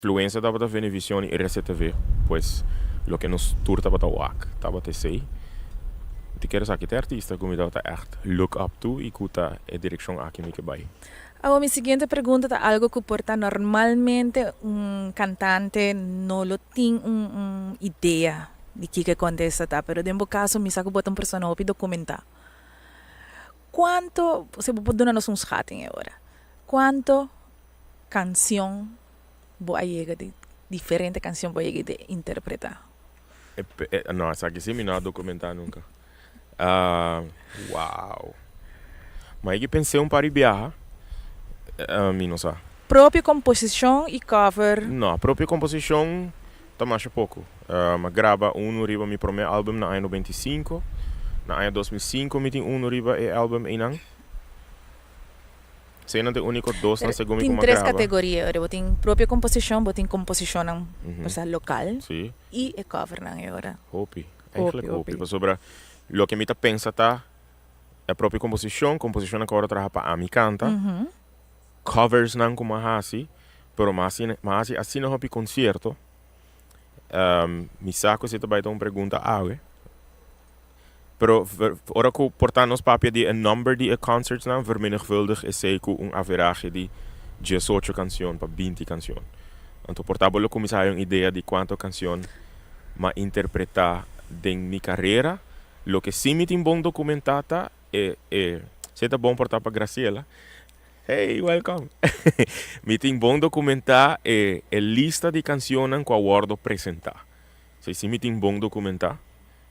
Influencia tabata Venevisión y RCTV, pues loke nos tur tabata wak tabata esey. Mi ta kere sa ki ta e artista cu mi tabata echt look up to y cu ta e direccion aki mi ke bay. Awor mi siguiente pregunta ta algo cu por ta normalmente un cantante no lo tin un idea di kico e contesta ta, pero den bo caso mi sa cu bo ta un persona hopi documenta. Cuanto, si bo por duna nos un schatting e ora, cuanto cancion bo a yega di diferente cancion bo a yega di interpreta? No, esaki si mi no a documenta nunca. Wow. Ma e ki pens'é un par di biaha, mi no sa. Propio composicion y cover? No, propio composicion ta masha poco. Mi a graba uno riba mi prome album na aña 95. Na aña 2005 mi tin uno riba e album einan. Eseinan ta e úniko dosnan segun mi Tin ku mi a tres graba. kategoria, ora bo tin propio komposishon, bo tin komposishonnan por sa lokal i e covernan e ora. Hopi, eigenlijk hopi. Pasobra loke mi ta pensa ta e propio komposishon, komposishonnan ku a wòrdu traha pa ami kanta, coversnan ku mi a hasi, pero mi a hasi mi a hasi asina hopi konsierto, mi sa ku esei ta bai ta un pregunta awe. Pero ora cu por ta nos papia di e number di e concertsnan, vermenigvuldig esey cu un averahe di 18 cancion pa 20 cancion. Anto por ta bo lo cuminsa haya un idea di cuanto cancion m'a interpreta den mi carera. Loke si mi tin bon documenta ta e e esey ta bon por ta pa Graciela. Hey, welcome! Mi tin bon documenta e e lista di cancionnan cu a wordo presenta. Esey si mi tin bon documenta.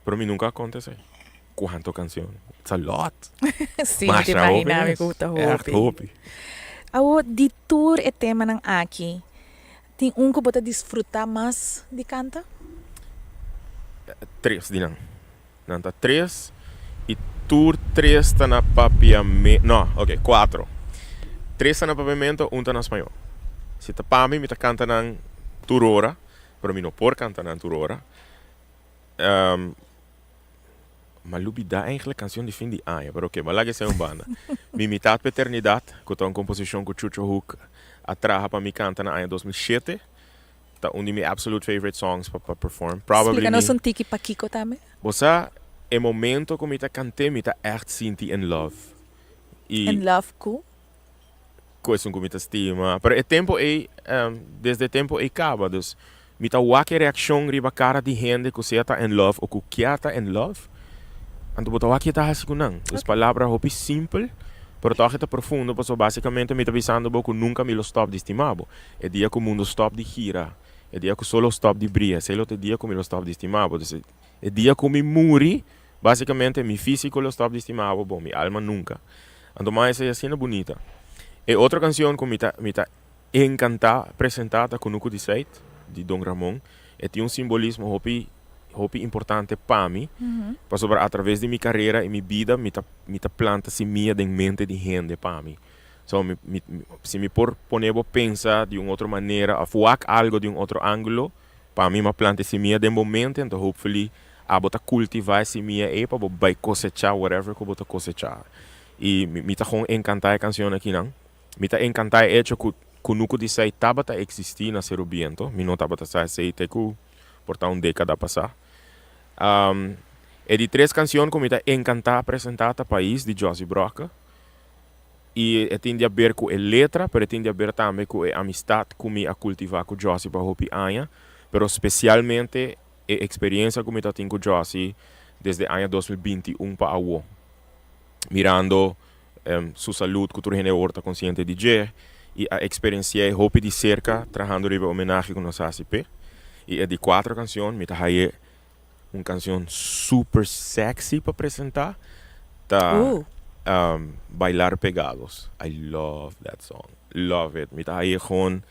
Pero mi nunca a conta esey. Cuanto cancion? It's a lot. Sí, mi ta imagina mi cu ta hopi. Echt hopi. Awor, di tur e temanan aki, tin un cu bo ta disfruta mas di canta? Tres di nan. Nan ta tres y tur tres ta na papiamento. No, ok, cuatro. Tres ta na papiamento, un ta na spañol. Si ta pa mi, mi ta canta nan tur ora, pero mi no por canta nan tur ora. M'a lubidá eigenlijk kanshon di fin di aña, pero oke, m'a laga esei un banda. Mi Mitad pa Eternidad, ku ta un komposishon ku Chucho Hoek a traha pa mi kanta na aña 2007, ta un di mi absolute favorite songs pa pa perform. Probably Splika mi. nos un tiki pakiko tambe. Bo sa, e momento ku mi ta kant'é mi ta ègt sinti in love. I. In love ku? Ku esun ku mi ta stima. Pero e tempu ei, desde e tempu ei kaba. Dus mi ta wak e reakshon riba kara di hende ku sea ta in love o ku kier ta in love. Anto bo ta wak ke ta hasi ku nan. Dus palabra hopi simpel, pero tòg e ta profundo pasobra basikamente mi ta bisando bo ku nunka mi lo stòp di stima bo. E dia ku mundu stòp di gira, e dia ku sol lo stòp di bria, esei lo ta e dia ku mi lo stòp di stima bo. Dus e dia ku mi muri, Básicamente mi físico lo stop di stima bo, bon mi alma nunca. Anto mas esei asina bunita. E otro cancion cu mi ta mi ta encanta presenta ta Cunucu di Seit di Don Ramon. E tin un simbolismo hopi hopi importante pa mi, pasobra a traves di mi carera y mi bida mi ta mi ta planta simia den mente di hende pa mi. So mi mi si mi por pone bo pensa di un otro manera of wak algo di un otro angulo, Pa mi m'a planta e simia den bo mente, anto hopefully abo ta cultiva e simia ei pa bo bai cosecha whatever cu bo ta cosecha. Y mi mi ta gewoon encanta e cancion akinan. Mi ta encanta e hecho cu Cunucu di Sei tabata existi na Seru Biento. Mi no tabata sa esei te cu por ta un decada pasa. E di tres cancion cu mi ta encanta presenta ta Pais di Jossy Brokke. I e tin di haber ku e letra, pero e tin di haber tambe ku e amistat ku mi a kultivá ku Jossy pa hopi aña, pero spesialmente e eksperiencia ku mi ta tin ku Jossy desde aña 2021 pa awo. Mirando su salud ku tur hende awor ta konsiente di dje i a eksperensi'é hopi di serka trahando riba e homenahe ku nos a hasi p'e. I e di kuater kanshon mi ta haye Un canción super sexy pa presenta ta Bailar Pegados. I love that song. Love it. Mi ta haye gewoon,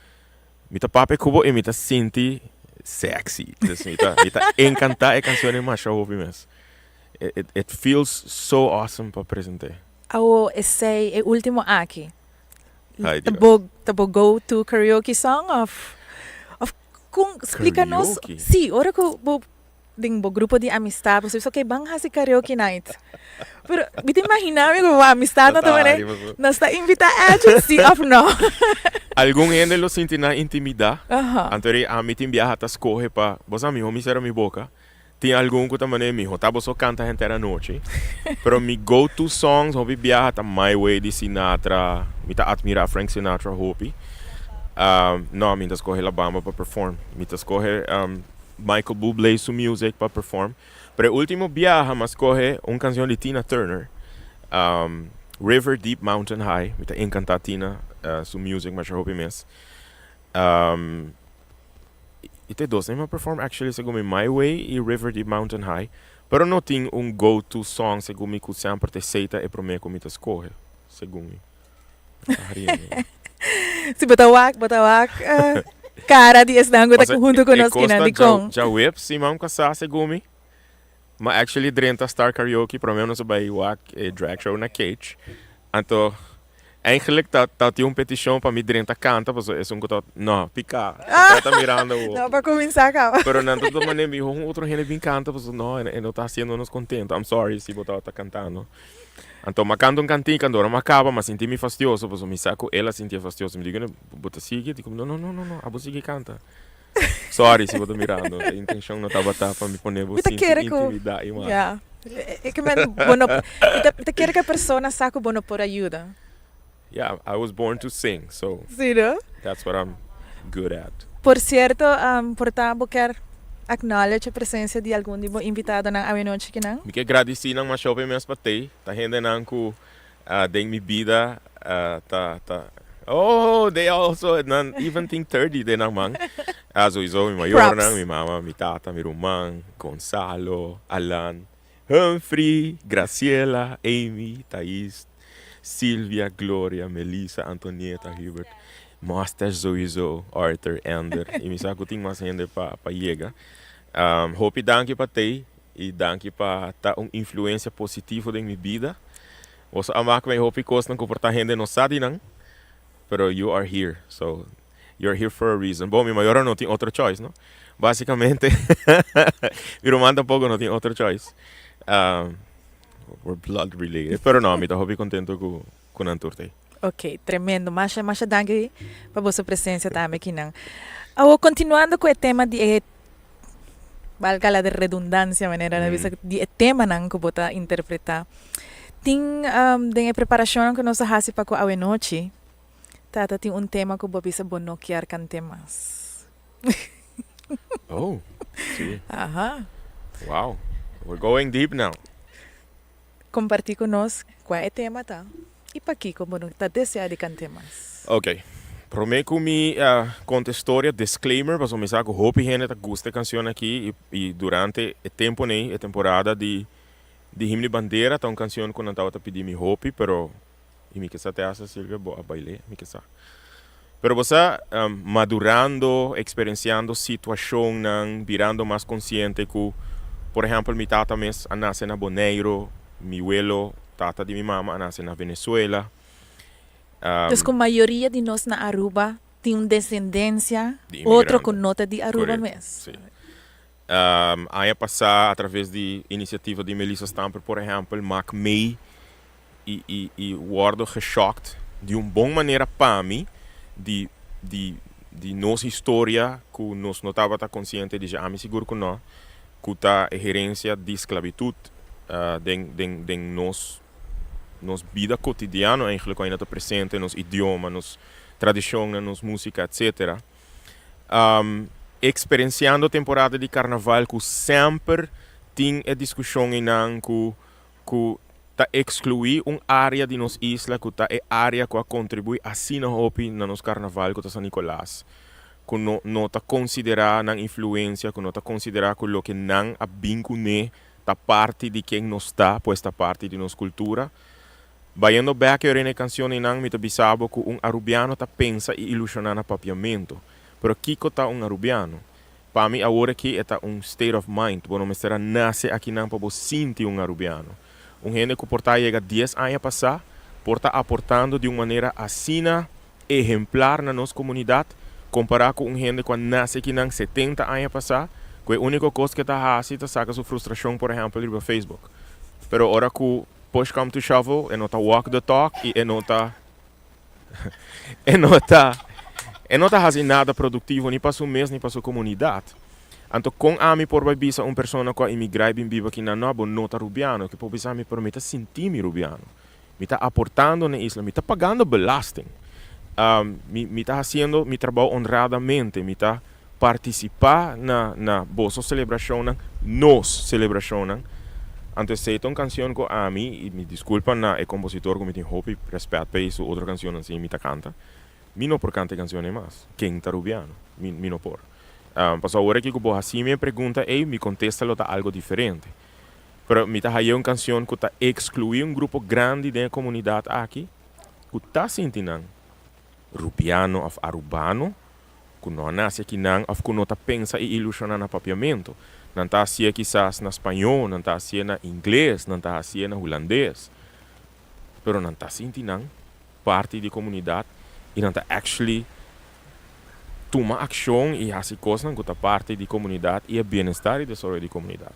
mi ta papia cu bo y mi ta sinti sexy. Dus mi ta, mi ta encanta e cancion ey masha hopi mes. It, it feels so awesome pa presente. Awo esey e ultimo aki ta bo, ta bo go to karaoke song of, of Con splica nos, Karaoke? sí, ora cu bo Den bo grupo di amistad bo bisa ok ban haci karaoke night pero mi ta imagina mi cu bo amistad nan ta manera nos ta invita Edwin si of no. Algun hende lo sinti nan intimida anto eri ami tin biaha ta scoge pa bo sa miho mi cera mi boca tin algun cu ta manera miho ta bo so canta henter anochi pero mi go to songs hopi biaha ta My Way di Sinatra mi ta admira Frank Sinatra hopi no mi ta scoge La Bamba pa perform mi ta scoge Michael Bublé su music pa perform. Pero e ultimo biaha m'a scoge un cancion di Tina Turner, River Deep Mountain High. Mi ta encanta Tina su music masha hopi mes. Y te dos m'a perform actually segun mi My Way y River Deep Mountain High. Pero no tin un go to song segun mi cu semper ta esey ta e prome cu mi ta scoge segun mi. Si bo ta wak, bo ta wak cara di esnan ku ta huntu ku nos kinan dikon. Djaweps siman pasá segun mi, mi actually drenta Star Karaoke, promé nos a bai wak e drag show na Cage. Anto eigenlijk ta ta tin un petishon pa mi drenta kanta pasobra esun ku ta no piká ta mirando awor. No pa kuminsá kaba. Pero nan ta tuma manera mihó un otro hende bin kanta pasobra no e no ta hasiendo nos kontento. I'm sorry si bo tabata kantando. Anto m'a canta un cantica, anto ora m'a caba m'a sinti mi fastioso, pasobra mi sa cu el a sintié fastioso. Mi di cu bo ta sigui? Di cu no, no, no, no, no, abo sigui canta. Sorry si bo ta mirando, e intencion no tabata pa mi pone bo Mi ta sinti kere cu, intimida y mas. ya, e ke men bo no, mi ta, mi ta kere cu e persona sa cu bo no por a yuda. Yeah, I was born to sing, so Sí, no? that's what I'm good at. Por cierto, por ta bo kier acknowledge e presencia di algun di bo invitadonan awenochi kinan? Mi ke gradici nan masha hopi mes pa tey. Ta hendenan cu den mi bida ta ta oh they also nan even tin 30 den nan man. Sowieso mi mayornan, Props. mi mama, mi tata, mi ruman, Gonzalo, Alan, Humphrey, Graciela, Amy, Thais, Silvia, Gloria, Melissa, Antonieta, Hubert, Mustache sowieso, Arthur, Ender y mi sa cu tin mas hende pa pa yega. Hopi danki pa tey y danki pa ta un influencia positivo den mi bida. Boso a mak mi hopi cosnan cu por ta hende no sa di nan, pero you are here, so you're here for a reason. Bon, mi mayornan no tin otro choice, no? Basicamente, mi ruman tampoco no tin otro choice. We're blood related. Pero no, mi ta hopi contento cu cu nan tur ta ei. Ok, tremendo. Masha, masha danki pa boso presencia tambe kinan. Awor, continuando cu e tema di e, valga la redundancia manera nan bisa, di e temanan cu bo ta interpreta. Tin den e preparacionnan cu nos a haci pa cu awenochi, Tata tin un tema cu bo bisa bo no kier cant'e mas. Oh, si. Aha. Wow, we're going deep now. Comparti cu nos cua e tema ta y pakico bo no ta desea di cant'e mas. Ok, prome cu mi conta e storia, disclaimer, pasobra mi sa cu hopi hende ta gusta e cancion aki y durante e tempo nei, e temporada di di Himno y Bandera ta un cancion cu nan tabata pidi mi hopi, pero Y mi ke sa te hasta Silvia bo a bail'é, mi ke sa. Pero bo sa, madurando, experienciando situacionnan, birando mas consciente cu, por ehempel, mi tata mes a nace na Boneiro, mi welo, tata di mi mama, a nace na Venezuela. Dus cu mayoria di nos na Aruba tin un descendencia Di otro cu inmigrante. no ta di Aruba Correcto, mes. si. Aña pasá a traves di inisiativa di Melissa Stamper por ehèmpel mak mei i i i wòrdu geshokt di un bon manera pa mi di di di nos historia ku nos no tabata konsiente di dje ami sigur ku no ku ta e herensia di sklabitut den den den nos nos bida kotidiano eigentlik ku ainda ta presente nos idioma nos tradishonnan nos músika etsetera. Experienciando temporada di carnaval cu semper tin e discusion eynan cu cu ta exclui un area di nos isla cu ta e area cu a contribui asina hopi na nos carnaval cu ta San Nicolas cu no no ta considera nan influencia cu no ta considera cu loke nan a bin cune ta parti di ken nos ta pues ta parti di nos cultura. Bayendo bek e ora e cancionnan mi ta bisa bo cu un Arubiano ta pensa y ilusiona na Papiamento. Pero kico ta un Arubiano? Pa mi awor aki e ta un state of mind. Bo no mester a nace akinan pa bo sinti un Arubiano. Un hende cu por ta yega dies aña pasa por ta aportando di un manera asina ehemplar na nos comunidad compara cu un hende cu a nace akinan 70 aña pasa. Ku e úniko kos ku e ta hasi ta saka su frustrashon por ehèmpel riba Facebook. Pero ora ku push come to shovel e no ta walk the talk i e no ta e no ta e no ta hasi nada produktivo ni pa su mes ni pa su komunidat. Anto kon ami por bai bisa un persona ku a imigrá i bin biba akinan no bo no ta rubiano? Ke por bisa mi pero mi ta sinti mi rubiano. Mi ta aportando na e isla, mi ta pagando belasting. Mi mi ta hasiendo mi trabou honradamente, mi ta partisipá na na boso selebrashonnan, nos selebrashonnan. Anto esei ta un kansion ku ami, i mi diskulpa na e kompositor ku mi tin hopi rèspèt p'e i su otro kansionnan si mi ta kanta, mi no por kanta e kansion ei mas, Ken ta Rubiano? Mi mi no por. Pasobra awor aki ku bo hasi mi e pregunta ei, mi kontesta lo ta algo diferente. Pero mi ta haya un kansion ku ta ekskluí un grupo grandi den e komunidat aki ku ta sinti nan rubiano òf arubano, ku no a nase akinan òf ku no ta pensa i ilushoná na papiamentu. Nan ta hasié kisas na spañó, nan ta hasié na ingles, nan ta hasié na hulandes, pero nan ta sinti nan parti di komunidat i nan ta actually tuma akshon i hasi kosnan ku ta parti di komunidat i e bienestar i desaroyo di komunidat.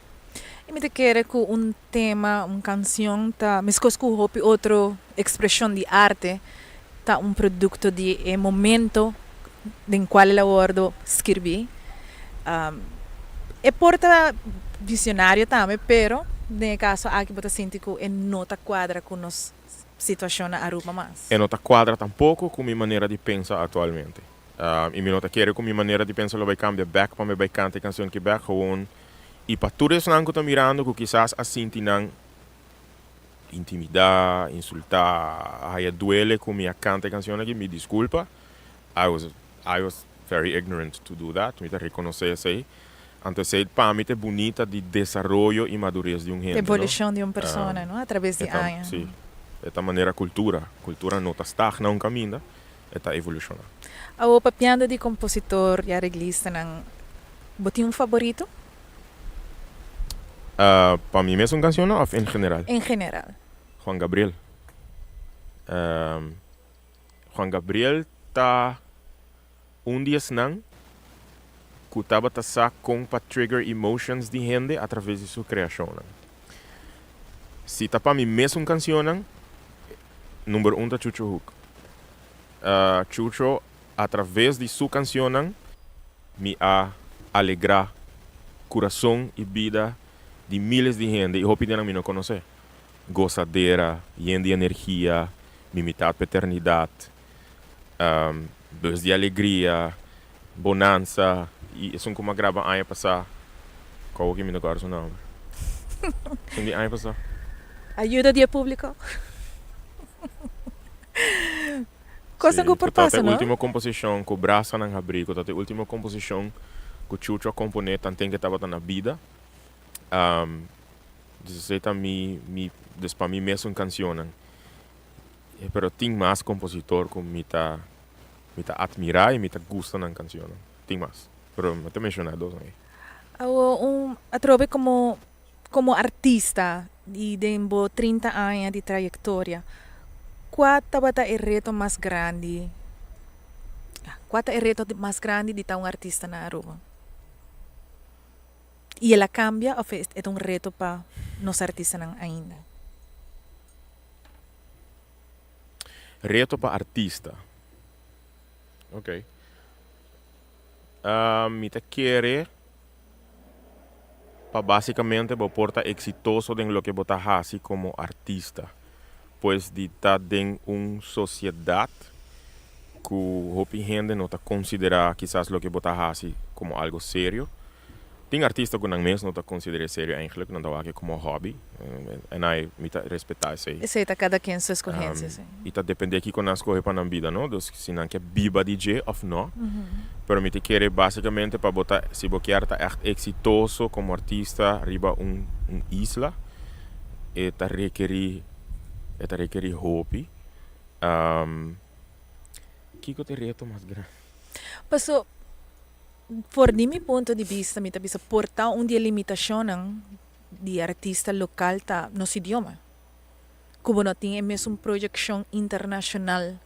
I mi ta kere ku un tema, un kansion ta, meskos ku hopi otro ekspreshon di arte, ta un produkto di e momento den kual el a wòrdu skirbí. E por ta visionario tambe, pero den e kaso aki bo ta sinti ku e no ta kuadra ku nos situacion na Aruba mas. E no ta cuadra tampoco cu mi manera di pensa actualmente. Y mi no ta kere cu mi manera di pensa lo bay cambia bek pa mi bay canta e cancion aki bek. Gewoon y pa tur esnan cu ta mirando cu kisas a sinti nan intimida, insulta, a haya duele cu mi a canta e cancion aki, mi disculpa. I was I was very ignorant to do that. Mi ta reconoce esey. Anto esey pa mi ta e bunita di desaroyo y madurez di un hende, no? Evolucion di un persona, no? A traves di aña. Si. E ta manera cultura. Cultura no ta stagna un caminda, e ta evoluciona. Awo papiando di compositor y areglistanan, bo tin un favorito? Pa mi mes un cancion of en general? En general. Juan Gabriel. Juan Gabriel ta un di esnan ku tabata sa kon pa trigger emotions di hende a traves di su kreashonnan. Si ta pa mi mesun kansionnan, number un ta Chucho Hoek. Chucho a traves di su kansionnan mi a alegrá kurason i bida di miles di hende i hopi di nan mi no konosé. Gosadera, yen di energia, mi mitat pa eternidat. Bus di alegria, bonansa y esun cu mi a graba aña pasa, cu awo mi no acorda su nomber. Esun di aña pasa. Ayuda di e publico. Cosnan cu por pasa, no? E ultimo composicion cu Brasanan Habri, cu ta e ultimo composicion cu Chucho a compone tanten cu e tabata na bida. Dus esey ta mi, mi, dus pa mi mesun cancionnan. Pero tin mas compositor cu mi ta mi ta admira y mi ta gusta nan cancionnan. Tin mas, pero mi ta menciona dos nan ey. Awo un atrobe como como artista y den bo 30 aña di trayectoria, cua tabata e reto mas grandi, cua ta e reto mas grandi di ta un artista na Aruba? Y el a cambia of e ta un reto pa nos artistanan ainda? Reto pa artista. Ok. Mi ta kere pa basicamente bo por ta exitoso den loke bo ta haci como artista. Pues di ta den un sociedad cu hopi hende no ta considera kisas loke bo ta haci como algo serio. Tin artista ku nan mes no ta konsider'é serio eigenlijk, nan ta wak e komo hobby en ai mi ta respetá esei. Esei ta kada ken su eskohensia, si. I ta dependé kiko nan skohe pa nan bida, no? Dus si nan ke biba di dje òf no. Pero mi ta kere basikamente pa bo ta, si bo kier ta ègt eksitoso komo artista riba un un isla, e ta rekerí, e ta rekerí hopi. Kiko ta e reto mas grandi? Paso. For di mi punto di bista mi ta bisa por ta un di e limitashonnan di artista lokal ta nos idioma. Ku bo no tin e mesun proyekshon internashonal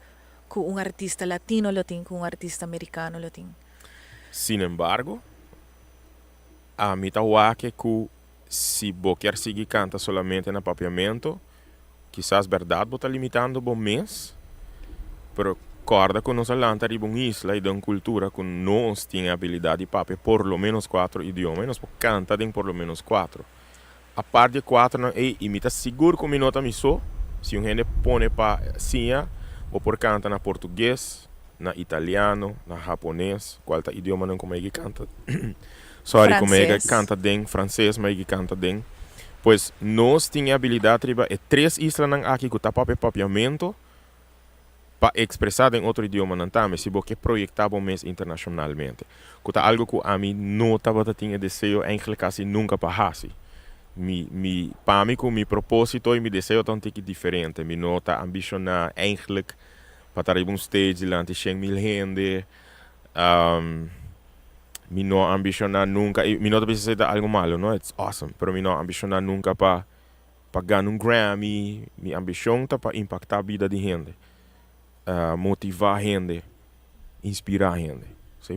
ku un artista latino lo tin, ku un artista merikano lo tin. Sinembargo, Ami ta wak ku si bo kier sigui kanta solamente na papiamento, kisas bèrdat bo ta limitando bo mes, pero kòrda ku nos a lanta riba un isla i den un kultura ku nos tin e abilidat di papia por lo ménos kuatro idioma i nos por kanta den por lo ménos kuatro. Apart di e kuatronan ei, i mi ta sigur ku mi no ta mi so, si un hende pone pa siña, bo por kanta na portugues, na italiano, na hapones, kual ta idiomanan ku mi a kanta, sorry, ku mi a kanta den, franses mi a kanta den. Pues nos tin e abilidat riba e tres islanan aki ku ta papia papiamentu pa ekspresá den otro idiomanan tambe, si bo ke proyektá bo mes internashonalmente, ku ta algu ku ami no tabata tin e deseo eigenlijk kasi nunka pa hasi. Mi, mi, pa mi ku mi propósito i mi deseo ta un tiki diferente. Mi no ta ambishoná eigenlijk pa ta riba un stage dilanti 100.000 hende. Mi no ambishoná nunka, i mi no ta bisa esei ta algu malu, no, it's awesome, pero mi no ambishoná nunka pa gana un Grammy. Mi ambishon ta pa impaktá bida di hende, motivá hende, inspirá hende. So,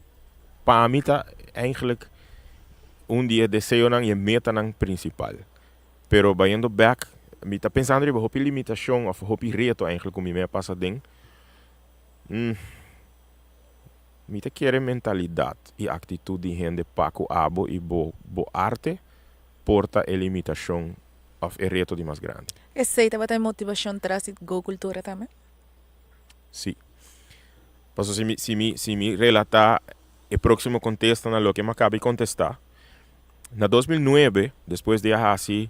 pa mi ta eigenlijk un di e deseonan i e metanan prinsipal. Pero bayendo bèk, mi ta pensando riba hopi limitashon òf hopi reto eigenlijk ku mi me a pasa aden. Mi ta kere mentalidat i aktitut di hende pa ku abo i bo arte por ta e limitashon òf e reto di mas grandi. Esei tabata e motivashon tras di Go Cultura tambe? Sí. Pasobra si mi relatá e próksimo kontesta na loke mi a kaba di kontestá, na 2009, despues di a hasi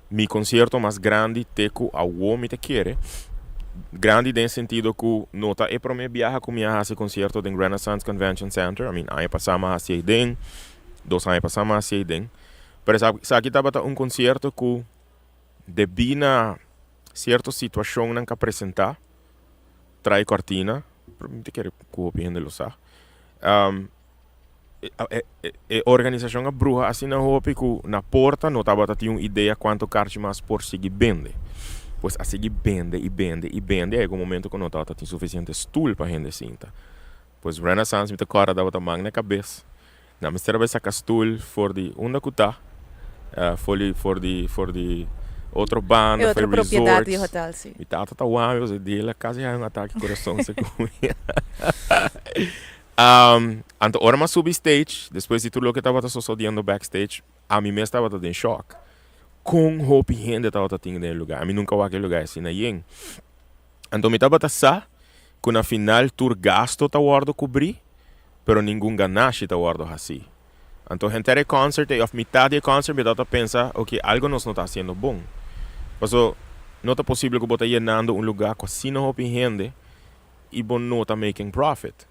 mi konsierto mas grandi te ku awo mi ta kere, grandi den sentido ku no ta e promé biaha ku mi a hasi konsierto den Renaissance Convention Center, I mean, aña pasá mi a hasi ei den, 2 aña pasá mi a hasi ei den, pero esaki tabata un konsierto ku debí na sierto situashonnan ku a presentá, tras kortina, mi ta kere ku hopi hende lo sa, e organisashon a bruha asina hopi ku na porta no tabata tin un idea kuantu karchi mas por sigui bende. Pues a sigui bende i bende i bende, a yega un momento ku no tabata tin sufisiente stul pa hende sinta. Pues Renaissance, mi ta kòrda, tabata man na kabes. Nan mester a bai saka stul for di unda ku ta, for di otro banda, E for otro propiedat di resorts. Hotel, sí. Mi tata ta wak mi, pasobra el a kasi haña un atake di kurason segun mi. Anto ora mi a subi stage, despues di tur loke tabata sosodiendo backstage, ami mes tabata den shock. Kon hopi hende tabata tin den e lugá. Ami nunka wak e lugá asina yen. Anto mi tabata sa ku na final tur gasto ta wòrdu kubrí, pero ningun ganashi ta wòrdu hasí. Anto henter e concert ei, òf mitat di e concert, mi tabata pensa, ok, algo nos no ta hasiendo bon. Paso no ta posibel ku bo ta yenando un lugá ku asina hopi hende i bo no ta making profit.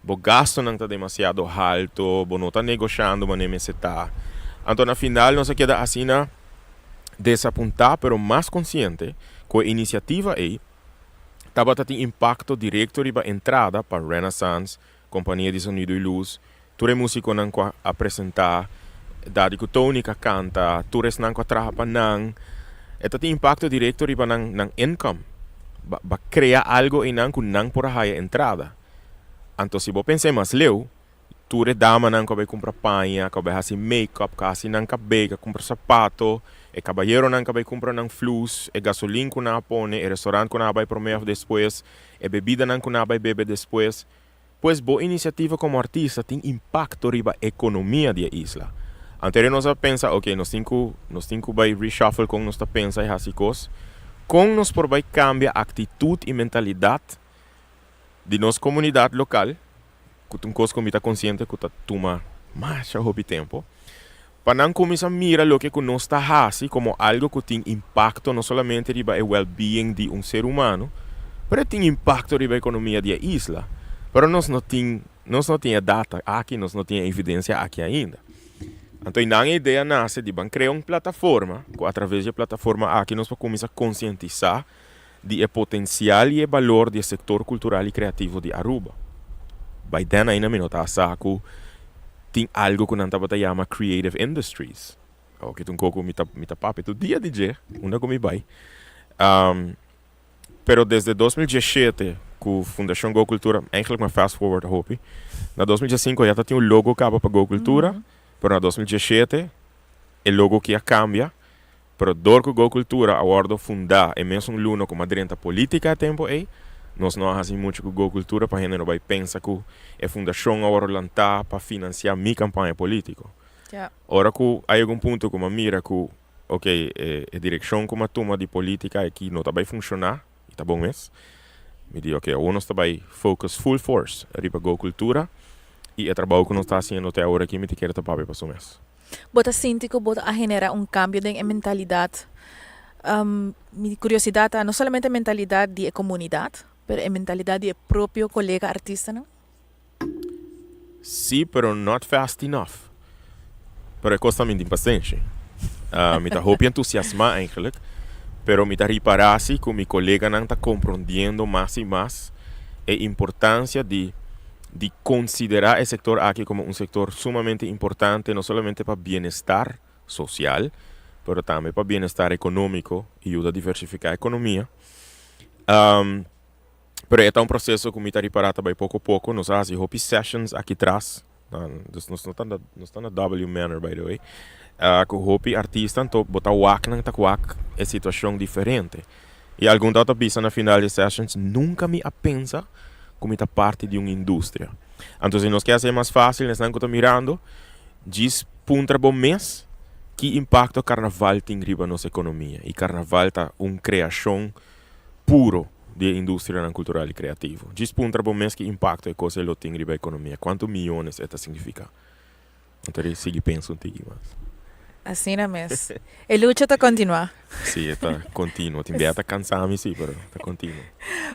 Bo gastonan ta demasiado halto, bo no ta negoshando manera mester ta. Anto na final nos a keda asina desapuntá pero mas konsiente ku e inisiativa ei tabata tin impakto direkto riba entrada pa Renaissance, kompania di sonido i lus, tur e músikonan ku a presentá, Daddy ku Tony ku a kanta, tur esnan ku a traha pa nan. E ta tin impakto direkto riba nan income. Ba krea algo einan ku nan por a haya entrada. Anto si bo pensa mas leu, tur e damanan ku a bai kumpra paña, ku a bai hasi make-up, ku a hasi nan kabei, ku a kumpra sapato, e kabayeronan ku a bai kumpra nan flus, e gasolin ku nan a pone, e restaurant ku nan a bai promé òf despues, e bebidanan ku nan a bai bebe despues. Pues bo inisiativa komo artista tin impakto riba ekonomia di e isla. Anterior nos a pensa, ok, nos tin ku bai reshuffle kon nos ta pensa i hasi kos. Kon nos por bai kambia aktitut i mentalidat di nos komunidat lokal, ku ta un kos ku mi ta konsiente ku ta tuma masha hopi tempu, pa nan kuminsá mira loke ku nos ta hasi komo algu ku tin impakto no solamente riba e well-being di un ser humano, pero e tin impakto riba ekonomia di e isla. Pero nos no tin e data aki, nos no tin e evidensia aki ainda. Anto einan e idea nase di ban krea un plataforma, ku atraves di e plataforma aki nos por kuminsá konsientisá di e potensial i e balor di e sektor kultural i kreativo di Aruba. By then ainda mi no ta sa ku tin algu ku nan tabata yama creative industries. Oke, ta un kos ku mi ta papia tur dia di dje, unda ku mi bai. Pero desde 2017 ku Fundashon Go Cultura, eigenlijk mi a fast forward hopi, na 2015 ya tatin un logo kaba pa Go Cultura. Pero na 2017 e logo ki a cambia, pero door cu Go Cultura a wordo funda e mesun luna cu m'a drenta politica e tempo ey, nos no a haci mucho cu Go Cultura pa hende no bay pensa cu e fundacion a wordo lanta pa financia mi campaña politico. Ora cu a yega un punto cu m'a mira cu ok e direccion cu m'a tuma di politica aki no ta bay funciona, y ta bon mes, mi di ok awor nos ta bay focus full force riba Go Cultura y e trabou cu nos ta haciendo te awor aki mi ta kere ta papia pa su mes. Bo ta sinti cu bo a genera un cambio den e mentalidad? Mi curiosidad ta no solamente e mentalidad di e comunidad, pero e mentalidad di e propio colega artistanan? Sí, pero not fast enough. Pero e cos ta mi tin pasenshi. Mi ta hopi entusiasma eigenlijk, pero mi ta ripara si cu mi coleganan ta comprondiendo mas y mas e importancia di di considera e sector aki como un sector sumamente importante no solamente pa bienestar social, pero tambe pa bienestar economico y yuda diversifica economia. Pero e ta un proceso cu mi ta ripara ta bay poco poco. Nos a haci hopi sessions aki tras. Dus nos no ta na, nos ta na W Manor by the way. Cu hopi artista, anto bo ta wak nan ta wak e situacion diferente. Y algun tabata bisa na final di e sessions, nunca mi a pensa cu mi ta parti di un industria. Anto si nos ke haci e mas facil, esnan cu ta mirando, djis puntra bo mes ki impacto carnaval tin riba nos economia. Y carnaval ta un creacion puro di e industrianan cultural y creativo. Djis puntra bo mes ki impacto e cos ei lo tin riba economia, cuanto miyones e ta significa. Anto di sigui pensa un tiki mas. Asina mes. E lucha ta continua. Si, e ta continuo. Tin bia ta cansa mi si, pero ta continuo.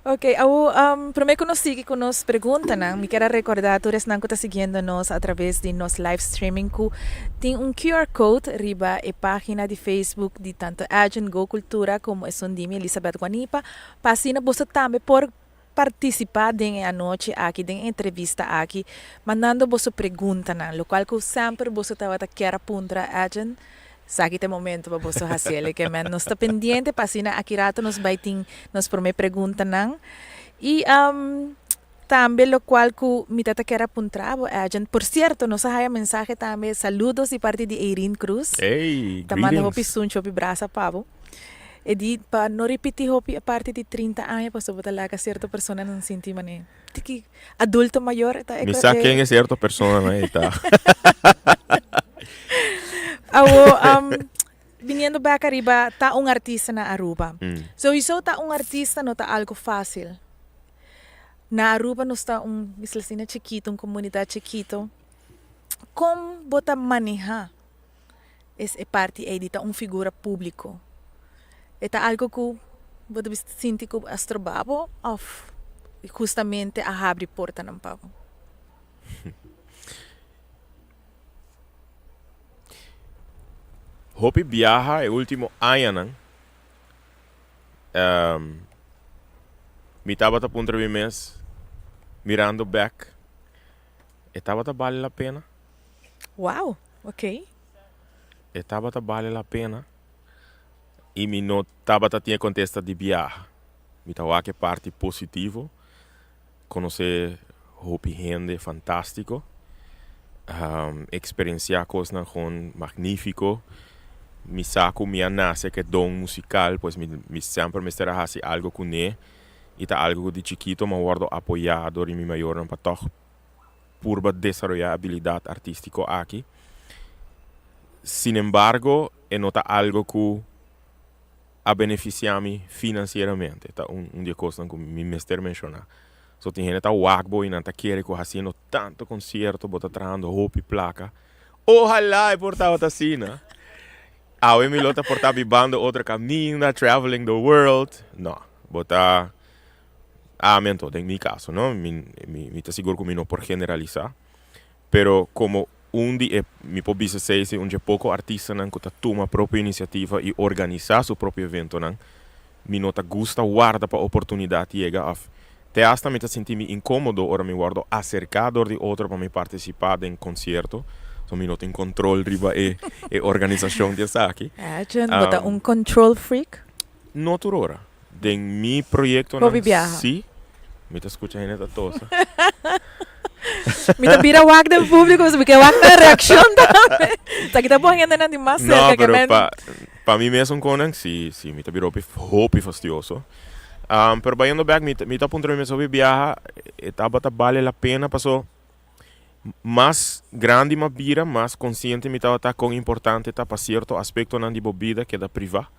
Ok, awo prome cu nos sigui cu nos preguntanan, mi kier a recorda tur esnan cu ta siguiendo nos a traves di nos live streaming cu tin un QR code riba e pagina di Facebook di tanto Agent Go Cultura como esun di mi Elizabeth Guanipa pa asina boso tambe por participa den e anochi aki, den e entrevista aki, mandando boso preguntanan, locual cu semper boso tabata kier a puntra Agent, esaki ta e momento pa boso haciel. Ke men nos ta pendiente pa asina aki rato nos bay tin nos prome preguntanan. Y tambe locual cu mi ta kier a puntra bo, Agent, por cierto nos a haya mensahe tambe, saludos di parti di Eirene Cruz, Ey, ta manda hopi greetings. sunchi, hopi brasa pa bo. E di pa no ripití hopi e parti di 30 aña pasobra bo ta laga sierto personanan sinti manera tiki adulto mayor ta Mi sa ken e sierto personanan ei ta. Awo biniendo bek ariba ta un artista na Aruba. Souiso ta un artista no ta algo fácil. Na Aruba nos ta un isla asina chikito, un komunidat chikito. Kon bo ta maneha es e parti ei di ta un figura públiko? E ta algu ku bo ta bisa sinti ku a stroba bo òf hustamente a habri portanan pa bo? Hopi biaha e último añanan mi tabata puntra mi mes mirando bèk e tabata bale la pena? Wow! Ok. E tabata bale la pena y mi no tabata tin e contesta di biaha. Mi ta wak e parti positivo, conoce hopi hende fantastico, experiencia cosnan gewoon magnifico. Mi sa cu mi a nace cu e don musical, pues mi mi semper mester a haci algo cune y ta algo cu di chikito mi a wordo apoya door di mi mayornan pa tog purba desaroyá abilidat artístiko aki. Sinembargo, e no ta algo ku a benefisiá mi finansieramente. Ta un un di e kosnan ku mi mester menshoná. So tin hende ta wak bo i nan ta kere ku hasiendo tantu konsierto bo ta trahando hopi plaka. Ohalá e por tabata asina! Awe mi lo ta por ta bibando otro kaminda, traveling the world. No, bo ta. Ami anto, den mi caso, no, mi, mi, mi ta sigur cu mi no por generalisa, pero como un di e, mi por bisa esey, si un dje poco artistanan cu ta tuma propio iniciativa y organisa su propio eventonan, mi no ta gusta warda pa oportunidad yega of te hasta mi ta sinti mi incomodo ora mi wordo acerca dor di otro pa mi participa den concierto, so mi no tin control riba e, e organisacion di esaki. Edjean, bo ta un control freak? No tur ora. Den mi proyectonan Hopi biaha. si. Mi ta scucha hende ta tosa. Mi ta bira wak den público, mi ke wak nan reaccion tambe. Ta kita bo hendenan di mas No, cerca ke pero men. pa, pa mi mes un konan, si, si, mi ta bira hopi, hopi fastioso. Pero bayendo bek, mi ta, mi ta puntra mi mes hopi biaha, e tabata bale la pena paso mas grandi m'a bira, mas consciente mi tabata kon importante ta pa cierto aspectonan di bo bida keda priva.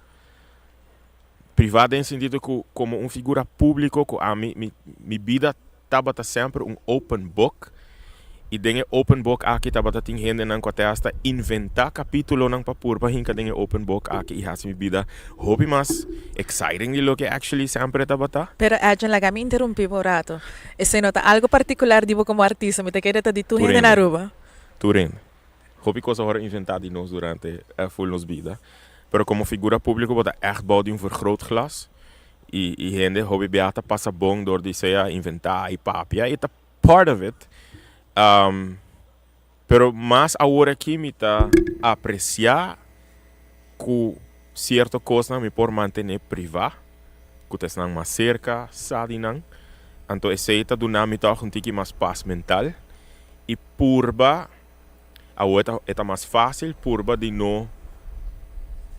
Priva den sentido ku komo un figura públiko ku ami mi mi bida tabata semper un open book i den e open book aki tabata tin hendenan ku a te hasta inventá kapítulonan pa purba hinka den e open book aki i hasi mi bida hopi mas exciting di loke actually semper e tabata. Pero Edjean laga mi interumpí bo un rato. Esei no ta algo partikular di bo komo artista, mi ta kere ta di tur Tur hende na hende. Aruba. Tur hende. Hopi kos a wòrdu inventá di nos durante e ful nos bida. Pero komo figura públiko bo ta ègt bou di un vergrootglas i i hende hopi bia ta pasa bon dor di sea inventá i papia i ta part of it. Pero mas awor aki mi ta apresiá ku sierto kosnan mi por mantené privá, ku ta esnan mas serka sa di nan. Anto esei ta duna mi tòg un tiki mas pas mental i purba. Awor e ta e ta mas fácil purba di no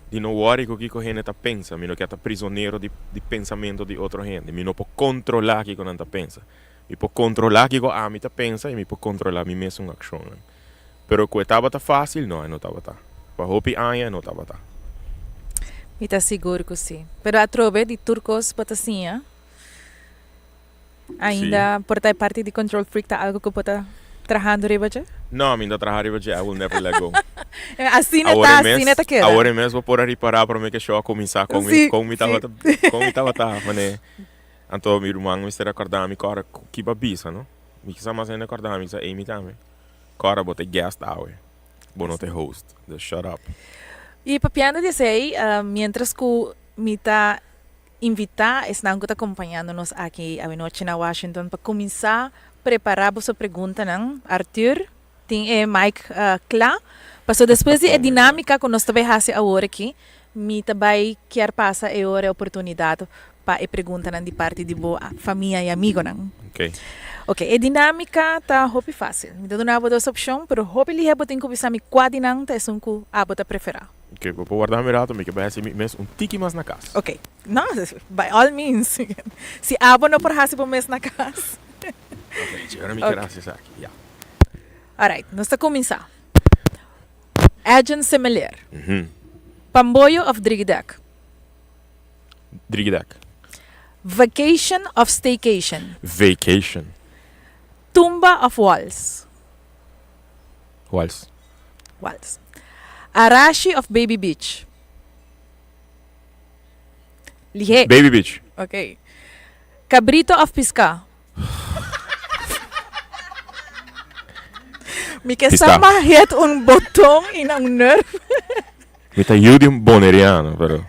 di no worry ku kiko hende ta pensa. Mi no kier ta prisonero di di pensamento di otro hende. Mi no por kontrolá kiko nan ta pensa. Mi por kontrolá kiko ami ta pensa i mi por kontrolá mi mesun akshonnan. Pero ku e tabata fácil? No, e no tabata. Pa hopi aña e no tabata. Mi ta sigur ku sí. Pero atrobe di tur kos bo ta siña. Ainda por ta e parti di control freak ta algo ku bo ta trahando riba dje? No, mi no ta traha riba dje, I will never let go. Asina ta, asina ta keda. Awor e mes bo por a ripará promé ke show a kuminsá kon mi kon mi tabata kon mi tabata manera. Anto mi ruman mester a kòrda mi kòrda ki bo a bisa no. Mi kisa mas hende a kòrda mi kisa Amy tambe. Kòrda bo ta e guest awe, bo no ta e host, dus shut up. I papiando di esei, miéntras ku mi ta Invitá esnan ku ta kompañando nos aki awenochi na Washington pa kuminsá prepará boso preguntanan. Arthur tin e mic kla. Paso despues di e dinámika ku nos ta bai hasi awor aki, mi ta bai kier pasa e ora e oportunidat pa e preguntanan di parti di bo famia i amigonan. Ok, e dinámika ta hopi fásil. Mi ta duna bo dos opshon, pero hopi lihé bo tin ku bisa mi kua di nan ta esun ku abo ta preferá. Ok, bo por warda mi rato, mi ke bai hasi mi mes un tiki mas na kas. Ok, no, by all means. Si abo no por hasi bo mes na kas. Ok, dje ora mi ker hasi esaki, ya. Alright, nos ta kuminsá. Edjean Semeleer, Pamboyo of Drigidek? Drigidek. Vacation of staycation? Vacation. Tumba of wals? Wals. Wals. Arashi of Baby Beach? Lihé. Baby Beach. Ok. Cabrito of piská? Mi ke sa Piská. ma het un boton i na un nerf. Mi ta yiu di un boneriano, pero.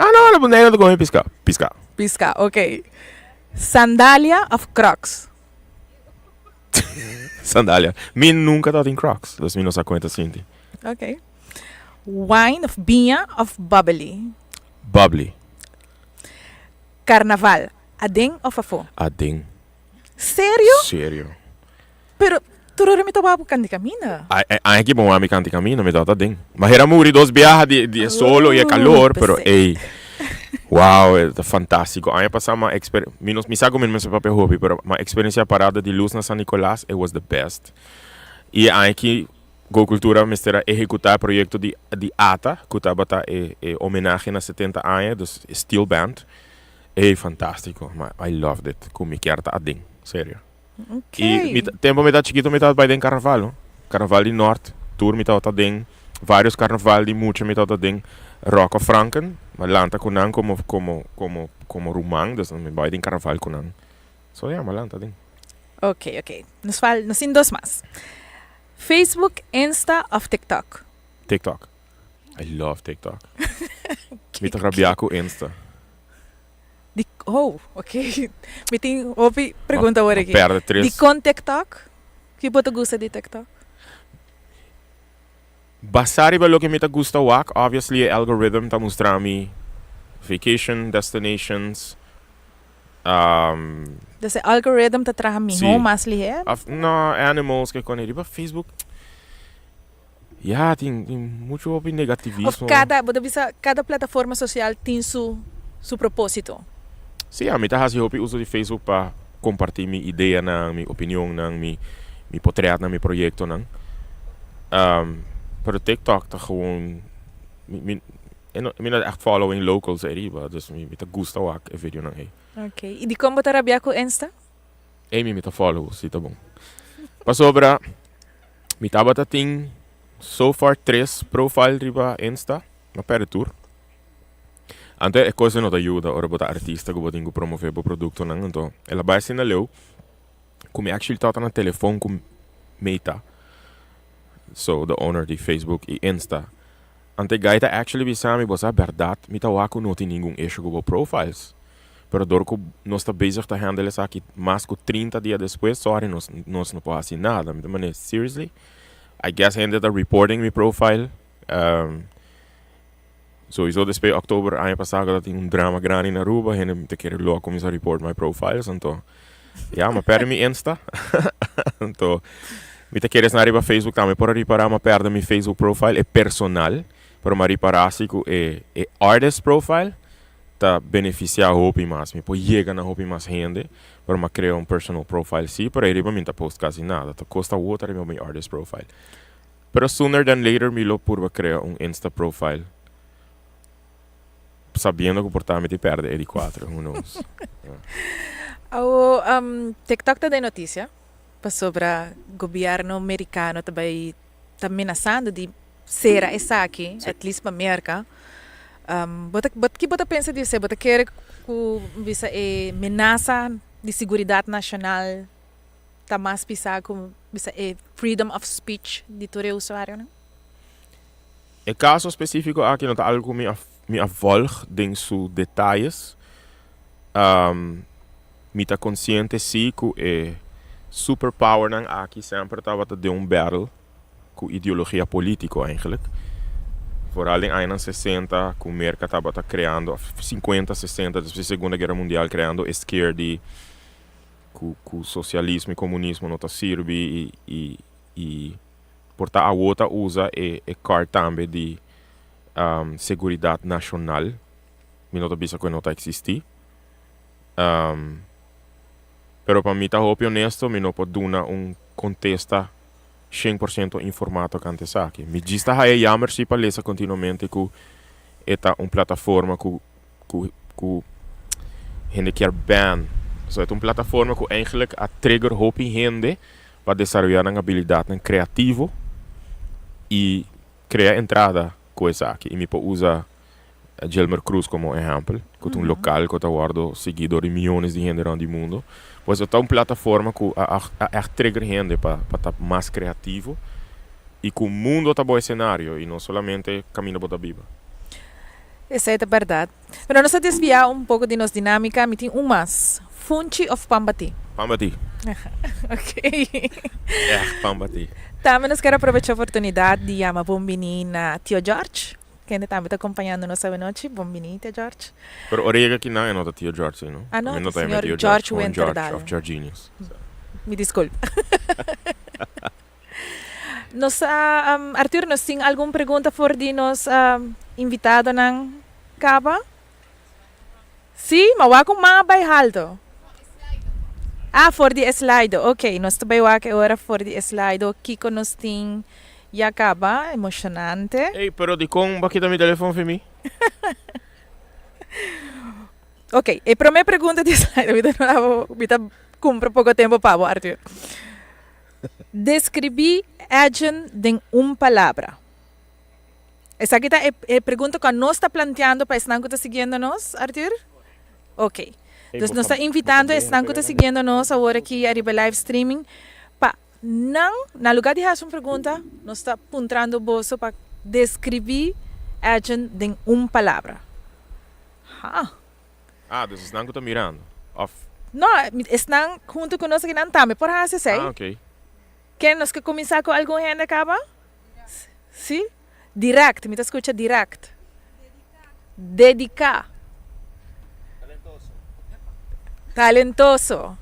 Ah no, na Bonaire ta come piská. Piská. Piská, ok. Sandalia of Crocs? Sandalia. Mi nunca tabatin Crocs, dus mi no sa con e ta sinti. Ok. Wine of biña of bubbly? Bubbly. Carnaval, aden of afó? Aden. Serio? Serio. Pero tur ora mi ta wak bo kanti camina. Ai, ai, ai ki bon wak mi kanti camina, mi tabata aden. Ma hera muri dos biaha di, di e solo y e calor, pero ey. Wow, e ta fantastico. Aña pasa m'a exper, mi no, mi sa cu mi no mester papia hopi, pero m'a experiencia parada di luz na San Nicolas, it was the best. Y e aña aki Go Cultura mester a ehecuta e proyecto di, di ata, cu tabata e, e homenahe na 70 aña, dus e steel band. Ey, fantastico. Ma I loved it. Cu mi kier ta aden, serio. Okay. Y mi, tempo mi ta chikito mi tabata bai den carnaval, no? Carnaval di Noord, tur mi tabata den, varios carnaval di mucha mi tabata den Rock of Franken, mi a lanta cu nan como, como, como, como ruman, dus mi bai den carnaval cu nan. So ya, mi a lanta den. Okay, okay. Nos fal, nos tin dos mas. Facebook, Insta of TikTok? TikTok. I love TikTok. Mi ta rabia cu Insta. Di, oh, ok. Mi tin hopi pregunta awor aki. Perde tres. Dikon TikTok? Ki bo ta gusta di TikTok? Basá riba loke mi ta gusta wak, obviously e algorithm ta mustra mi vacation destinations, Um, Dus e algorithm ta traha mihó, Sí. mas lihé? Of, no, animals ke kone riba Facebook. Ja, tin, tin mucho hopi Of negativismo. kada, bo ta bisa, kada plataforma sosial tin su, su propósito. Sí, ami ta hasi hopi uso di Facebook pa kompartí mi ideanan, mi opinionnan, mi, mi potretnan, mi proyektonan. Um, pero TikTok ta gewoon, mi, mi, e no, mi no ta echt following locals ariba, dus mi, mi ta gusta wak e videonan ei. Ok, i dikon bo ta rabia ku Insta? Ei mi mi ta follow, si ta bon. Pasobra mi tabata tin so far tres profile riba Insta, m'a perde tur. Anto e kos no ta yuda ora bo ta artista ku bo tin ku promove bo produktonan, anto el a bai asina leu ku mi actually tabata na telefon ku Meta, so the owner di Facebook i Insta. Anto e guy ta actually bisa mi, bo sa bèrdat mi ta wak ku no tin ningun issue ku bo profiles, pero dor ku nos ta bezig ta handle esaki mas ku 30 dia despues, sorry nos nos no por hasi nada. Mi ta mane, seriously? I guess hende ta reporting mi profile. Sowieso despues oktober aña pasá ku tatin un drama grandi na Aruba, hende mi ta kere lo a kuminsá report my profiles, anto ya, m'a pèrdè mi Insta. Anto mi ta kere esnan riba Facebook tambe por a ripará m'a pèrdè mi Facebook profile, e personal, pero m'a ripará si ku e e artist profile ta benefisiá hopi mas, mi por yega na hopi mas hende, pero m'a krea un personal profile si, pero ei riba mi no ta post kasi nada, ta kosta wou ta riba mi artist profile. Pero sooner than later mi lo purba crea un Insta profile sabiendo cu por ta mi tin perde e di cuatro, who knows. Awo TikTok ta den noticia pasobra gobierno mericano ta bay ta menasando di cera esaki at least pa Merca. Bo ta ki bo ta pensa di esey? Bo ta kere cu bisa e menasa di siguridad nacional ta mas pisá ku bisa e freedom of speech di tur e usuarionan? E kaso spesífiko aki no ta algu ku mi a mi a vòlg den su detayes. Mi ta konsiente sí ku e superpowernan aki semper tabata den un battle ku ideologia polítiko eigenlijk. Vooral den añanan sesenta ku Merka tabata kreando, sinkuenta, sesenta, despues di Segunda Guera Mundial kreando e scare di ku ku sosialismo i komunismo no ta sirbi i i i por ta awo ta usa e e kart tambe di seguridat nashonal mi no ta bisa ku e no ta eksistí pero pa mi ta hopi honesto mi no por duna un kontesta 100% informá tokante esaki mi djis ta haya yammer si pa lesa kontinuamente ku e ta un plataforma ku ku ku hende kier ban. So e ta un plataforma ku eigenlijk a trigger hopi hende pa desaroyá nan abilidatnan kreativo i krea entrada ku esaki. I mi por usa Gilmer Croes komo ehèmpel, ku ta un lokal ku ta wòrdu sigui dor di miónes di hende rònt di mundu. Pues e ta un plataforma ku a a ègt trigger hende pa pa ta mas kreativo i ku mundu ta bo esenario i no solamente kaminda bo ta biba. Esei ta bèrdat. Pero nos a desviá un poko di nos dinámika. Mi tin un mas. Funchi òf pan batí? Pan batí. Ok. Ègt pan batí. Tambe nos kier aprovechá oportunidat di yama bon biní na Tio George, kende tambe ta kompañando nos awenochi. Bon biní, Tio George. Pero ora yega kinan e no ta Tio George, si no? Ah, no, Mi no ta ta yama señor Tio George, George gewoon George Winterdal. òf Georginius. Mi diskulpa. Nos a, Arthur, nos tin algun pregunta for di nos invitadonan caba? Sí, ma wak un man a bay halto. Ah, for di e slido. Ok, nos ta bay wak e ora for di e slido kico nos tin ya caba. Emocionante. Ey, pero dicon bo a kita mi telefon fi mi? Ok, e prome pregunta di e slido, mi ta duna bo, mi ta cumpra poco tempo pa bo, Arthur. Deskribí Edjean den un palabra. Esaki ta e e pregunta ku nos ta planteando pa esnan ku ta siguiendo nos, Arthur? Ok. Dus nos ta invitando esnan ku ta siguiendo nos awor aki ariba live streaming pa nan, na lugá di hasi un pregunta, nos ta puntrando boso pa deskribí Edjean den un palabra. Ha! Ah, dus esnan ku ta mirando, òf? No, esnan huntu ku nos akinan tambe por hasi esei. Ah, oké. Ken nos ke kuminsá ku algun hende kaba? Sí? Dirèkt, mi ta skucha dirèkt. Dediká. Dediká. Talentoso.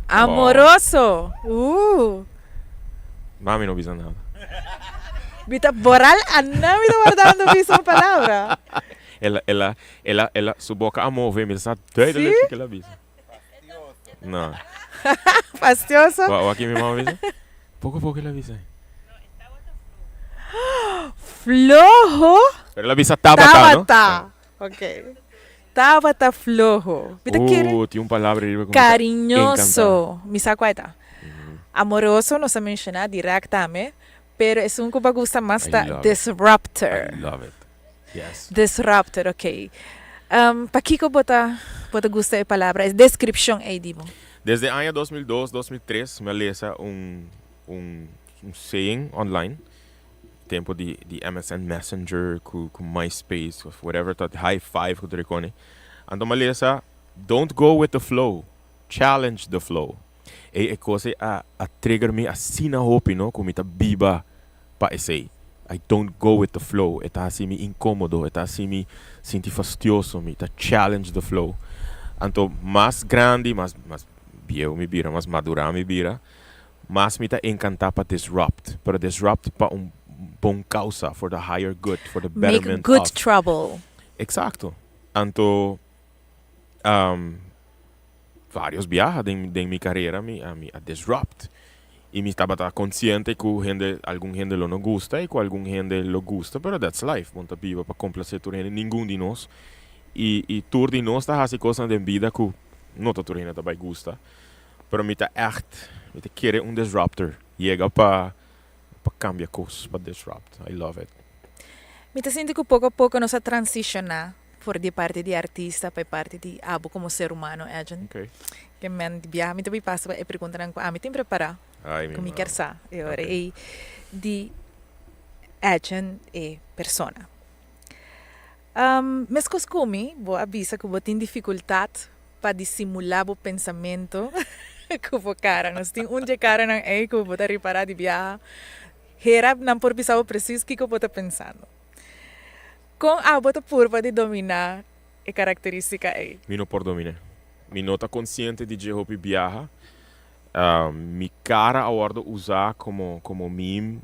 Amoroso. Uh. Mami no bisa nada. Mi ta boral ana mi ta wardando bisa un palabra. El a, el a, el a, el a, su boca a move, mi ta sa duidelijk Sí? kiko el a bisa. No. Fastioso. Wa, wak mi mama bisa? Poco poco el a bisa. Floho. Pero el a bisa tabata, no? Tabata. Ok. Tabata floho. Mi ta kere. Tin un palabra riba ku mi ta Cariñoso. Mi sa kua ta. Amoroso nos a menshoná direct tambe. Pero esun ku bo a gusta mas I ta love it. disruptor. I love it. Yes. Disruptor, ok. Pakiko bo ta gusta e palabra, e deskripshon ei di bo? Desde aña 2002, 2003, mi a lesa un saying online. Tempu di MSN Messenger, ku MySpace, of whatever, dat Hi5 ku tur kos. Anto mi a lesa: "Don't go with the flow, challenge the flow." E kos a trigger mi asina hopi, no? Ku mi ta biba pa esei. I don't go with the flow. E ta hasi mi inkómodo, e ta hasi mi sinti fastioso, mi ta challenge the flow. Anto mas grandi, mas bieu mi bira, mas madurá mi bira, mas mi ta enkantá pa disrupt. Pero disrupt pa un bon kousa, for the higher good, for the Make betterment good of. trouble. Eksakto. Anto, varios biaha den mi karera mi a disrupt. I mi tabata konsiente ku hende, algun hende lo no gusta i ku algun hende lo gusta, pero that's life. Bo n' ta biba pa komplasé tur hende, ningun di nos. I tur di nos ta hasi kos den bida ku no ta tur hende ta bai gusta. Pero mi ta echt, mi ta kere un disruptor. Yega pa kambia kos, pa disrupt. I love it. Mi ta sinti ku poko a poko nos a transishoná for di parti di artista pa parti di abo komo ser humano, Edjean. Ke men biaha mi ta bai pasa pa e preguntanan ku ami tin prepará. Ai, mi Ku mi mama. Kier sa. E ora ei di Edjean e persona. Meskos ku mi, bo a bisa ku bo tin difikultat pa disimulá bo pensamentu ku bo kara. Nos tin un dje karanan ei ku bo ta ripará di biaha. Hera nan por bisa bo presis kiko bo ta pensando. Kon abo ta purba di dominá e karakterístika ei? Mi no por dominá. Mi no ta konsiente di dje hopi biaha. Mi kara a wòrdu usá komo meme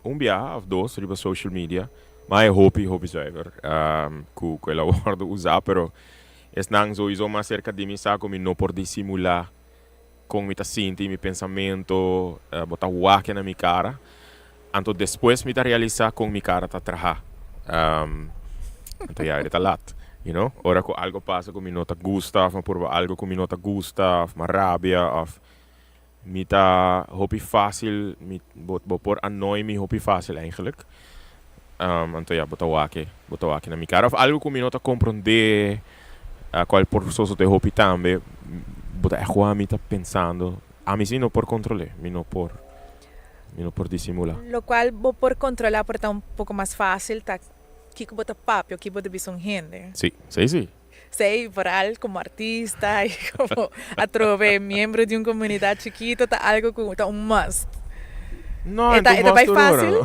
un biaha òf dos riba social media. Ma e hopi, hopi zuiver ku el a wòrdu usá, pero esnan sowieso mas serka di mi sa ku mi no por disimulá kon mi ta sinti, mi pensamentu, bo ta wak na mi kara. Anto despues mi ta realisá kon mi kara ta traha. Anto ya, e ta lat. Ora ku algu pasa ku mi no ta gusta, òf mi purba algu ku mi no ta gusta, òf mi rabia, òf mi ta hopi fásil, bo por annoy mi hopi fásil eigenlijk. Anto ya, bo ta wak na mi kara. Òf algu ku mi no ta komprondé, kual por sosodé hopi tambe, bo ta echt mi ta pensando. Ami sí no por kontrolá, mi no por disimulá. Lokual bo por kontrolá por ta un poko mas fásil, ta kiko bo ta papia, kiko bo ta bisa un hende. Si. Sei, vooral komo artista i komo atrobe miembro di un komunidat chikitu, ta algu ku ta un must. No, E ta bai fásil?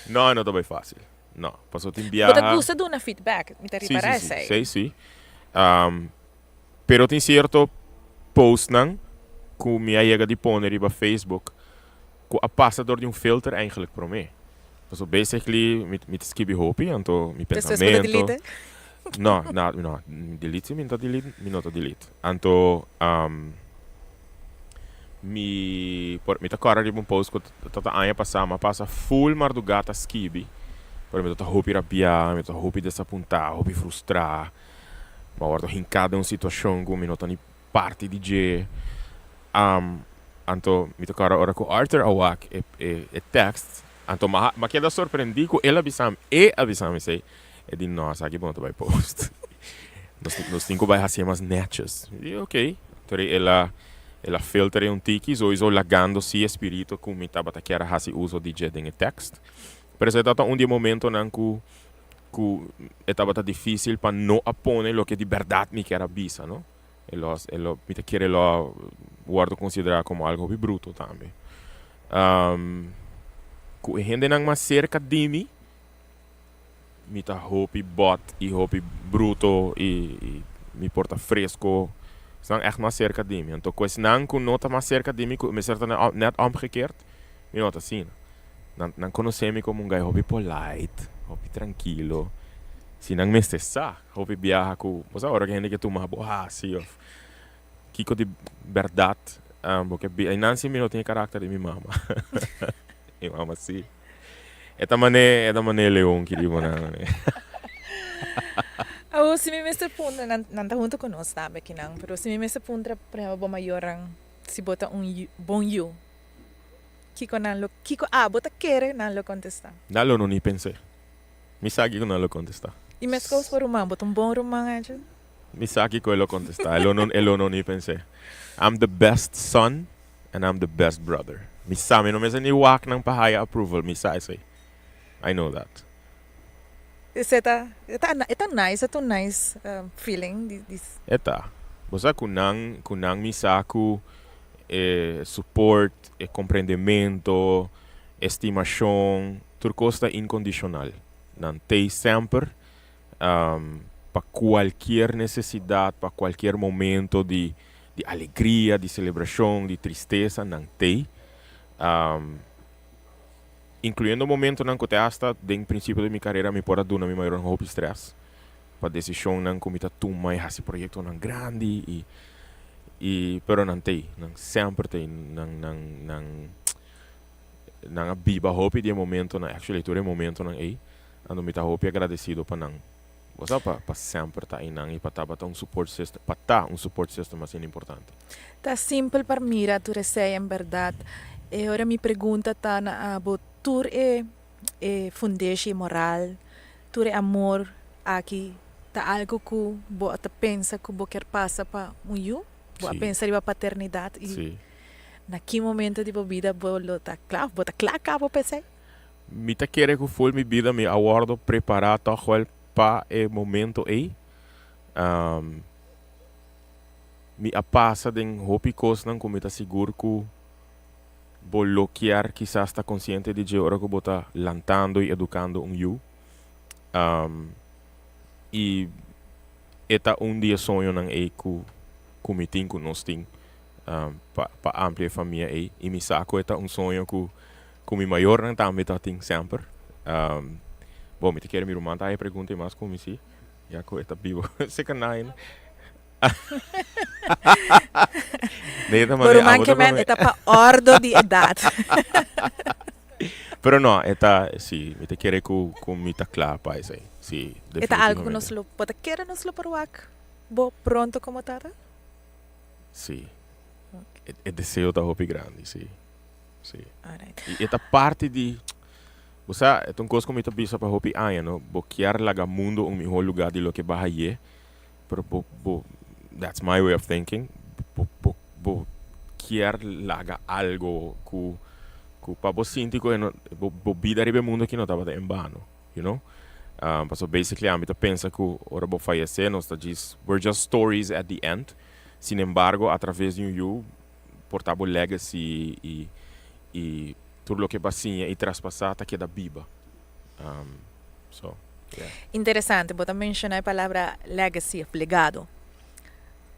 No, no ta bai fásil. No, paso tin Bo ta biaha. gusta duna feedback, mi ta ripará esei. Si. Pero tin sierto postnan ku mi a yega di pone riba Facebook ku a pasa dor di un filter eigenlijk promé. So basically mi ta skibi hopi, anto mi Despues bo ta pensamentu. delete? No, delete mi no ta delete, mi no ta delete. Anto mi ta kòrda riba un post ku ta aña pasá, m'a pasa full mardugá ta skibi, pero mi ta hopi rabiá, mi ta hopi desapuntá, hopi frustrá. M'a wòrdu hinká den un situashon ku mi no ta ni parti di dje. Anto mi ta kòrda ora ku Arthur a wak e tekst, anto m'a keda sorprendí ku el a bisa mi, e a bisa mi esei, e di: "No, esaki bo no ta bai post. Nos tin ku bai hasié mas netjes." Mi di: "Ok." Anto el a filter un tiki, sowieso lagando si e spiritu ku mi tabata kier a hasi uso di dje den e tekst. Pero esei tabata un di e momentonan ku e tabata difísil pa no a pone loke di bèrdat mi kier a bisa, no? E lo, mi ta kere lo wòrdu konsiderá komo algu hopi bruto tambe. Ku e hendenan mas serka di mi, Mi ta hopi bot y hopi bruto y mi por ta fresco. Esnan echt mas cerca di mi. Anto cu esnan cu no ta mas cerca di mi cu mester ta net omgekeerd, mi no ta asina. Nan nan conoce mi como un guy hopi polite, hopi trankilo. Si nan mester sa hopi biaha cu bo sa ora cu hende ke tuma bo haci of kiko di berdad bo ke bi. Einan si mi no tin e karakter di mi mama. Mi mama si. E ta mane, e ta mane leon ki di bo nan. Awor si mi mester puntra, nan nan ta hunto ku nos tambe akinan, pero si mi mester puntra por ehempel bo mayornan si bo ta un yu, bon yu, kiko nan lo, kiko abo ta kere nan lo kontestá? Nan lo no ni pens'é. Mi sa kiko nan lo kontestá. I meskos bo ruman, bo ta un bon ruman, Angel? Mi sa kiko e lo kontestá. E lo no, e lo no ni pens'é. I'm the best son and I'm the best brother. Mi sa, mi no mester ni wak nan pa haya approval, mi sa esei. I know that. Esei ta, e ta, e ta nice, e ta un nice feeling di, di. E ta. Bo sa ku nan, ku nan mi sa ku e support, e comprendemento, e stimashon, tur kos ta incondicional. Nan t'ei semper pa cualkier necesidad, pa cualkier momento di di alegria, di celebracion, di tristesa, nan t'ei. Incluyendo momentonan cu te hasta den principio di mi carera mi por a duna mi mayornan hopi stress pa decisionnan cu mi ta tuma y haci proyectonan grandi y y pero nan t'ei, nan semper t'ei, nan nan nan nan a biba hopi di e momentonan, actually tur e momentonan ei. Anto mi ta hopi agradecido pa nan. Bo sa pa pa semper ta einan y pa tabata un support system, pa ta un support system asina importante. Ta simpel pa mira tur esei en berdad. E ora mi pregunta ta na abo tur e e fundeshi moral, tur e amor aki ta algo cu bo a ta pensa cu bo kier pasa pa un yu? Bo a pensa riba paternidad y na ki momento di bo bida bo lo ta cla of bo ta cla cabo pa esei? Mi ta kere ku ful mi bida mi a wòrdu prepará tòg wèl pa e momento ei. Mi a pasa den hopi kosnan ku mi ta sigur ku bo lo kier kisas ta konsiente di dje ora ku bo ta lantando i edukando un yu. I e ta un di e soñonan ei ku ku mi tin, ku nos tin pa amplia e famia ei. I mi sa ku e ta un soño ku Ku mi mayornan tambe ta tin semper. Bo, mi ta kere mi ruman ta haña pregunta i mas ku mi si, ya ku e ta bibo seka nine. Nee, ta Bo ruman ke men e ta pa ordo di edat. Pero no, e ta, si, mi ta kere ku ku mi ta kla pa esei, si, E ta algu ku nos lo, bo ta kere nos lo por wak bo pronto komo tata? Si, e deseo ta hopi grandi, si. Sí. Alright. I e ta parti di, bo sa, e ta un kos ku mi ta bisa pa hopi aña, no? Bo kier laga mundo un mihó lugá di loke bo a haye, pero bo, bo, that's my way of thinking, bo, bo, bo kier laga algo ku, ku pa bo sinti ku e no, bo, bo bida riba e mundo aki no tabata en bano, you know? Pasobra basically ami ta pensa ku ora bo fayesé nos ta djis, we're just stories at the end, sinembargo atraves di un yu, por ta bo legacy y y tur loke bo a siña y traspasa ta keda biba. So, yeah. Interesante, bo ta menciona e palabra legacy of legado.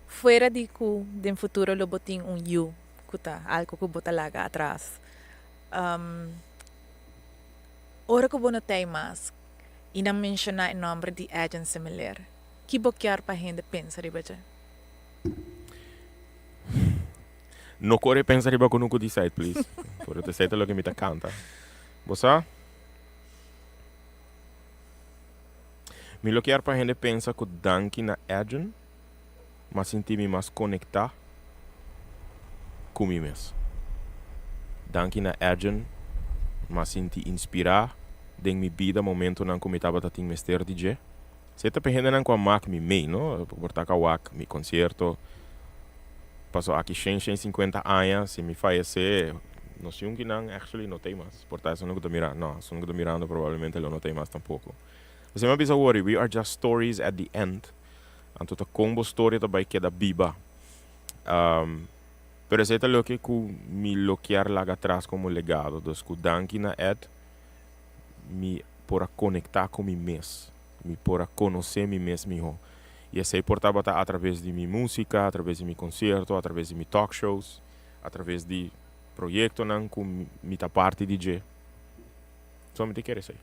Fuera di cu den futuro lo bo tin un yu cu ta algo cu bo ta laga atras, ora cu bo no ta ey mas y nan menciona e nomber di Edjean Semeleer, ki bo kier pa hende pensa riba dje? No kore pensa riba kunuku di site please. Por esei ta loke mi ta kanta. Bo sa? Mi lo kier pa hende pensa ku danki na Edjean m'a sinti mi mas konektá ku mi mes. Danki na Edjean m'a sinti inspirá den mi bida momentonan ku mi tabata tin mester di dje. Si e ta pa e hendenan ku a mak mi mei, no? Por ta ku a wak mi konsierto. Paso aki shen, shen sinkuenta aña, si mi fayesé, nos yunkinan actually no ta ei mas. Por ta esunnan ku ta mira, no, esunnan ku ta mirando probablemente lo no ta ei mas tampoko. Pasobra mi a bisa wori, we are just stories at the end. Anto ta kon bo storia ta bai keda biba. Pero esei ta loke ku mi lo kier laga atras komo legado. Dus ku danki na Ed, mi. por a konektá ku mi mes, mi por a konosé mi mes mihó. I esei por tabata atraves di mi músika, atraves di mi konsierto, atraves di mi talk shows, atraves di proyektonan ku mi ta parti di dje. So mi ta kere esei.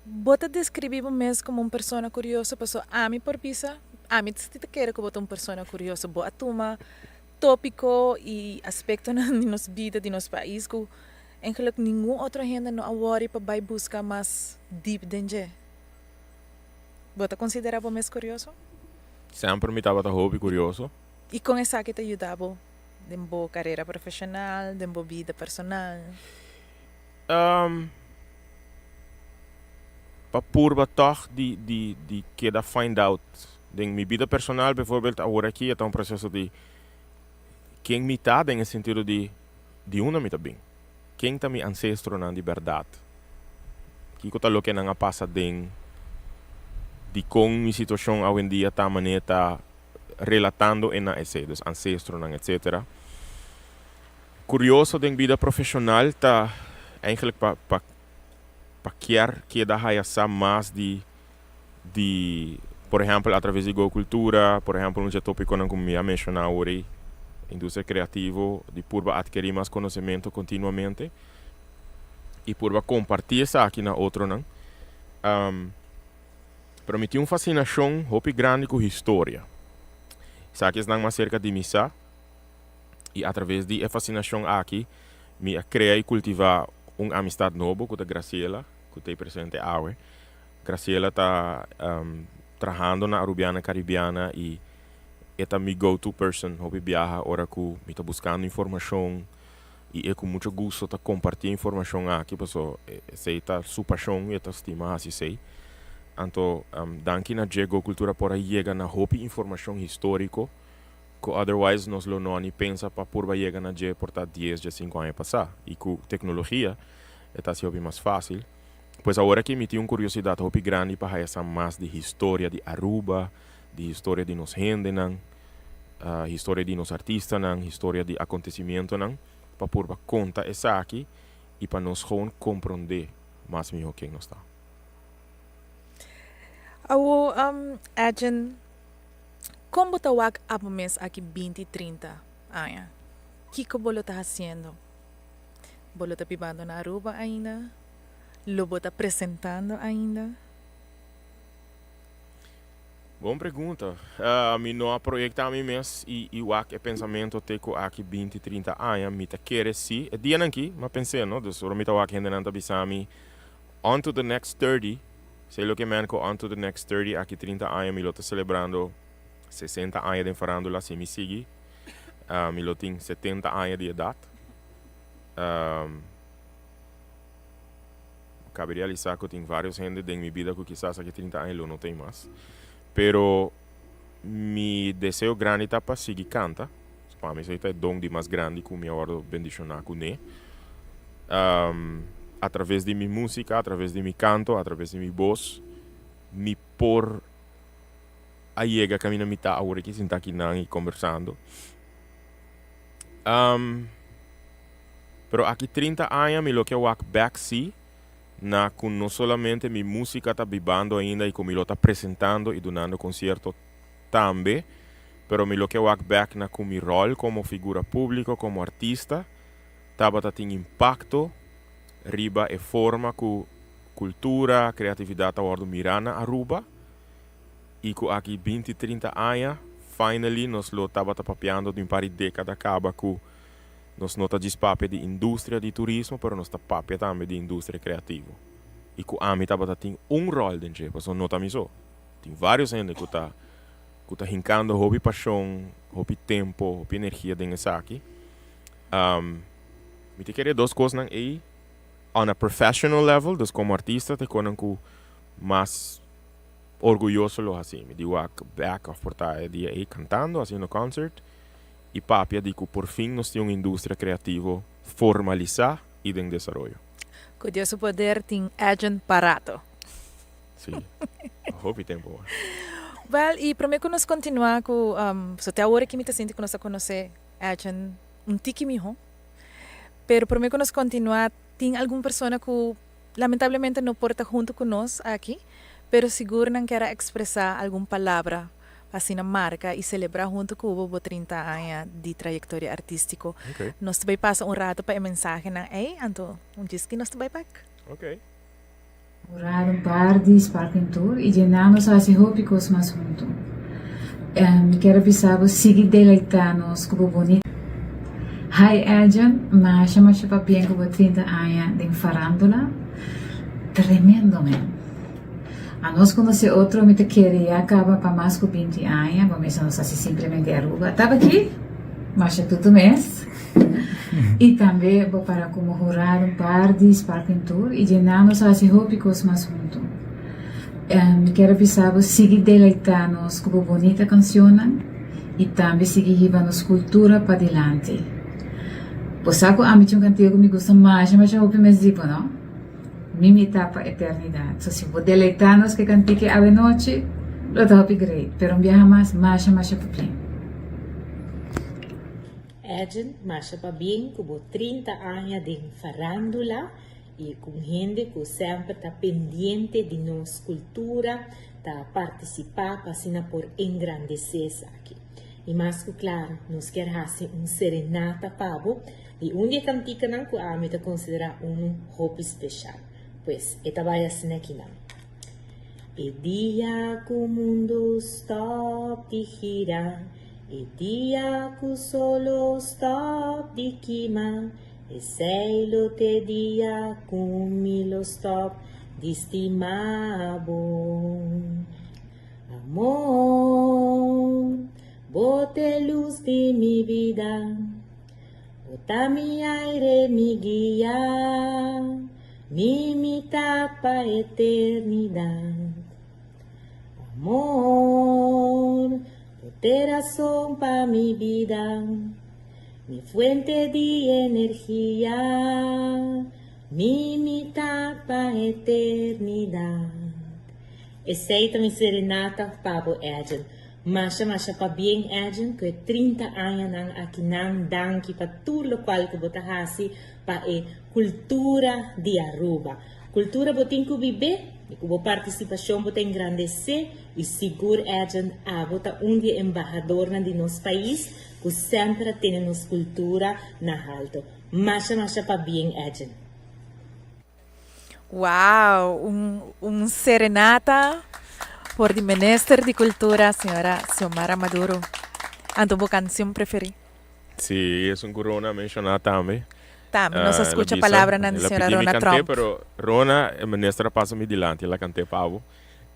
Bo ta deskribí bo mes komo un persona kurioso? Pasobra ami por bisa, ami si ta kere ku bo ta un persona kurioso. Bo a tuma tópiko i aspektonan di nos bida, di nos pais ku Eigenlijk ningun otro hende no a worry pa bai buska mas diep den dje. Bo ta konsiderá bo mes kurioso? Semper mi tabata hopi kurioso. I kon esaki ta yuda bo den bo karera profeshonal, den bo bida personal? Pa purba tòg di di di keda find out den mi bida personal bijvoorbeeld awor aki e ta un proseso di ken mi ta den e sentido di Di unda mi ta bin? Ken ta mi ancestronan di berdad? Kico ta loke nan a pasa den? Dicon mi situacion awendia ta manera ta relatando e na esey, dus ancestronan etc. Curioso den bida profesional ta eigenlijk pa pa pa kier keda haya sa mas di di por ehempel atraves di Go Cultura, por ehempel un dje topiconan cu mi a menciona awor ey, industria creativo, di purba adkeri mas conocemento continuamente y purba comparti esaki na otronan. Pero mi tin un fascinacion hopi grandi cu historia. Esaki esnan mas cerca di mi sa y atraves di e fascinacion aki mi a crea y cultiva un amistad nobo cu ta Graciela cu ta ey presente awe. Graciela ta trahando na Arubiana Caribiana y e ta mi go to person hopi biaha ora cu mi ta buscando informacion y e cu mucho gusto ta comparti e informacion aki paso esey ta su pasion y e ta stima haci esey. Anto danki na dje Go Cultura por a yega na hopi informacion historico cu otherwise nos lo no a ni pensa pa purba yega na dje por ta dies diescinco aña pasa y cu tecnologia e ta haci hopi mas facil. Pues awor aki mi tin un curiosidad hopi grandi pa haya sa mas di historia di Aruba, di historia di nos hendenan, historia di nos artistanan, historia di acontecimientonan, pa purba conta esaki y pa nos gewoon comprende mas miho ken nos ta. Awo, Edjean, con bo ta wak abo mes aki binti, trinta aña? Kico bo lo ta haciendo? Bo lo ta bibando na Aruba ainda? Lo bo ta presentando ainda? Bon pregunta. Mi no a proyecta mi mes y wak e pensamento te cu aki binti, trinta aña. Mi ta kere si. E dianan aki m'a pens'é, no? Dus ora mi ta wak hendenan ta bisa mi on to the next 30. Esei loke men cu on to the next 30, aki 30 aña mi lo ta celebrando 60 aña den farandula si mi sigui. Mi lo tin 70 aña di edad. Cabe realisa cu tin varios hende den mi bida cu kisas aki 30 aña lo no tin mas. Pero mi deseo grandi ta pa sigui canta. Pa mi esey ta e don di mas grandi cu mi a wordo bendiciona cu ne. A traves di mi musica, a traves di mi canto, a traves di mi bos, mi por a yega caminda mi ta awor aki sinta akinan y conversando. Pero aki 30 aña mi lo ke wak bek si na ku no solamente mi músika ta bibando ainda i ku mi lo ta presentando i dunando konsierto tambe, pero mi lo ke wak bek na ku mi ròl komo figura públiko, komo artista, tabata tin impakto riba e forma ku kultura, kreatividat ta wòrdu mirá na Aruba. I ku aki binti 30 aña finally nos lo tabata papiando di un par di dékada kaba ku nos no ta djis papia di industria di turismo pero nos ta papia tambe di industria kreativo. I ku ami tabata tin un ròl den dje pasobra no ta mi so. Tin vários hende ku ta ku ta hinkando hopi pashon, hopi tempo, hopi energia den esaki. Mi ta kere dos kosnan ei on a professional level, dus komo artista ta e konan ku mas orguyoso lo hasi mi di wak bek of por ta e dia ei cantando, haciendo concert y papia di cu por fin nos tin un industria creativo formalisa y den desaroyo. Cu Dios su poder tin Edjean pa rato. Si, hopi tempo mas. Wel, y prome cu nos continua cu, so te awor aki mi ta sinti cu nos a conoce Edjean un tiki miho, pero prome cu nos continua tin algun persona cu. Lamentablemente no por ta hunto cu nos aki, pero sigur nan kier a expresa algun palabra pa asina marca y celebra hunto cu bo bo 30 aña di trayectoria artistico. Nos ta bay pasa un rato pa e mensahenan ey, anto un djis ki nos ta bay bek. Hurado un par di Sparkling Tour y dje-na nos a haci hopi cos mas hunto. Mi kier a bisa bo sigui deleita nos cu bo bonita. Hi Edjean, masha masha pabien cu bo 30 aña den farandula. Tremendo men. Anos conoce otro mi ta kere ya caba pa mas cu 20 aña, bo mester nos haci simplemente Aruba. Taba aki? Masha tutu mes. Y tambe bo para como hurado un par di Sparkling Tour y dje-na nos a haci hopi cos mas hunto. Mi kier a bisa bo sigui deleita nos cu bo bonita cancionnan y tambe sigui hiba nos cultura padilanti. Bo sa cu ami tin un cantiga cu mi gusta masha masha hopi mes di bo, no? Mi mitad pa eternidad. So si bo deleita nos cu e cantica awenochi, lo ta hopi great. Pero un biaha mas, masha masha pabien. Edjean, masha pabien cu bo 30 aña den farandula y cu un hende cu semper ta pendiente di nos cultura, ta participa pa asina por engrandece esaki. Y mas cu claro, nos kier haci un serenata pa bo di un di e canticanan cu ami ta considera uno hopi special. Pues, e ta bay asina akinan. E dia cu mundo stop di gira, e dia cu solo stop di kima, esey lo t'e dia cu mi lo stop di stima bo. Amor, bo t'e luz di mi bida, bo ta mi aire, mi guia, mi mitad pa eternidad. Amor, bo t'e razon pa mi bida, mi fuente di energia, mi mitad pa eternidad. Esey ta mi serenata pa bo, Edjean. Masha masha pabien, Edjean, cu e 30 añanan akinan. Danki pa tur locual cu bo ta haci pa e cultura di Aruba. Cultura bo tin cu bibe y cu bo participacion bo ta engrandece y sigur, Edjean, abo ta un di e embahadornan di nos pais cu semper a tene nos cultura na halto. Masha masha pabien, Edjean. Wow, un serenata for di Minister di Cultura, señora Xiomara Maduro. Anto bo cancion preferi? Si, esun cu Rona a menciona tambe. Tambe nos a scucha palabranan di señora Rona Tromp. Pero Rona, e minister a pasa mi dilanti, el a cant'e pa bo.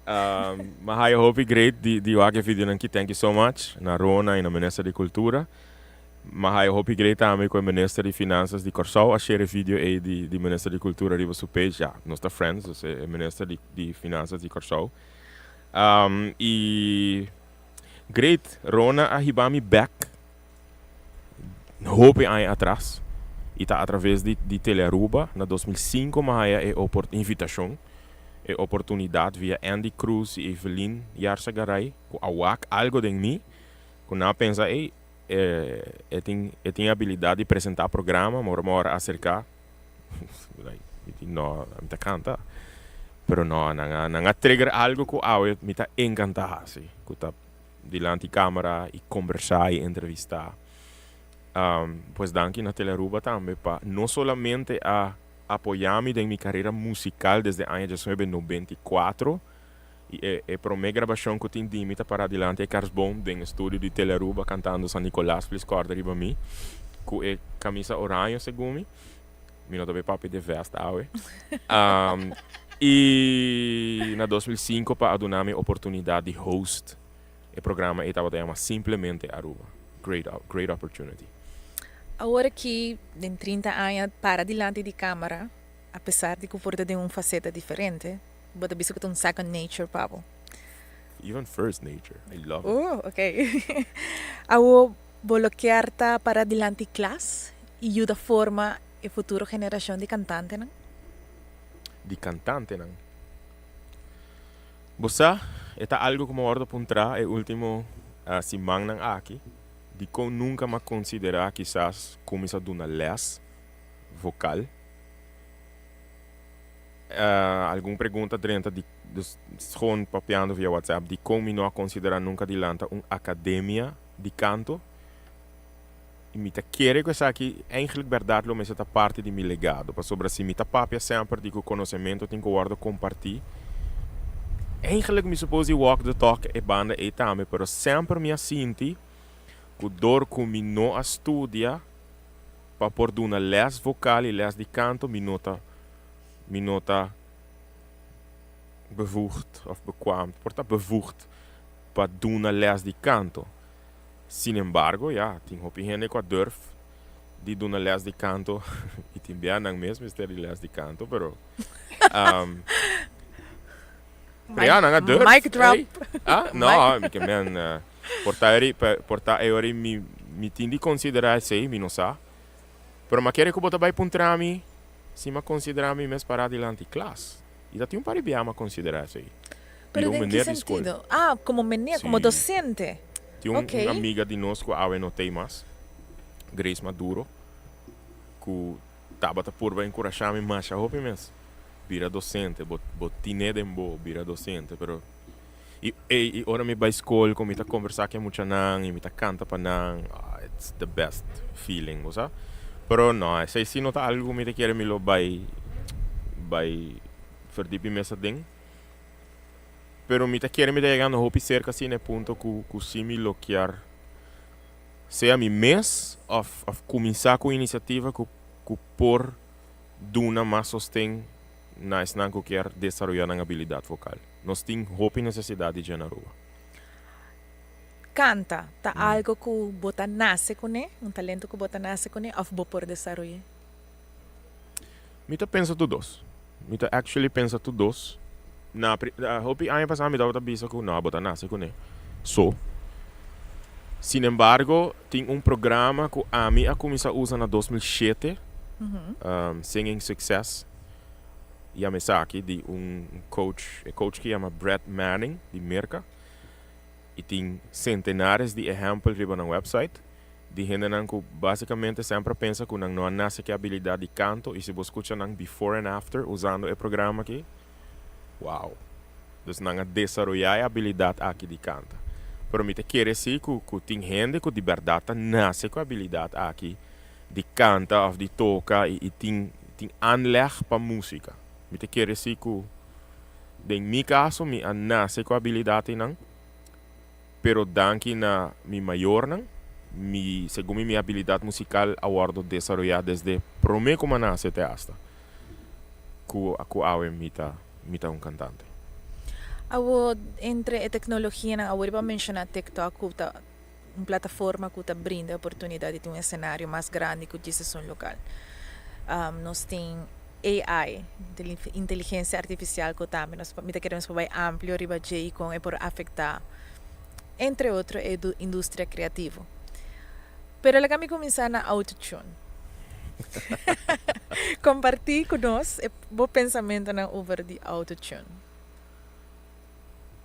Mi a haya hopi great di wak e videonan aki. Thank you so much na Rona y na Minister di Cultura. M'a haya hopi grei tambe ku e Minister di Finansas di Kòrsou a share e video ei di di Minister di Kultura riba su page. Ya, nos ta friends, dus e Minister di di Finansas di Kòrsou. I great, Rona a hiba mi bèk hopi aña atras i ta atraves di di Telearuba na 2005 m'a haya e opor invitashon, e oportunidat via Andy Cruz i Evelyn Yarzagaray ku a wak algo den mi ku nan a pensa ei E tin e tin abilidad di presenta programa, ma ora mi ora acerca, like, mi di no, mi ta canta. Pero no, nan a nan a trigger algo cu awe mi ta encanta haci, cu ta dilanti camera y combersa y entrevista. Pues danki na Telearuba tambe pa no solamente a apoya mi den mi carera musical desde aña 1994, I e e promé grabashon ku tin di mi ta pará dilanti e karsboom den e studio di Telearuba kantando San Nicolas Please Kòrda riba mi ku e kamisa oraño segun mi. Mi no ta bay papia di e vèst awe. I na 2005 pa a duna mi oportunidat di host e programa ei tabata yama Simplemente Aruba. Great great opportunity. Awor aki den 30 aña para dilanti di kamera apesar di ku por ta den un faseta diferente. Bo ta bisa ku ta un second nature pa bo? Even first nature. I love it. Oh, ok. Awo bo lo kier ta para dilanti klas i yuda forma e futuro generashon di kantantenan? Di kantantenan? Bo sa, e ta algu ku mi a wòrdu puntrá e último simannan aki, dikon nunka mi a konsiderá kisas kuminsá duna lès vokal. Algun pregunta drenta di dus gewoon papiando via WhatsApp dikon mi no a konsiderá nunka di lanta un akademia di kanto. I mi ta kere ku esaki eigenlijk bèrdat lo mester ta parti di mi legado pasobra si mi ta papia semper di ku konosementu tin ku wòrdu kompartí eigenlijk mi suppose di walk the talk e banda ei tambe pero semper mi a sinti ku dor ku mi no a studia pa por duna lès vokal i lès di kanto mi no ta mi no ta bevoegd of bekwaam, por ta bevoegd pa duna les di kanto. Sin embargo, ya, tin hopi hende ku a durf di duna les di kanto i tin bia nan mes mester di les di kanto, pero um, pero ya, nan a durf. Mic drop. Ey. Ah, no, mi ke men, eh, por ta eri, por ta e ori mi, mi tin di konsiderá esei, mi no sa. Pero m'a kere ku bo ta bai puntra mi si m'a konsiderá mi mes pará dilanti klas. I ta tin un par di bia m'a konsiderá esei. Pero Bira un den ki meneer di skol. sentido? Ah, komo meneer, komo Sí. dosente. Tin un, un Oké. amiga di nos ku awe no t'ei mas, Grace Maduro, ku tabata purba enkurashá mi masha hopi mes. Bira dosente, bo, bo tin'é den bo, bira dosente. Pero i, ei, i ora mi bai skol ku mi ta kombersá ku e muchanan i mi ta kanta pa nan, ah, it's the best feeling, bo sa. Pero no, esei si no ta algu ku mi ta kere mi lo bai, bai verdiep mi mes aden. Pero mi ta kere mi ta yegando hopi serka asina e punto ku ku si mi lo kier sea mi mes òf òf kuminsá ku un inisiativa ku ku por duna mas sosten na esnan ku kier desaroyá nan abilidat vokal. Nos tin hopi nesesidat di dje na Aruba. Kanta ta algo ku bo ta nase kuné, un talento ku bo ta nase kuné òf bo por desaroy'é? Mi ta pensa tur dos. Mi ta actually pensa tur dos. Na hopi aña pasá mi tabata bisa ku no, bo ta nase kuné. So. Sinembargo, tin un programa ku ami a kuminsá usa na 2007, Singing Success, yama esaki, di un coach, e coach ki yama Brett Manning di Merka. I tin sentenares di ehèmpel riba nan website di hendenan ku basikamente semper a pensa ku nan no a nase ku e abilidat di kanto i si bo skucha nan before and after usando e programa aki, wow! Dus nan a desaroyá e abilidat aki di kanta. Pero mi ta kere si ku ku tin hende ku di bèrdat ta nase ku e abilidat aki di kanta òf di toka i i tin tin aanleg pa músika. Mi ta kere si ku den mi kaso mi a nase ku e abilidat einan. Pero danki na mi mayornan, mi segun mi mi abilidat musikal a wòrdu desaroyá desde promé ku mi a nase te asta ku ku awe mi ta mi ta un kantante. Awor entre e teknologianan awor bo a menshoná TikTok ku ta un plataforma ku ta brinda e oportunidat di tin un esenario mas grandi ku djis esun lokal. Nos tin AI, inteligencia artificial cu tambe nos mi ta kere nos por bay amplio riba dje y con e por afecta entre otro e industria creativo. Pero laga mi cuminsa na autotune. Comparti cu nos e bo pensamentonan over di autotune.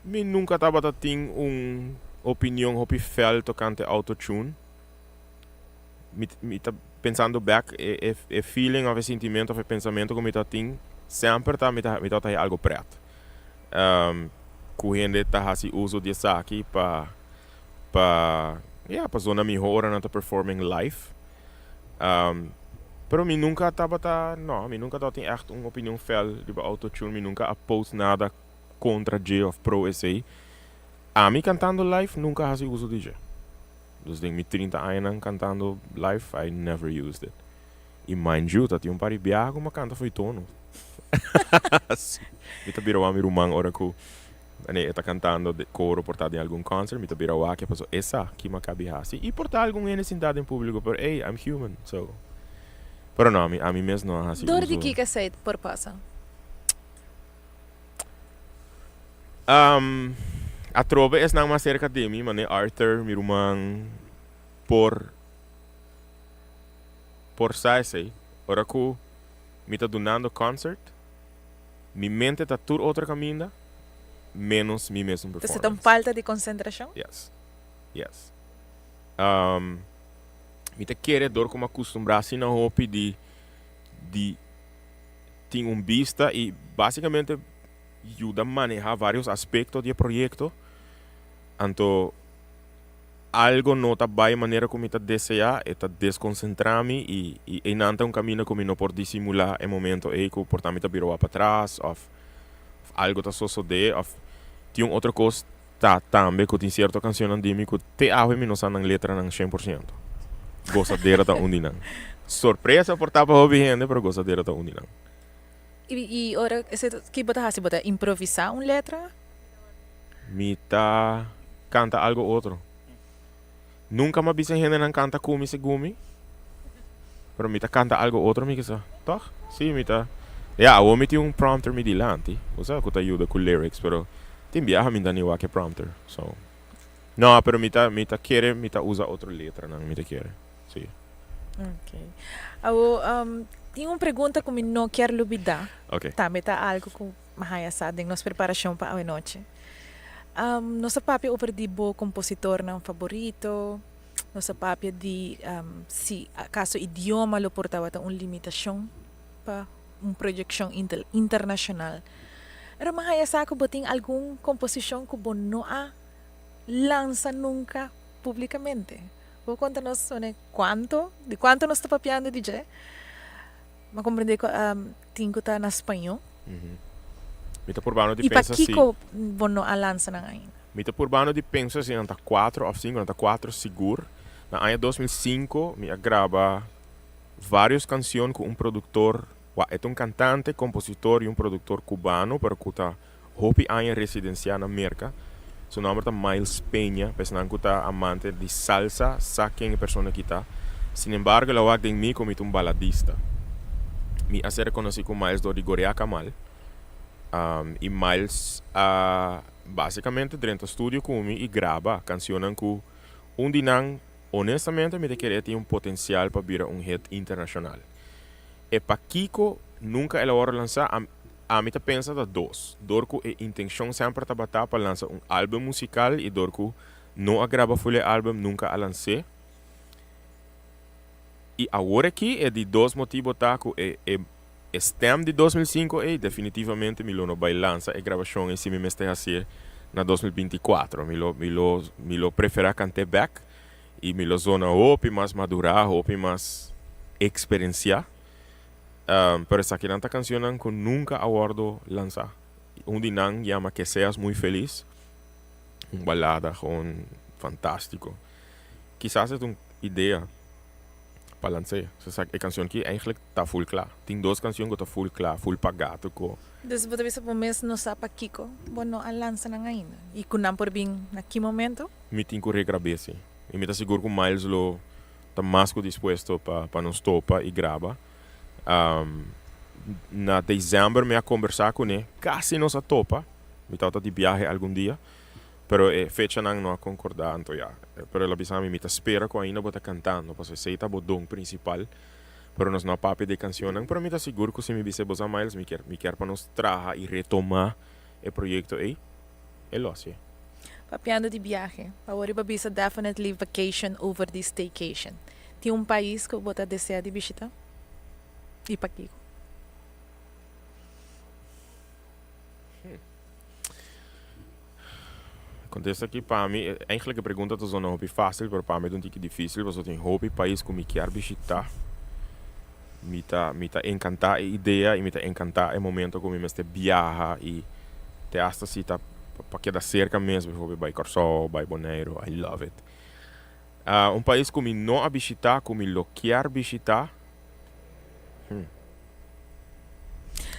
Mi nunca tabata tin un opinion hopi fel tocante autotune. Mi mi ta pensando bek e e e feeling of e sintimento of e pensamento ku mi ta tin semper ta mi ta mi tabata haña algo pret. Ku hende ta hasi uso di esaki pa pa ya pa zona miho ora nan ta performing live. Pero mi nunka tabata no mi nunka tabatin ègt un opinion fel riba autotune mi nunka a post nada kontra dje of pro esei. Ami kantando live nunka a hasi uso di dje. Dus den mi 30 añanan kantando live I never used it. I mind you ta tin un par di biaha ku mi a kanta fo'i tono. Mi ta bira wak mi ruman ora ku e ta kantando den koro por ta den algun concert mi ta bira wak e pasobra e sa ki mi a kabi hasi i por ta algun hende sinta den publico pero ey I'm human so pero no ami ami mes no a hasi Dor di uso. kiko esei por pasa? Atrobe esnan mas serka di mi, mane Arthur, mi ruman, por por sa esei. Ora ku mi ta dunando concert, mi mente ta tur otro kaminda menos mi mesun Entonces ta un performance. falta di konsentrashon? Yes, yes. Mi ta kere dor ku mi a kustumbrá asina hopi di di. Tin un bista y basicamente yuda maneha varios aspecto di e proyecto. Anto algo no ta bay manera cu mi ta desea, e ta desconcentra mi y y eynan ta un camino cu mi no por disimula e momento ey cu por ta mi ta bira wak patras of algo ta sosode of tin un otro cos ta tambe cu tin cierto cancionnan di mi cu te awe mi no sa nan letranan 100%. Gozadera ta un di nan. Sorpresa por ta pa hopi hende pero gozadera ta un di nan. Y y ora esey ta ki bo ta haci? Bo ta improvisa un letra? Mi ta canta algo otro. Nunca mi a bisa hendenan canta cu mi segun mi, pero mi ta canta algo otro mi kisa, toch? Si, mi ta, ya, awor mi tin un prompter mi dilanti, bo sa, cu ta yuda cu lyrics, pero tin biaha mi no ta ni wak e prompter, so. No, pero mi ta, mi ta kere mi ta usa otro letranan, mi ta kere, si. Ok. Awor, tin un pregunta cu mi no kier lubida. Ok. Tambe ta algo cu mi haya sa den nos preparacion pa awenochi. Nos a papia over di bo compositornan favorito, nos a papia di si acaso idioma lo por tabata un limitacion pa un proyeccion internacional. Pero mi haya sa cu bo tin algun composicion cu bo no a lansa nunca publicamente. Bo conta nos cuanto, di cuanto nos ta papiando di dje? Mi a comprende cu tin cu ta na spañó. Mi ta purbando di pensa si. I pakiko bo no a lansa nan ainda? Mi ta purbando di pensa si nan ta cuatro of cinco, nan ta cuatro sigur. Na aña 2005 mi a graba varios cancion cu un productor, wak e ta un cantante, compositor y un productor cubano pero cu ta hopi aña residencia na Merca. Su nomber ta Miles Peña, pa esnan cu ta amante di salsa sa ken e persona aki ta. Sin embargo el a wak den mi cu mi ta un baladista. Mi a ser conoci cu Miles door di Gorea Kamal y Miles a basicamente drenta studio cu mi y graba cancionnan cu un di nan honestamente mi ta kere e tin un potencial pa bira un hit internacional. E pakico nunca el a worde lansa Ami ta pensa ta dos, dor ku e intenshon semper tabata pa lansa un album musikal i dor ku no a graba ful e album nunka a lans'é. I awor aki e di dos motibo ta ku e e e stem di 2005 ei definitivamente mi lo no bai lansa e grabashon ei si mi mester hasié na 2024. Mi lo mi lo mi lo preferá kant'é bèk i mi lo zona hopi mas madurá, hopi mas eksperensiá. Pero esakinan ta cancionnan cu nunca a wordo lansa. Un di nan yama Que seas muy feliz, un balada gewoon fantastico. Kisas e ta un idea pa lans'é. E cancion aki eigenlijk ta full cla. Tin dos cancion cu ta full cla, full paga tuko. Dus bo ta bisa bo mes no sa pakico bo no a lansa nan ainda y cu nan por bin na ki momento? Mi tin cu regrab'é si. Y mi ta sigur cu Miles lo ta mas cu dispuesto pa pa nos topa y graba. Na december mi a conversa cune, casi nos a topa, mi tabata di biahe algun dia, pero e fechanan no a concorda, anto ya. Pero el a bisa mi, mi ta spera cu ainda bo ta cantando, pasobra esey ta bo don principal, pero nos no a papia di e cancionnan, pero mi ta sigur cu si mi bisa bo sa Miles, mi kier mi kier pa nos traha y retoma e proyecto ey. E lo hacié. Papiando di biahe, awor riba bisa definitely vacation over di staycation. Tin un pais cu bo ta desea di bishita? Y pakico? Contesta aki pa mi, eigenlijk e pregunta ta zona hopi facil, pero pa mi ta un tiki dificil, pasobra tin hopi pais cu mi kier bishita. Mi ta mi ta encanta e idea y mi ta encanta e momento cu mi mester biaha y te hasta si ta pa keda cerca mes, bijvoorbeeld bay Corsou, bay Boneiro, I love it. Un pais cu mi no a bishita cu mi lo kier bishita, hmm,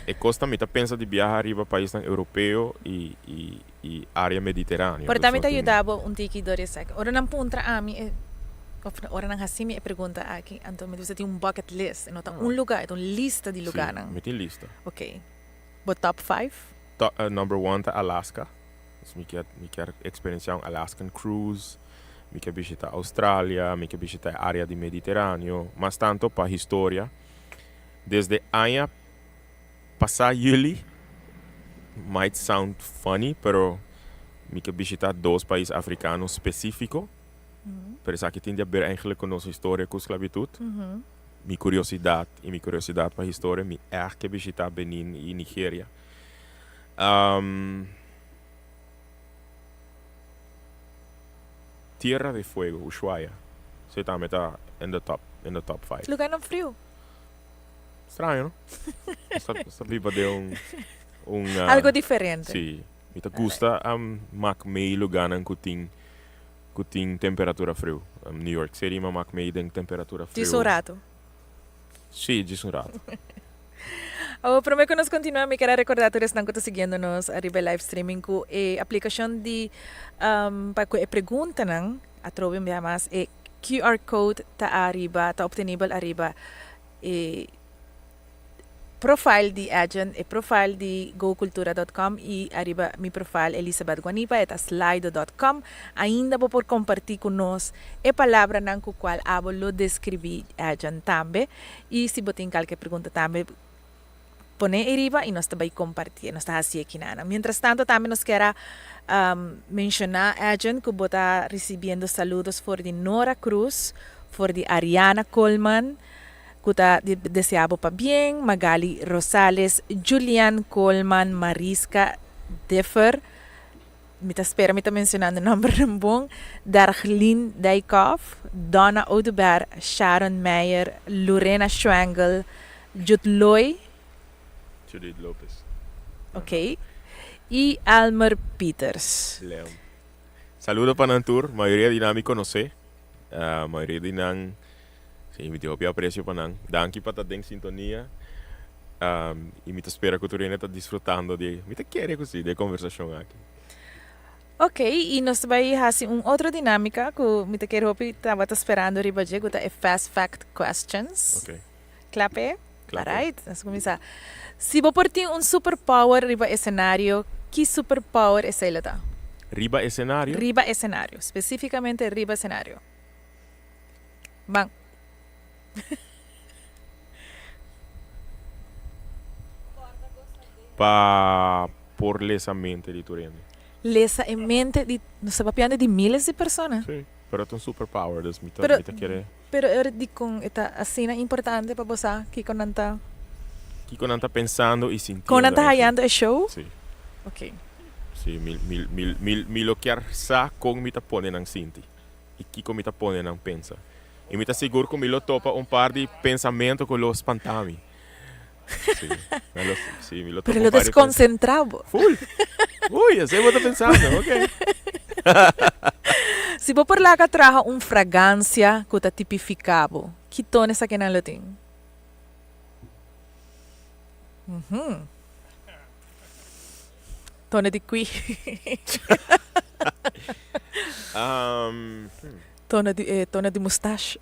e cos ta mi ta pensa di biaha riba paisnan europeo y y y area mediteraneo. Por ta mi ta yuda bo un tiki dor esaki. Ora nan puntra ami e of ora nan haci mi e pregunta aki, anto mi ta bisa tin un bucket list, e no ta un lugar, e ta un lista di lugarnan. Si, mi tin lista. Ok. Bo top five? Number one ta Alaska. Mi kier mi kier experiencia un Alaskan cruise, mi kier bishita Australia, mi kier bishita e area di Mediteraneo, mas tanto pa historia. Desde aña pasa juli, might sound funny, pero mi ke bishita dos pais africano specifico, pero esaki tin di haber eigenlijk cu nos historia cu sclavitud. mi curiosidad y mi curiosidad pa historia, mi echt ke bishita Benin y Nigeria. Um, Tierra de Fuego, Ushuaia. Esey tambe ta in the top, in the top five. Lugarnan friu. Straño, no? Nos ta, nos ta biba den un, un, uh, Algo diferente. Sí. Mi ta gusta um, mak mei lugarnan ku tin, ku tin temperatura friu. Um, New York City mi a mak mei den temperatura friu. Djis un rato. Sí, djis un rato. Awor, prome ku nos kontinua, mi ker a rekordá tur esnan ku ta siguiendo nos ariba e live streaming ku e aplikashon di pa ku e preguntanan atrobe un biaha mas e QR code ta ariba ta optenibel ariba e profile di Edjean, e profile di gocultura dot com y ariba mi profile Elizabeth Guanipa e ta slido dot com. Ainda bo por comparti cu nos e palabranan cu cual abo lo describi Edjean tambe y si bo tin calke pregunta tambe pone e riba y nos ta bay comparti, nos ta haci e kinanan. Mientras tanto tambe nos kier a menciona Edjean cu bo ta ricibiendo saludos for di Nora Cruz, for di Ariana Coleman, Ku ta desea bo pabien, Magali Rosales, Julian Koolman, Mariska Differ, mi ta spera mi ta mencionando nombernan bon, Darglien Dijkhoff, Donna Oduber, Sharon Meijer, Lurena Schwengel, Jutloy, Judith Lopez. Ok, y Elmer Pieters. Leon. Saludo pa nan tur, mayoria di nan mi conoce, mayoria di nan Sí, mi tin hopi aprecio pa nan. Danki pa ta den sintonia. Y mi ta spera cu tur hende ta disfrutando di, mi ta kere cu si, di e conversacion aki. Ok, y nos ta bay haci un otro dinamica cu mi ta kere hopi tabata sperando riba dje, cu ta e fast fact questions. Ok. Cla p'e? Cla p'e. Alright, nos cuminsa. Si bo por tin un superpower riba escenario, ki superpower esey lo ta? Riba escenario? Riba escenario, specificamente riba escenario. Ban. Pa por lesa mente di tur hende. Lesa e mente di, nos ta papiando di miles di persona. Sí, pero ta un superpower, dus mi ta, mi ta kere. Pero ora dikon e ta asina importante pa bo sa kiko nan ta. Kiko nan ta pensando y sintiendo. Kon nan ta hayando e show? Sí. Ok. Sí, mi, mi, mi, mi, mi lo kier sa kon mi ta pone nan sinti. i kiko mi ta pone nan pensa. I mi ta sigur ku mi lo topa un par di pensamentu ku lo spanta mi. Sí, mi lo, sí, mi lo topa Pero lo un par di pens. desconcentra bo. Full! Uy, esei bo ta pensando, ok. Si bo por laga traha un fragancia ku ta tipifica bo, ki tono esakinan lo tin? Uhum. Tono di kui. Um, Tono di, eh, tono di mustache.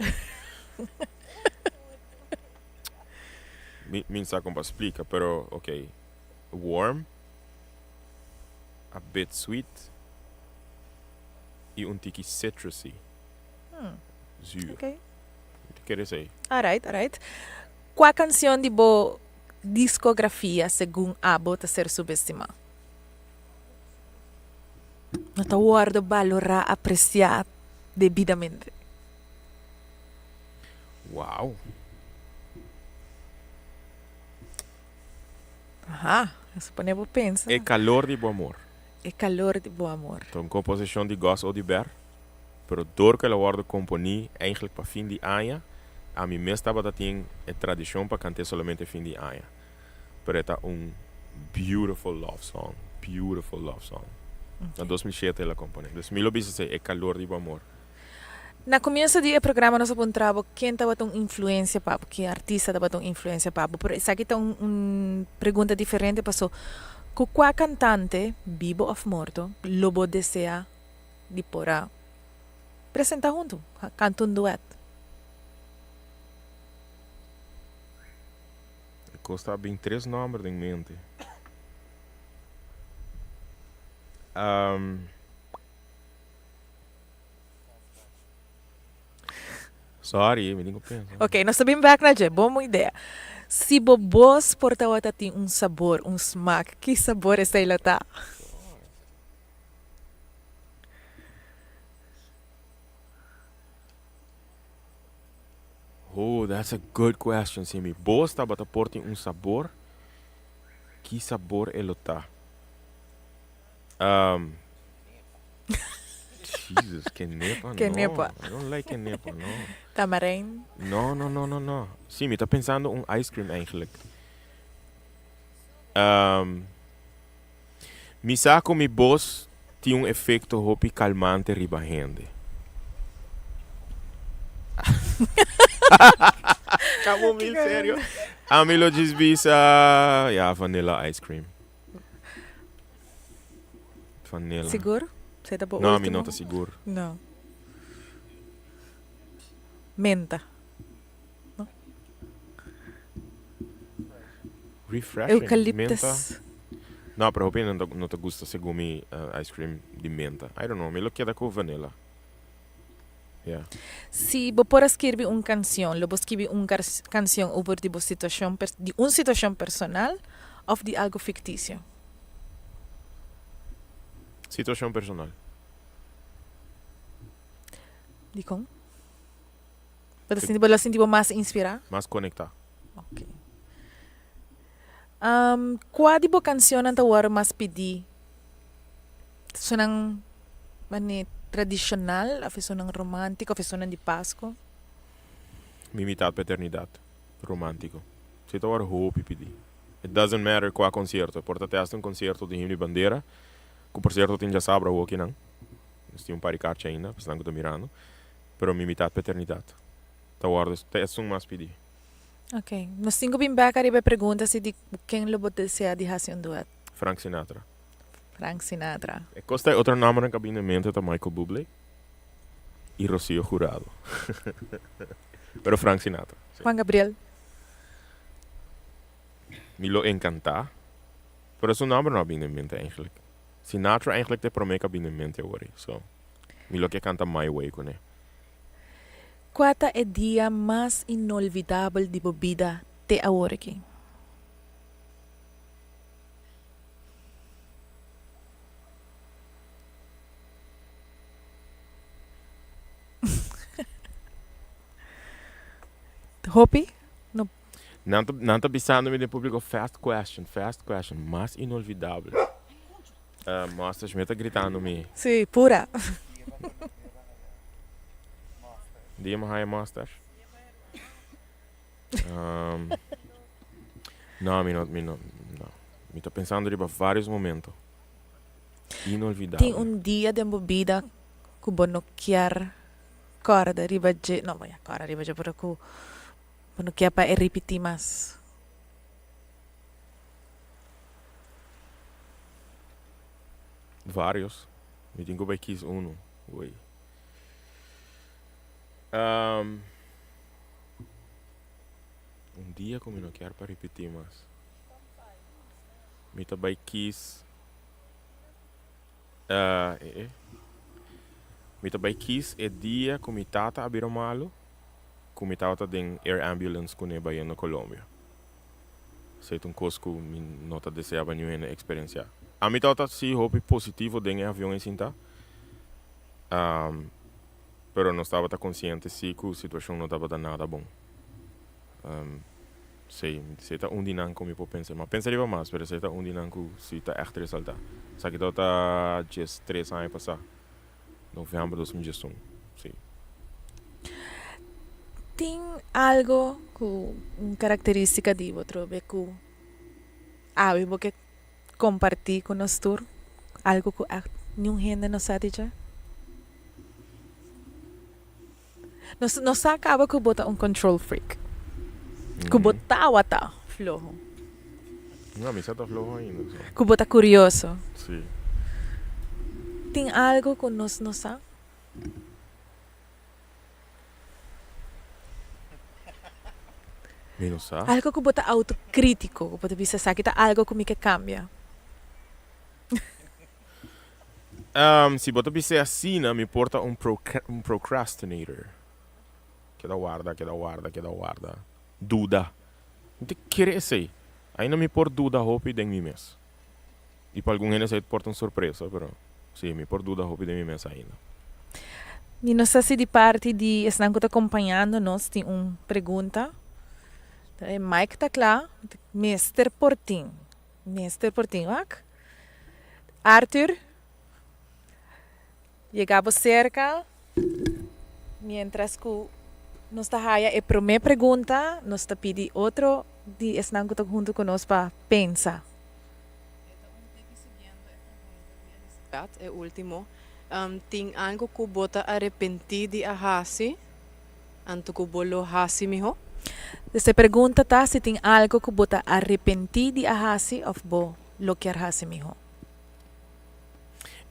Mi, mi sa kon pa splika, pero ok. Warm, a bit sweet i un tiki citrusy. Zuur. Ok. Mi ta kere esei. Alright, alright. Kua kansion di bo Discografia segun abo ta ser subestimá. No ta wordo balorá, apreciá debidamente. Wow. Aha, eso pone bo pensa. E calor di bo amor. E calor di bo amor. Ta un composicion di Gus Oduber. Pero dor ku el a wòrdu komponí eigentlik pa fin di aña, ami mes tabata tin e tradishon pa kant'é solamente fin di aña. Pero e ta un beautiful love song, beautiful love song. Na 2007 el a komponé. Dus mi lo bisa esei, E kalor di bo amor. Na komienso di e programa nos a puntra bo ken tabata un influensia pa bo, ki artista tabata un influensia pa bo, pero esaki ta un un pregunta diferente paso ku kua kantante, bibo òf morto, lo bo desea di por a presenta huntu, canta un duet. E cos ta bin tres nomber den mente. Um, sorry, mi tin cu pensa. Ok, nos ta bin bek na dje. Bon idea. Si bo bos por tawata tin un sabor, un smaak, ki sabor esei lo ta? Oh, that's a good question. Si mi bos tabata por tin un sabor, ki sabor e lo ta? Um, Jesus, kenepa, no. Kenepa. I don't like kenepa, no. Tamarijn. No, no, no, no, no. Sí, mi ta pensando un ice cream eigenlijk. Um, mi sa ku mi bos tin un efecto hopi calmante riba hende. Cabo mil serio. Ami lo djis bisa, ya, vanilla ice cream. Vanilla. Sigur? Esei ta bo No, mi ultimo? no ta sigur. No. Menta. No? Refreshing. Menta. Eucalyptus. No, pero hopi hende no ta gusta segun mi ice cream di menta. I don't know, mi lo keda ku vanilla. Yeah. Si bo por a skirbi un cancion, lo bo skibi un cancion over di bo situacion, di un situacion personal of di algo ficticio? Situacion personal. Dicon? Bo ta sinti, bo lo sinti bo mas inspira? Mas conecta. Ok. Cua di bo cancionnan ta worde mas pidi? Esunnan mane tradicional of esunnan romantico of esunnan di Pasco? Mi mitad pa eternidad, romantico. Si ta worde hopi pidi. It doesn't matter cua concierto, por ta te hasta un concierto di Himno y Bandera, cu por cierto tin djasabra awoki nan. Nos tin un par di carchi ainda, pa esnan cu ta mirando. Pero mi mitad pa eternidad ta worde, ta esun mas pidi. Ok. Nos tin cu bin bek ariba e pregunta si di ken lo bo desea di haci un duet. Frank Sinatra. Frank Sinatra. E cos ta e otro nombernan cu a bini na mente ta Michael Bublé y Rocío Jurado. Pero Frank Sinatra, si. Juan Gabriel. Mi lo encanta, pero su nomber no a bini na mente eigenlijk. Sinatra eigenlijk ta e prome cu a bini na mente awor ei, so mi lo ke canta My Way cu ne. Cua ta e dia mas inolvidabel di bo bida te awor aki? Hopi no. Nan ta nan ta bisando mi den publico fast question, fast question, mas inolvidabel. Uh, Mustache mi ta gritando mi. Sí, pura. Dia mi haya mustache. Um, no, mi no, mi no, no. Mi ta pensando riba varios momento. Inolvidabel. Tin un dia den bo bida ku bo no kier kòrda riba dje, no, bo ya kòrda riba dje, pero ku bo no kier pa e ripití mas. Varios. Mi tin ku bai kis unu. Ui. Um, un dia ku mi no kier pa ripití mas. Mi ta bai kis uh, eh, eh. Mi ta bai kis e dia ku mi tata a bira malu, ku mi tabata den air ambulance kuné bayendo Colombia. Esei ta un kos ku mi no ta desea pa niun hende eksperensiá. Ami tabata si hopi positivo den e avion ei sintá, pero nos tabata konsiente si ku situashon no tabata nada bon. Sí, esei ta un di nan ku mi por pensa. Mi a pensa riba mas, pero esei ta un di nan ku si ta ègt resaltá. Esaki tabata diestres aña pasá, novèmber 2011, sí. Tin algo ku un karakterístika di bo trobe ku awe bo ke kompartí ku nos tur? Algo ku ègt niun hende no sa di dje? Nos no sa kaba ku bo ta un control freak. Ku bo tawata floho. No, mi sa ta floho ainda. So. Ku bo ta kurioso. Si. Tin algo ku nos no sa? Mi no sa. Algo ku bo ta autokritiko, ku bo ta bisa esaki ta algo ku mi ke kambia. Si bo ta bis'é asina, mi por ta un procrastinator. Keda warda, keda warda, keda warda. Duda. Mi ta kere esei. Ainda mi por duda hopi den mi mes. I pa algun hende esei por ta un sorpresa, pero si, mi por duda hopi den mi mes ainda. Mi no sa si di parti di esnan ku ta kompañando nos tin un pregunta. E mic ta kla. Mester por tin. Mester por tin. Wak. Arthur, yega bo serka. Mientras ku nos ta haya e promé pregunta, nos ta pidi otro di esnan ku ta huntu ku nos pa pensa. E último. Tin algu ku bo ta arepentí di a hasi, anto ku bo lo hasi mihó? Dus e pregunta ta si tin algu ku bo ta arepentí di a hasi òf bo lo kier hasi mihó.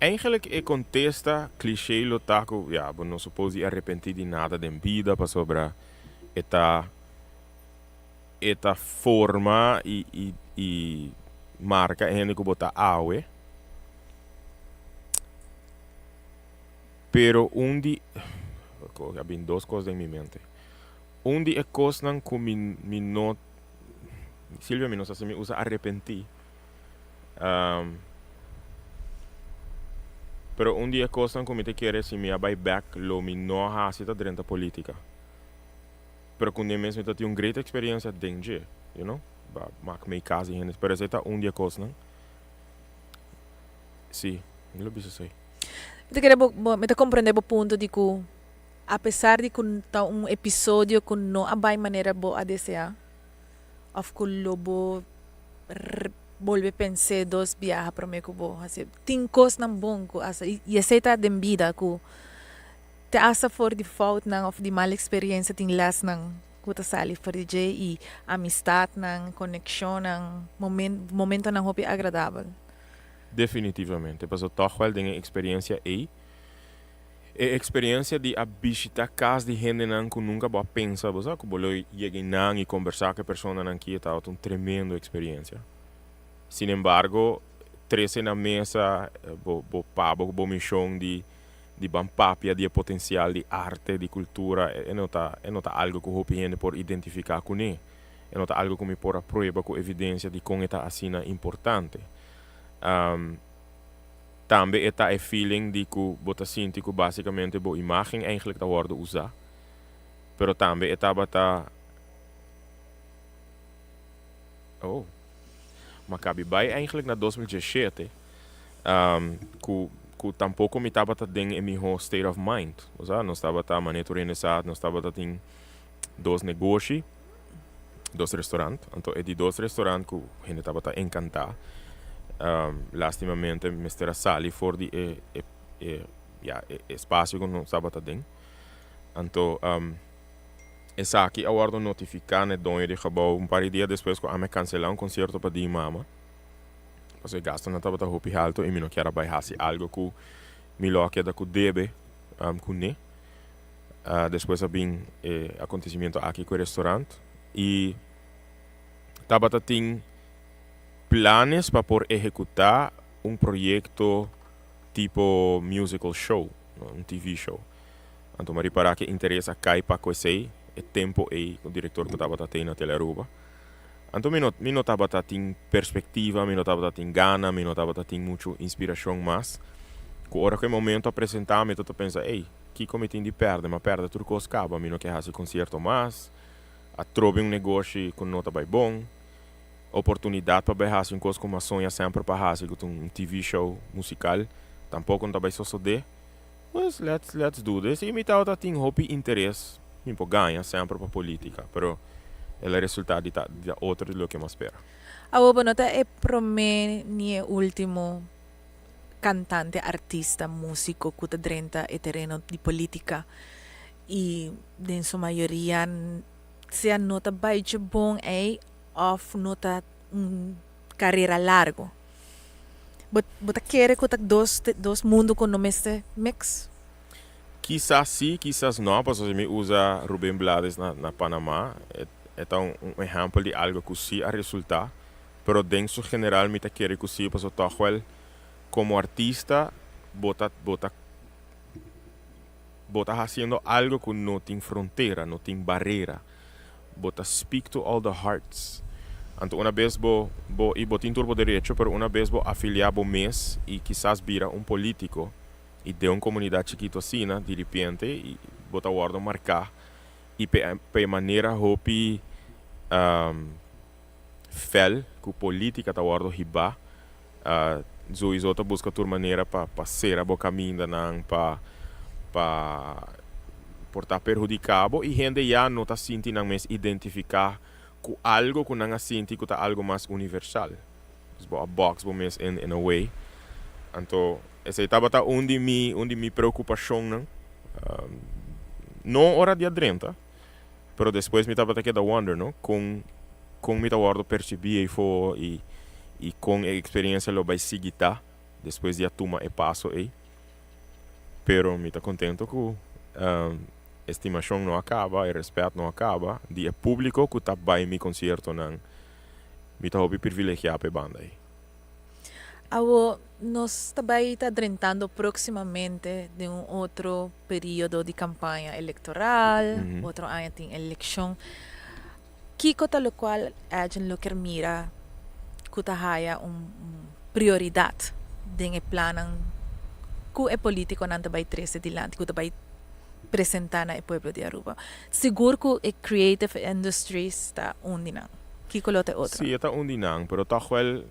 Eigenlijk e kontesta cliché lo ta ku ya, bo no supos di arepentí di nada den bida pasobra e ta e ta forma i i i marka e hende ku bo ta awe. Pero un di a bin dos kos den mi mente. Un di e kosnan ku mi mi no Silvia mi no sa si mi usa arepentí pero un di e kosnan ku mi ta kere si mi a bai bèk lo mi no a hasi ta drenta politika. Pero ku den mes mi ta tin un great experiencia den dje, you know, ba mak mei kas di hende, pero esei ta un di e kosnan. Sí, mi lo bisa esei. Mi ta kere bo, bo, mi ta comprende bo punto di ku apesar di ku ta un episodio ku no a bai manera bo a desea of ku lo bo bolbe pens'é dos biaha prome ku bo hasi, tin kosnan bon ku hasta i esei ta den bida ku Te hasta for di foutnan of di mal experiencia tin lesnan cu ta sali for di dje y amistadnan, conexionnan, momentonan hopi agradabel. Definitivamente, pasobra tog wel den e experiencia ey, e experiencia di a bishita cas di hendenan cu nunca bo a pensa, bo sa, cu bo lo yega eynan y combersa cu e personanan aki, e tabata un tremendo experiencia. Sin embargo, trece na mesa bo bo pabo cu bo mision di di ban papia di e potensial di arte, di kultura, e no ta e no ta algu ku hopi hende por identifiká kuné. E no ta algu ku mi por a prueba ku evidensia di kon e ta asina importante. Tambe e ta e feeling di ku bo ta sinti ku basikamente bo imágen eigentlik ta wòrdu usá, pero tambe e tabata Oh, m'a kabi bai eigentlik na 2017. Ku ku tampoko mi tabata den e miho state of mind. Osea, nos tabata manera tur hende sa, nos tabata tin dos negoshi, dos restaurant. Anto e di dos restaurant ku hende tabata enkantá, lastimamente mester a sali for di e e e ya e espasio ku nos tabata den. Anto esaki a wòrdu notifiká na e doño di gebou un par di dia despues ku ami a kanselá un konsierto pa di mama. Pasobra e gastunan tabata hopi halto i mi no kier a bai hasi algo ku mi lo a keda ku debe kuné. Despues a bin e akontesimiento aki ku e restaurant i tabata tin planes pa por ehekutá un proyekto tipo musical show, un TV show. Anto mi a ripará ku e interes a kai pa ku esei e tempu ei ku direktor ku tabata tei na Telearuba. Anto mi no mi no tabata tin perspectiva, mi no tabata tin gana, mi no tabata tin mucho inspiracion mas. Cu ora cu e momento a presenta mi ta ta pensa, ey, kico mi tin di perde? Mi a perde tur cos caba, mi no ke haci concierto mas, a trobe un negoshi cu no ta bay bon, oportunidad pa bay haci un cos cu mi a soña semper pa haci cu ta un TV show musical, tampoco no ta bay sosode. Pues let's let's do this. Y mi tabata tin hopi interes, mi por gaña semper pa politica, pero el a resulta di ta di ta otro di loke mi a spera. Awor bo no ta e prome ni e ultimo cantante, artista, musico cu ta drenta e tereno di politica y den su mayoria sea no ta bay dje bon ey of no ta un carera largo. Bo bo ta kere ku ta dos dos mundu ku no mester mix? Kisas si, kisas no, pasobra si mi usa Rubén Blades na na Panama, e e ta un un ehèmpel di algu ku si a resultá, pero den su general mi ta kere ku si, pasobra tòg wèl komo artista bo ta bo ta bo ta hasiendo algu ku no tin frontera, no tin barera. Bo ta speak to all the hearts. Anto una bes bo bo y bo tin tur bo derecho pero una bes bo afilia bo mes y kisas bira un politico. I den un komunidat chikitu asina, diripiente bo ta wòrdu marká i pa e manera hopi fèl ku polítika ta wòrdu hibá, souiso ta buska tur manera pa pa sera bo kamindanan, pa pa por ta perhudiká bo i hende ya no ta sinti nan mes identifiká ku algo ku nan a sinti ku ta algo mas universal. Dus bo a box bo mes in in a way. Anto esei tabata un di mi un di mi preokupashonnan. No ora di a drenta, pero despues mi tabata keda wonder no, kon kon mi ta wòrdu persibí eifo i i kon e eksperensia lo bai sigui ta despues di a tuma e paso ei. Pero mi ta kontento ku e stimashon no a kaba, e rèspèt no a kaba di e públiko ku ta bai mi konsiertonan. Mi ta hopi privilegiá pa e banda ei. Awo nos ta bai ta drentando próksimamente den un otro periodo di kampaña elektoral, otro aña tin elekshon. Kiko ta lokual Edjean lo kier mira ku ta haya un prioridat den e plannan ku e politikonan ta bai trese dilanti, ku ta bai presentá na e pueblo di Aruba? Sigur ku e creative industries ta un di nan. Kiko lo ta e otro? Sí, e ta un di nan, pero tòg wèl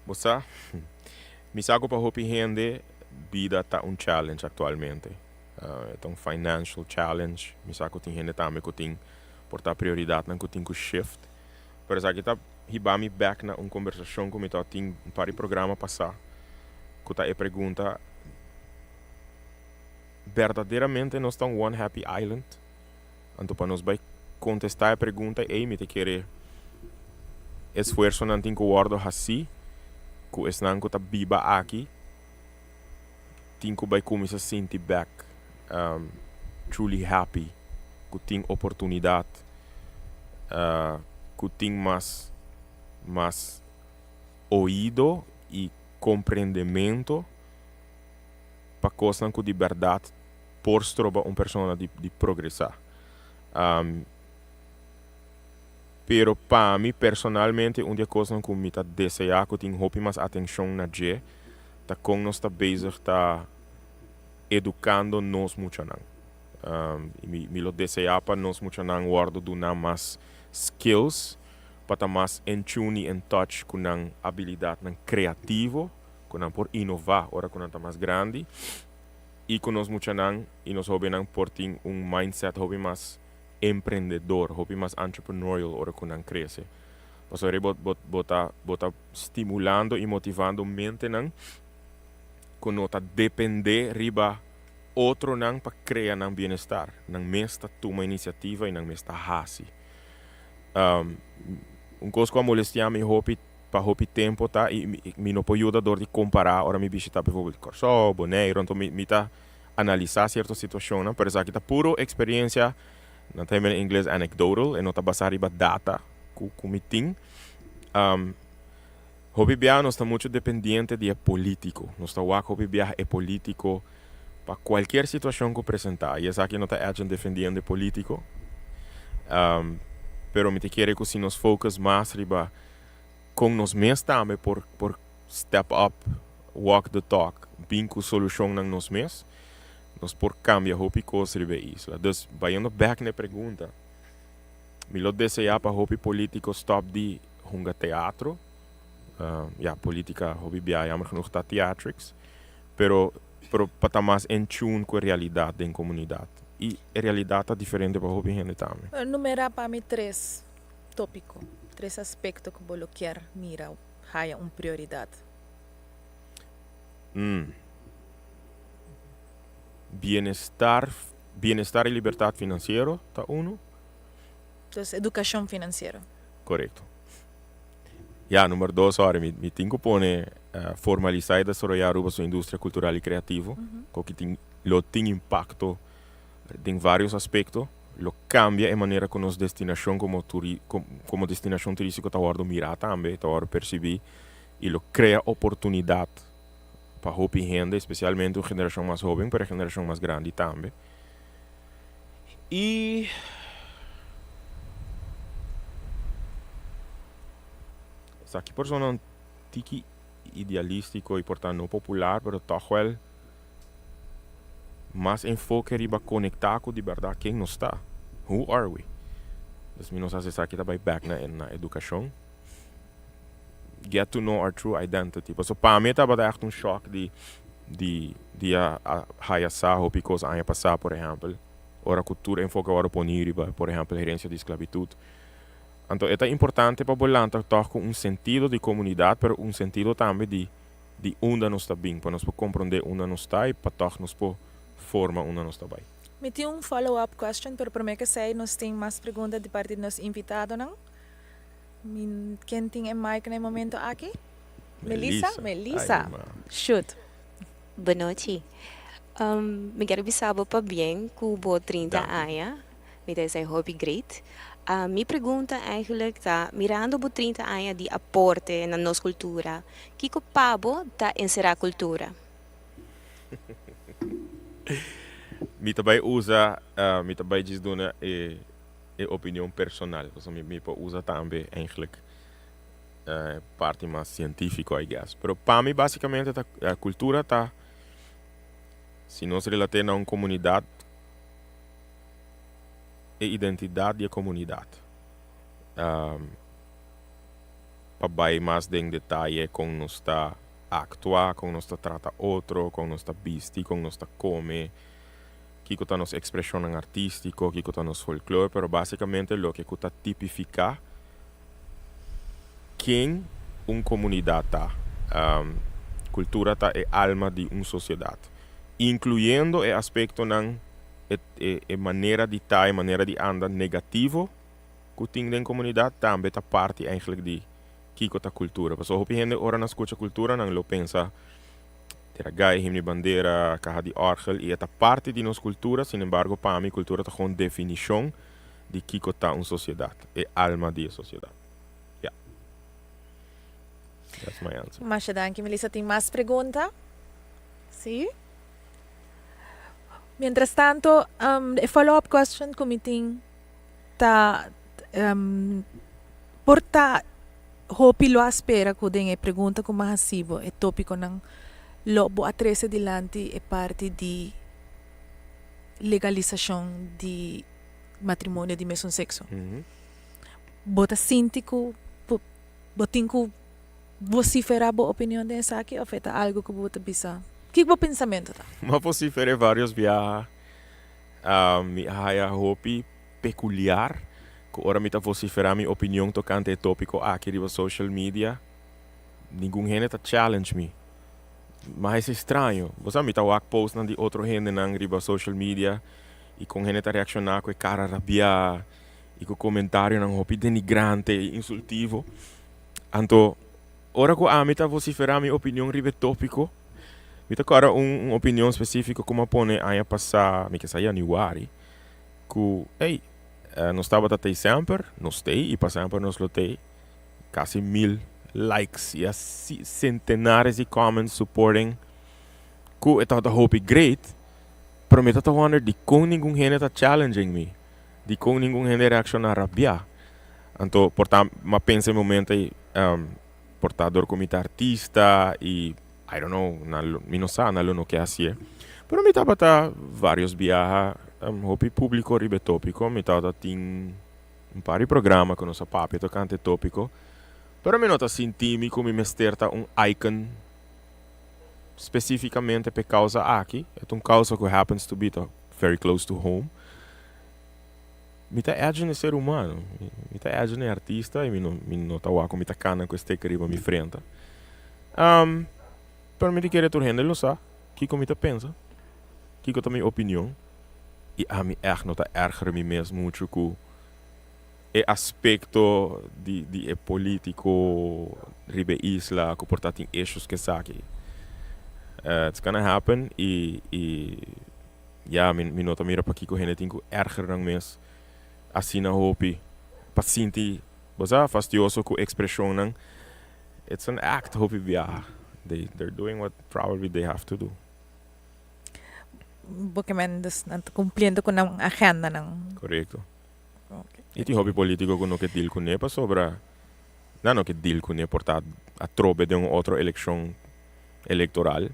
bo sa, mi sa ku pa hopi hende bida ta un challenge aktualmente. E ta un financial challenge. Mi sa ku tin hende tambe ku tin por ta prioridatnan ku tin ku shift. Pero esaki ta hiba mi bek na un kombersashon ku mi tabatin un par di programa pasá, ku ta e pregunta, Berdaderamente nos ta un one happy island? Anto pa nos bai kontestá e pregunta ei mi ta kere esfuersonan tin ku wòrdu hasí ku esnan ku ta biba aki tin ku bai kuminsá sinti bèk truly happy ku tin oportunidat ku tin mas mas oido i komprendemento pa kosnan ku di bèrdat por stroba un persona di di progresá. Pero pa mi personalmente un di e kosnan ku mi ta deseá ku tin hopi mas atenshon na dje ta kon nos ta bezig ta edukando nos muchanan. I mi lo deseá pa nos muchanan wòrdu duna mas skills pa ta mas en tune i en touch ku nan abilidatnan kreativo ku nan por inová ora ku nan ta mas grandi i ku nos muchanan i nos hóbennan por tin un mindset hopi mas emprendedor, hopi mas entrepreneurial ora ku nan krese. Pasobra bo bo bo ta bo ta stimulando i motivando mentenan ku no ta dependé riba otronan pa krea nan bienestar. Nan mes ta tuma inisiativa i nan mes ta hasi. Un kos ku a molestiá mi hopi pa hopi tempo ta i mi no por yuda dor di kompará ora mi bishitá bijvoorbeeld Kòrsou, Boneiru, anto mi mi ta analisá sierto situashonnan, pero esaki ta puro eksperensia, nan ta him'e na ingles anecdotal, e no ta basá riba data ku ku mi tin. Hopi biaha nos ta muchu dependiente di e polítiko, nos ta wak hopi biaha e polítiko pa kualkier situashon ku presentá, i esaki no ta Edjean defendiendo e polítiko, pero mi ta kere ku si nos focus mas riba kon nos mes tambe por por step up, walk the talk, bin ku solushonnan nos mes, nos por kambia hopi kos riba e isla. Dus, bayendo bek na e pregunta, mi lo deseá pa hopi polítiko stòp di hunga teatro, ya, polítika hopi bia jammer genoeg ta theatrics, pero pero pa ta mas en tune ku e realidat den komunidat. I e realidat ta diferente pa hopi hende tambe. Numerá pa mi tres Tópiko, Tres aspekto ku bo lo kier mira haya un prioridat. Mm. Bienestar, bienestar i libertat finansiero ta unu. Dus edukashon finansiero. Korekto. Ya, number dos, sorry, mi, mi tin ku pone formalisá i desaroyá Aruba su industria kultural i kreativo, ku ki tin, lo tin impakto den varios aspekto. Lo cambia e manera cu nos destinacion como turi como destinacion turistico ta wordo mira tambe, ta wordo percibi y lo crea oportunidad pa hopi hende, especialmente un generacion mas hoben pero e generacion mas grandi tambe. Y esaki por zona. tiki idealístiko i por ta no popular, pero tòg wèl mas enfoke riba konektá ku di bèrdat ken nos ta. Who are we? Dus mi no sa si esaki ta bai bèk na na edukashon. Get to know our true identity. Pasobra pa mi e tabata ègt un shòk di di di a a haya sa hopi kos aña pasá, por ehèmpel, ora ku tur enfoke a wòrdu poni riba, por ehèmpel, herensia di sklabitut. Anto e ta importante pa bo lanta tòg ku un sentido di komunidat, pero un sentido tambe di di unda nos ta bin, pa nos por komprondé unda nos ta i pa tòg nos por forma unda nos ta bai. Mi tin un follow up question, pero promé ku esei nos tin mas pregunta di parti di nos invitadonan. Mi ken tin e mic na e momento aki? Melissa? Melissa. Shoot. Bonochi. Mi kier bisa bo pabien ku bo 30 aña. Mi ta esei hopi great. Mi pregunta eigenlijk ta, mirando bo 30 aña di aporte na nos cultura, kico pa bo ta encera cultura? Mi ta bai usa, mi ta bai djis duna e e opinion personal, pasobra mi mi por usa tambe eigenlijk e parti mas cientifico I guess. Pero pa mi basicamente ta cultura ta si nos relate na un comunidad, e identidat di e komunidat. Pa bai mas den detaye kon nos ta aktua, kon nos ta trata otro, kon nos ta bisti, kon nos ta kome, kiko ta nos ekspreshonnan artístiko, kiko ta nos folklor, pero básikamente loke ku ta tipifiká ken un komunidat ta. Kultura ta e alma di un sosiedat, inkluyendo e aspektonan e e manera di ta, e manera di anda negativo ku tin den komunidat tambe ta parti eigenlijk di kiko ta kultura. Pasobra hopi hende ora nan skucha kultura nan lo pensa tera gai, himno di bandera, kaha di òrgel i e ta parti di nos kultura, sinembargo pa mi kultura ta gewoon definishon di kiko ta un sosiedat, e alma di e sosiedat. Ya. That's my answer. Masha danki Melissa. Tin mas pregunta? Si? Mientras tanto, e follow up question ku mi tin ta por ta hopi lo a spera ku den e pregunta ku mi a hasi bo e topikonan lo bo a trese dilanti e parti di legalisashon di matrimonio di mesun sekso. Bo ta sinti ku bo tin ku Vociferá bo opinion den esaki of e ta algo ku bo ta bisa? Kiko bo pensamentu ta? M'a vocifer'é varios biaha. Mi a haya hopi peculiar ku ora mi ta vociferá mi opinion tocante e topico aki riba social media, ningun hende ta challenge mi. M'a hasi straño. Bo sa, mi ta wak postnan di otro hendenan riba social media i kon hende ta reakshoná ku e kara rabiá i ku komentarionan hopi denigrante i insultivo. Anto, ora ku ami ta vosiferá mi opinion riba e tópiko, mi ta kòrda un un opinion spesífiko ku mi a pone aña pasá, mi ke sa yanüari, ku, ey, nos tabata tei semper, nos tei i pa semper nos lo tei, kasi mil likes i asi sentenares di comments supporting ku e tabata hopi great, pero mi ta ta wonder dikon ningun hende ta challenging mi. Dikon ningun hende reakshoná rabiá? Anto por ta m'a pensa e momento ei, por ta dor ku mi ta artista i I don't know, nan lo, mi no sa, nan lo no ke hasié. Pero mi tabata vários biaha hopi públiko riba e tópiko, mi tabata tin un par di programa ku nos a papia tokante e tópiko, pero mi no ta sinti mi ku mi mester ta un icon spesífikamente p'e kousa aki. E ta un kousa ku happens to be ta very close to home. Mi ta edge n'e ser humano, mi ta edge n'e artista y mi no mi no ta wak cu mi ta cana cu e sticker riba mi frenta. Pero mi ta kere tur hende lo sa kico mi ta pensa, kico ta mi opinion y ami echt no ta erger mi mes mucho cu e aspecto di di e politico riba e isla cu por ta tin issues cu esaki. It's gonna happen y y. Ya, mi mi no ta mira pakiko hende tin ku erger nan mes asina hopi pa sinti, bo sa, fastioso ku ekspreshonnan. It's an act hopi biaha. They they're doing what probably they have to do. Bo ke men dus nan ta kumpliendo ku nan agendanan. Korekto. I tin hopi politiko ku no ke deal kuné pasobra. Nan no ke deal kuné por ta atrobe den un otro elekshon elektoral.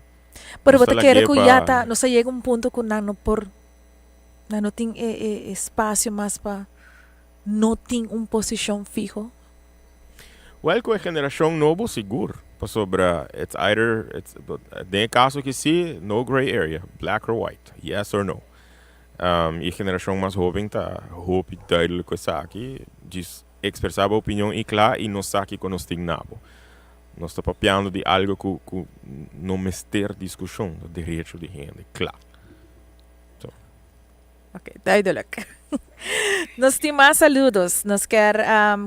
Pero Nos bo ta ta kere lag'é ku ya pa. Ta nos a yega un punto ku nan no por, nan no tin e e espasio mas pa no tin un posishon fiho? Wel, ku e generashon nobo sigur, pasobra it's either, it's, den e kaso aki si, no grey area, black or white, yes or no. E generashon mas hoben ta hopi duidelijk ku esaki, djis ekspresá bo opinion i kla i nos sa kiko nos tin na bo. Nos ta papiando di algo ku ku no mester diskushon, ta derecho di hende, kla. So. Ok, duidelijk. Nos tin mas saludos. Nos kier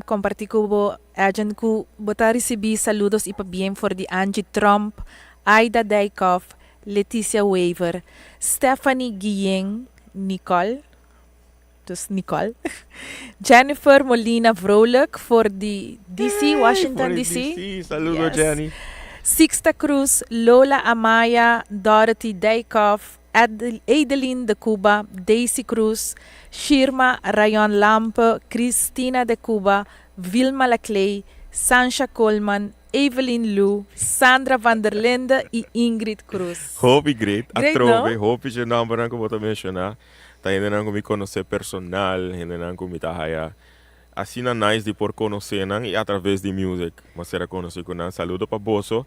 comparti cu bo, Edjean, cu bo ta ricibi saludos y pabien for di Angie Tromp, Aida Dijkhoff, Leticia Wever, Stephanie Guillen, Nicole, dus Nicole, Jennifer Molina Vrolijk for di DC, Washington For di DC. DC, saludo Yes. Jenny. Sixta Cruz, Lola Amaya, Dorothy Dijkhoff, Adeline de Cuba, Daisy Cruz, Shirma Rayon Lampe, Christina de Cuba, Vilma Laclay, Sansha Coleman, Evelyn Lu, Sandra van der Linde y Ingrid Cruz. Hopi great, Great, atrobe, no? Hopi dje nombernan ku bo ta menshoná ta hendenan ku mi konosé personal, hendenan ku mi ta haya asina nice di por konosé nan i atraves di music mi a sera konosí ku nan. Saludo pa boso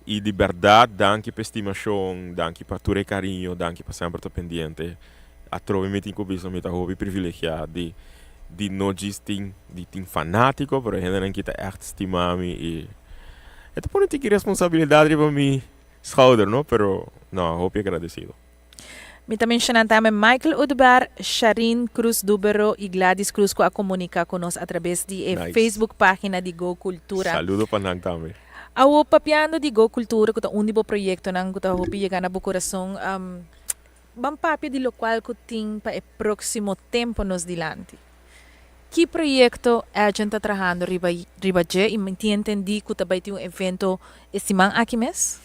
i di bèrdat danki pa e stimashon, danki pa tur e kariño, danki pa semper ta pendiente. Atrobe mi tin ku bisa mi ta hopi privilegiá di di no djis tin di tin fanátiko pero hendenan ki ta ègt stima mi i e ta pone tiki responsabilidat riba mi schouder no pero no hopi agradesido. Mi ta menshoná tambe Michael Oduber, Sharin Cruz Dubero i Gladys Cruz ku a komuniká ku nos atrabes di e Nice. Facebook página di Go Cultura. Saludo pa nan tambe. Awo papiando di Go Cultura ku ta un di bo proyektonan ku ta hopi yega na bo kurason, Ban papia di lokual ku tin pa e próksimo tempu nos dilanti. Ki proyekto Edjean ta trahando riba riba dje i mi tin entendí ku ta bai tin un evento e siman aki mes?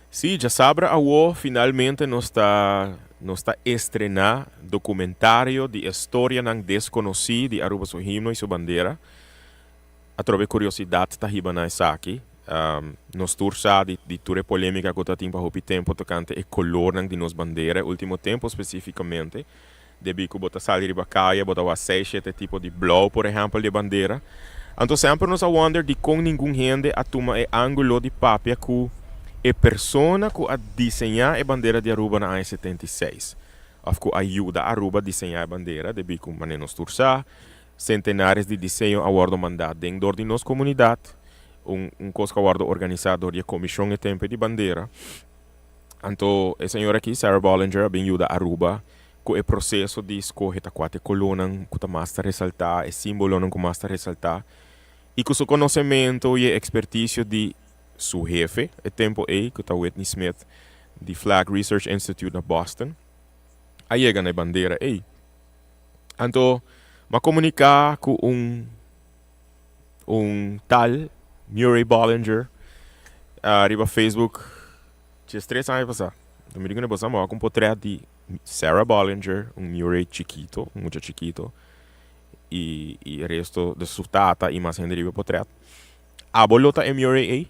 Sí, djasabra awo finalmente nos ta nos ta estrená dokumentario di e storianan deskonosí di Aruba su himno i su bandera. Atrobe kuriosidat ta hiba na esaki. Nos tur sa di di tur e polémika ku ta tin pa hopi tempu tokante e kolornan di nos bandera e último tempu spesífikamente. Debí ku bo ta sali riba kaya bo ta wak seis shete tipo di blou por ehèmpel di e bandera. Anto semper nos a wonder dikon ningun hende a tuma e ángulo di papia ku e persona ku a diseñá e bandera di Aruba na aña 76 òf ku a yuda Aruba diseñá e bandera debí ku manera nos tur sa Centenares di diseño a wordo manda den dor di nos comunidad, un un cos cu a wordo organisa dor di e Comision e Tempe di Bandera. Anto e señora aki, Sarah Bollinger, a bin yuda Aruba cu e proceso di scoge ta cua ta e colornan cu ta mas ta resalta, e simbolonan cu mas ta resalta, y cu su conocemento y e experticio di su hefe e tempo ey, cu ta Whitney Smith di Flag Research Institute na Boston, a yega na e bandera ey. Anto m'a komuniká ku un un tal Murray Bollinger riba Facebook 13 aña pasá. Anto mi di ku boso a wak un potrèt di Sarah Bollinger, un Murray chikito, un mucha chikito, i i e resto di su tata i mas hende riba e potrèt. Abo lo ta e Murray ei?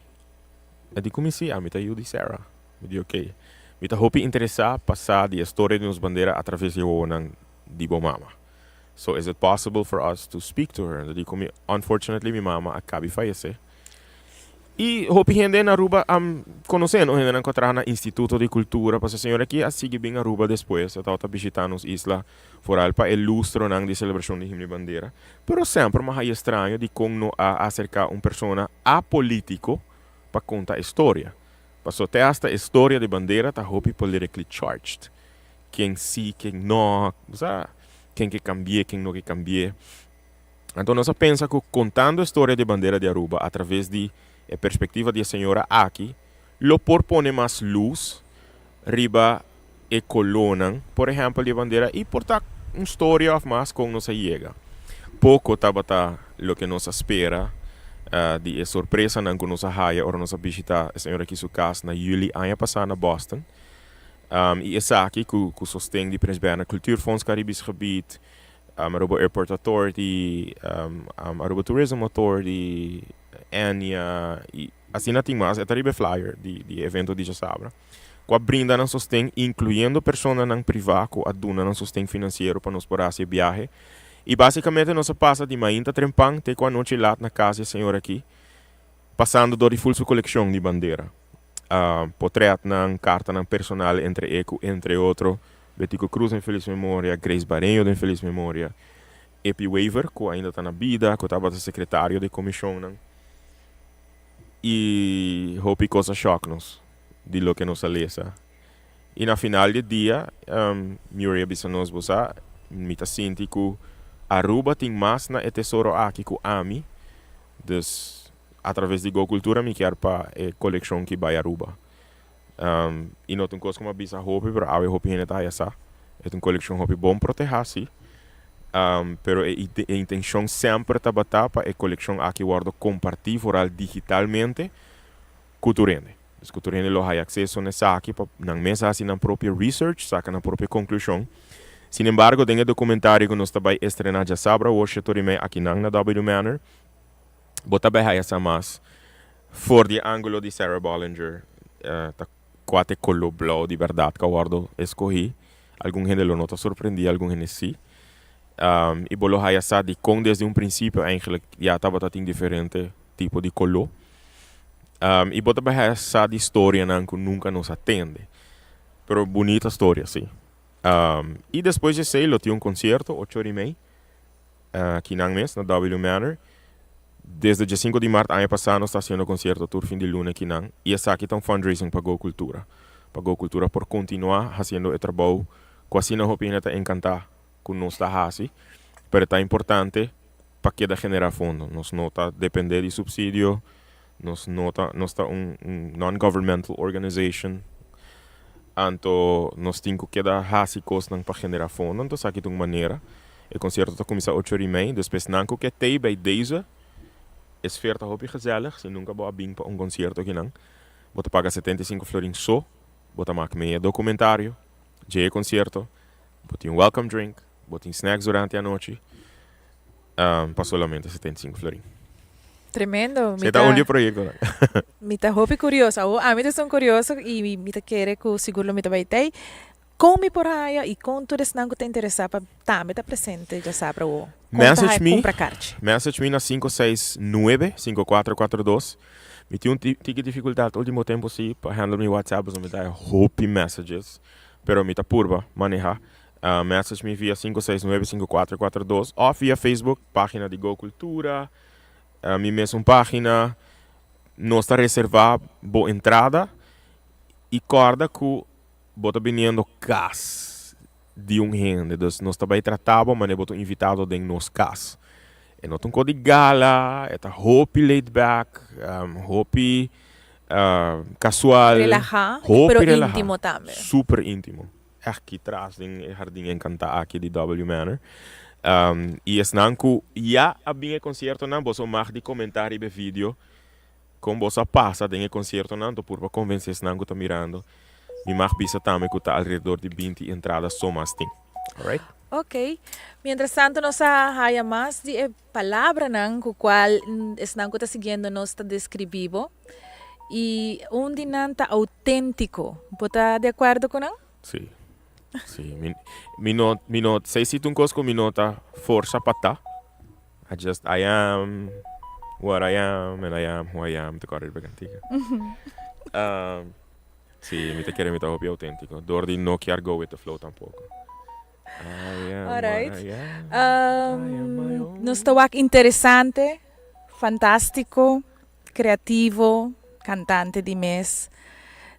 E di ku mi si, ami ta yu di Sarah. Mi di ok. Mi ta hopi interesá pa sa di e storia di nos bandera atraves di e wowonan di bo mama. So is it possible for us to speak to her? Anto di ku mi unfortunately mi mama a kabi fayesé. I hopi hende na Aruba a konosé no, hendenan ku a traha na Instituto di Kultura, pasobra e señora aki a sigui bin Aruba despues, e tabata bishitá nos isla foral pa e lustronan di selebrashon di Himno di Bandera. Pero semper mi a haña straño dikon no a aserká un persona apolítiko pa konta e storia. Paso te hasta e storia di bandera ta hopi politically charged. Ken si, ken no, bo sa, ken ke cambi'é, ken no ke cambi'é. Anto nos a pensa cu contando e storia di bandera di Aruba a traves di e perspectiva di e señora aki lo por pone mas luz riba e colornan, por ehempel, di e bandera y por ta un storia of mas con nos a yega. Poco tabata loke nos a spera di e sorpresanan cu nos a haya ora nos a bishita e señora aki su cas na juli aña pasa na Boston. Y esaki cu sosten di Prins Bernhard Cultuurfonds Caribisch Gebied, Aruba Airport Authority, Aruba Tourism Authority. Enya y asina tin mas, e ta riba e flyer di di e evento di djasabra, cu a brinda nan sosten, incluyendo personanan priva cu a duna nan sosten financiero pa nos por haci e biahe. Y basicamente nos a pasa di mainta trempan te cu anochi laat na cas di e señor aki, pasando door di full su coleccion di bandera, potretnan, cartanan personal entre e cu entre otro Betico Croes den feliz memoria, Grace Bareño den feliz memoria, Epi Wever cu ainda ta na bida, cu tabata secretario di comisionnan y hopi cos a shock nos di loke nos a lesa. Y na final di e dia Murray a bisa nos, Bo sa, mi ta sinti cu Aruba tin mas na e tesoro aki cu ami, dus a traves di Go Cultura mi kier pa e coleccion ki bay Aruba. Y no ta un cos cu mi a bisa hopi, pero awe hopi hende ta haya sa. E ta un coleccion hopi bon proteha, si. Pero e e intencion semper tabata pa e coleccion aki wordo comparti vooral digitalmente cu tur hende. Dus cu tur hende lo haya acceso na esaki pa nan mes haci nan propio research, saca nan propio conclusion. Sin embargo, den e documentario cu nos ta bay estrena djasabra awor sheto rimei akinan na W Manor, bo ta bay haya sa mas for di e angulo di Sarah Bollinger, ta cua ta e color blauw di berdad cu a wordo escogi. Algun hende lo no ta sorprendi, algun hende si. Y bo lo haya sa dicon desde un principio eigenlijk ya tabata tin diferente tipo di color. Y bo ta bay haya sa di storianan cu nunca nos a tende. Pero bunita storia si. Y despues di esey lo tin un concierto ocho ora y mey akinan mes na W Manor. Desde dje sinku di mart aña pasá nos ta hasiendo konsierto tur fin di luna akinan i esaki ta un fundraising pa Go Cultura, pa Go Cultura por kontinuá hasiendo e trabou ku asina hopi hende ta enkantá ku nos ta hasi, pero ta importante pa keda generá fondo. Nos no ta dependé di supsidio, nos no ta nos ta un non-governmental organization, anto nos tin ku keda hasi kosnan pa generá fondo, anto esaki ta un manera. E konsierto ta kuminsá ocho ora i mei, despues nan ku ke tei bei deze e sfeer ta hopi gezellig, si nunka bo a bin pa un konsierto akinan, bo ta paga 75 florin so, bo ta mak mei e dokumentario dje e konsierto, bo tin un welcome drink, bo tin snacks durante anochi, pa solamente 75 florin. Tremendo. Mi ta un di e proyectonan. Mi ta hopi curioso. Awor ami ta esun curioso y mi ta kere cu sigur lo mi ta bay tey. Con mi por haya y con tur esnan cu ta interesa pa tambe ta presente djasabra awor? Con ta Message haya mi, cumpra karchi? message mi na 569 5442. Mi tin un tiki dificultad ultimo tempo si pa handle mi WhatsApp pasobra mi ta haya hopi messages, pero mi ta purba maneha. Message mi via 569 5442 of via Facebook, pagina di Go Cultura, mi mesun pagina. Nos ta reserva bo entrada y corda cu bo ta biniendo cas di un hende, dus nos ta bay trata bo manera bo ta un invitado den nos cas. E no ta un cos di gala, e ta hopi laid back, hopi casual, Relaha, hopi pero relaha, intimo tambe. super intimo. Echt ki tras den e jardin encanta aki di W Manor. Y esnan cu ya a bin e conciertonan, boso mag di comenta riba e video con boso a pasa den e conciertonan, to purba convence esnan cu ta mirando. Mi mag bisa tambe cu ta alrededor di 20 entrada so mas tin. Alright? Ok. Mientras tanto nos a haya mas di e palabranan cu cual esnan cu ta siguiendo nos ta describi bo. Y un di nan ta autentico. Bo ta di acuerdo cu nan? Si. Si. Mi, mi no, mi no, esey si ta un cos cu mi no ta forsa pa ta. I just, I am what I am and I am who I am, ta corda riba e cantica. Si, mi ta kere mi ta hopi autentico. Door di no kier go with the flow tampoco. I am what Alright. I am, I am my own. Nos ta wak interesante, fantastico, creativo, cantante di mes,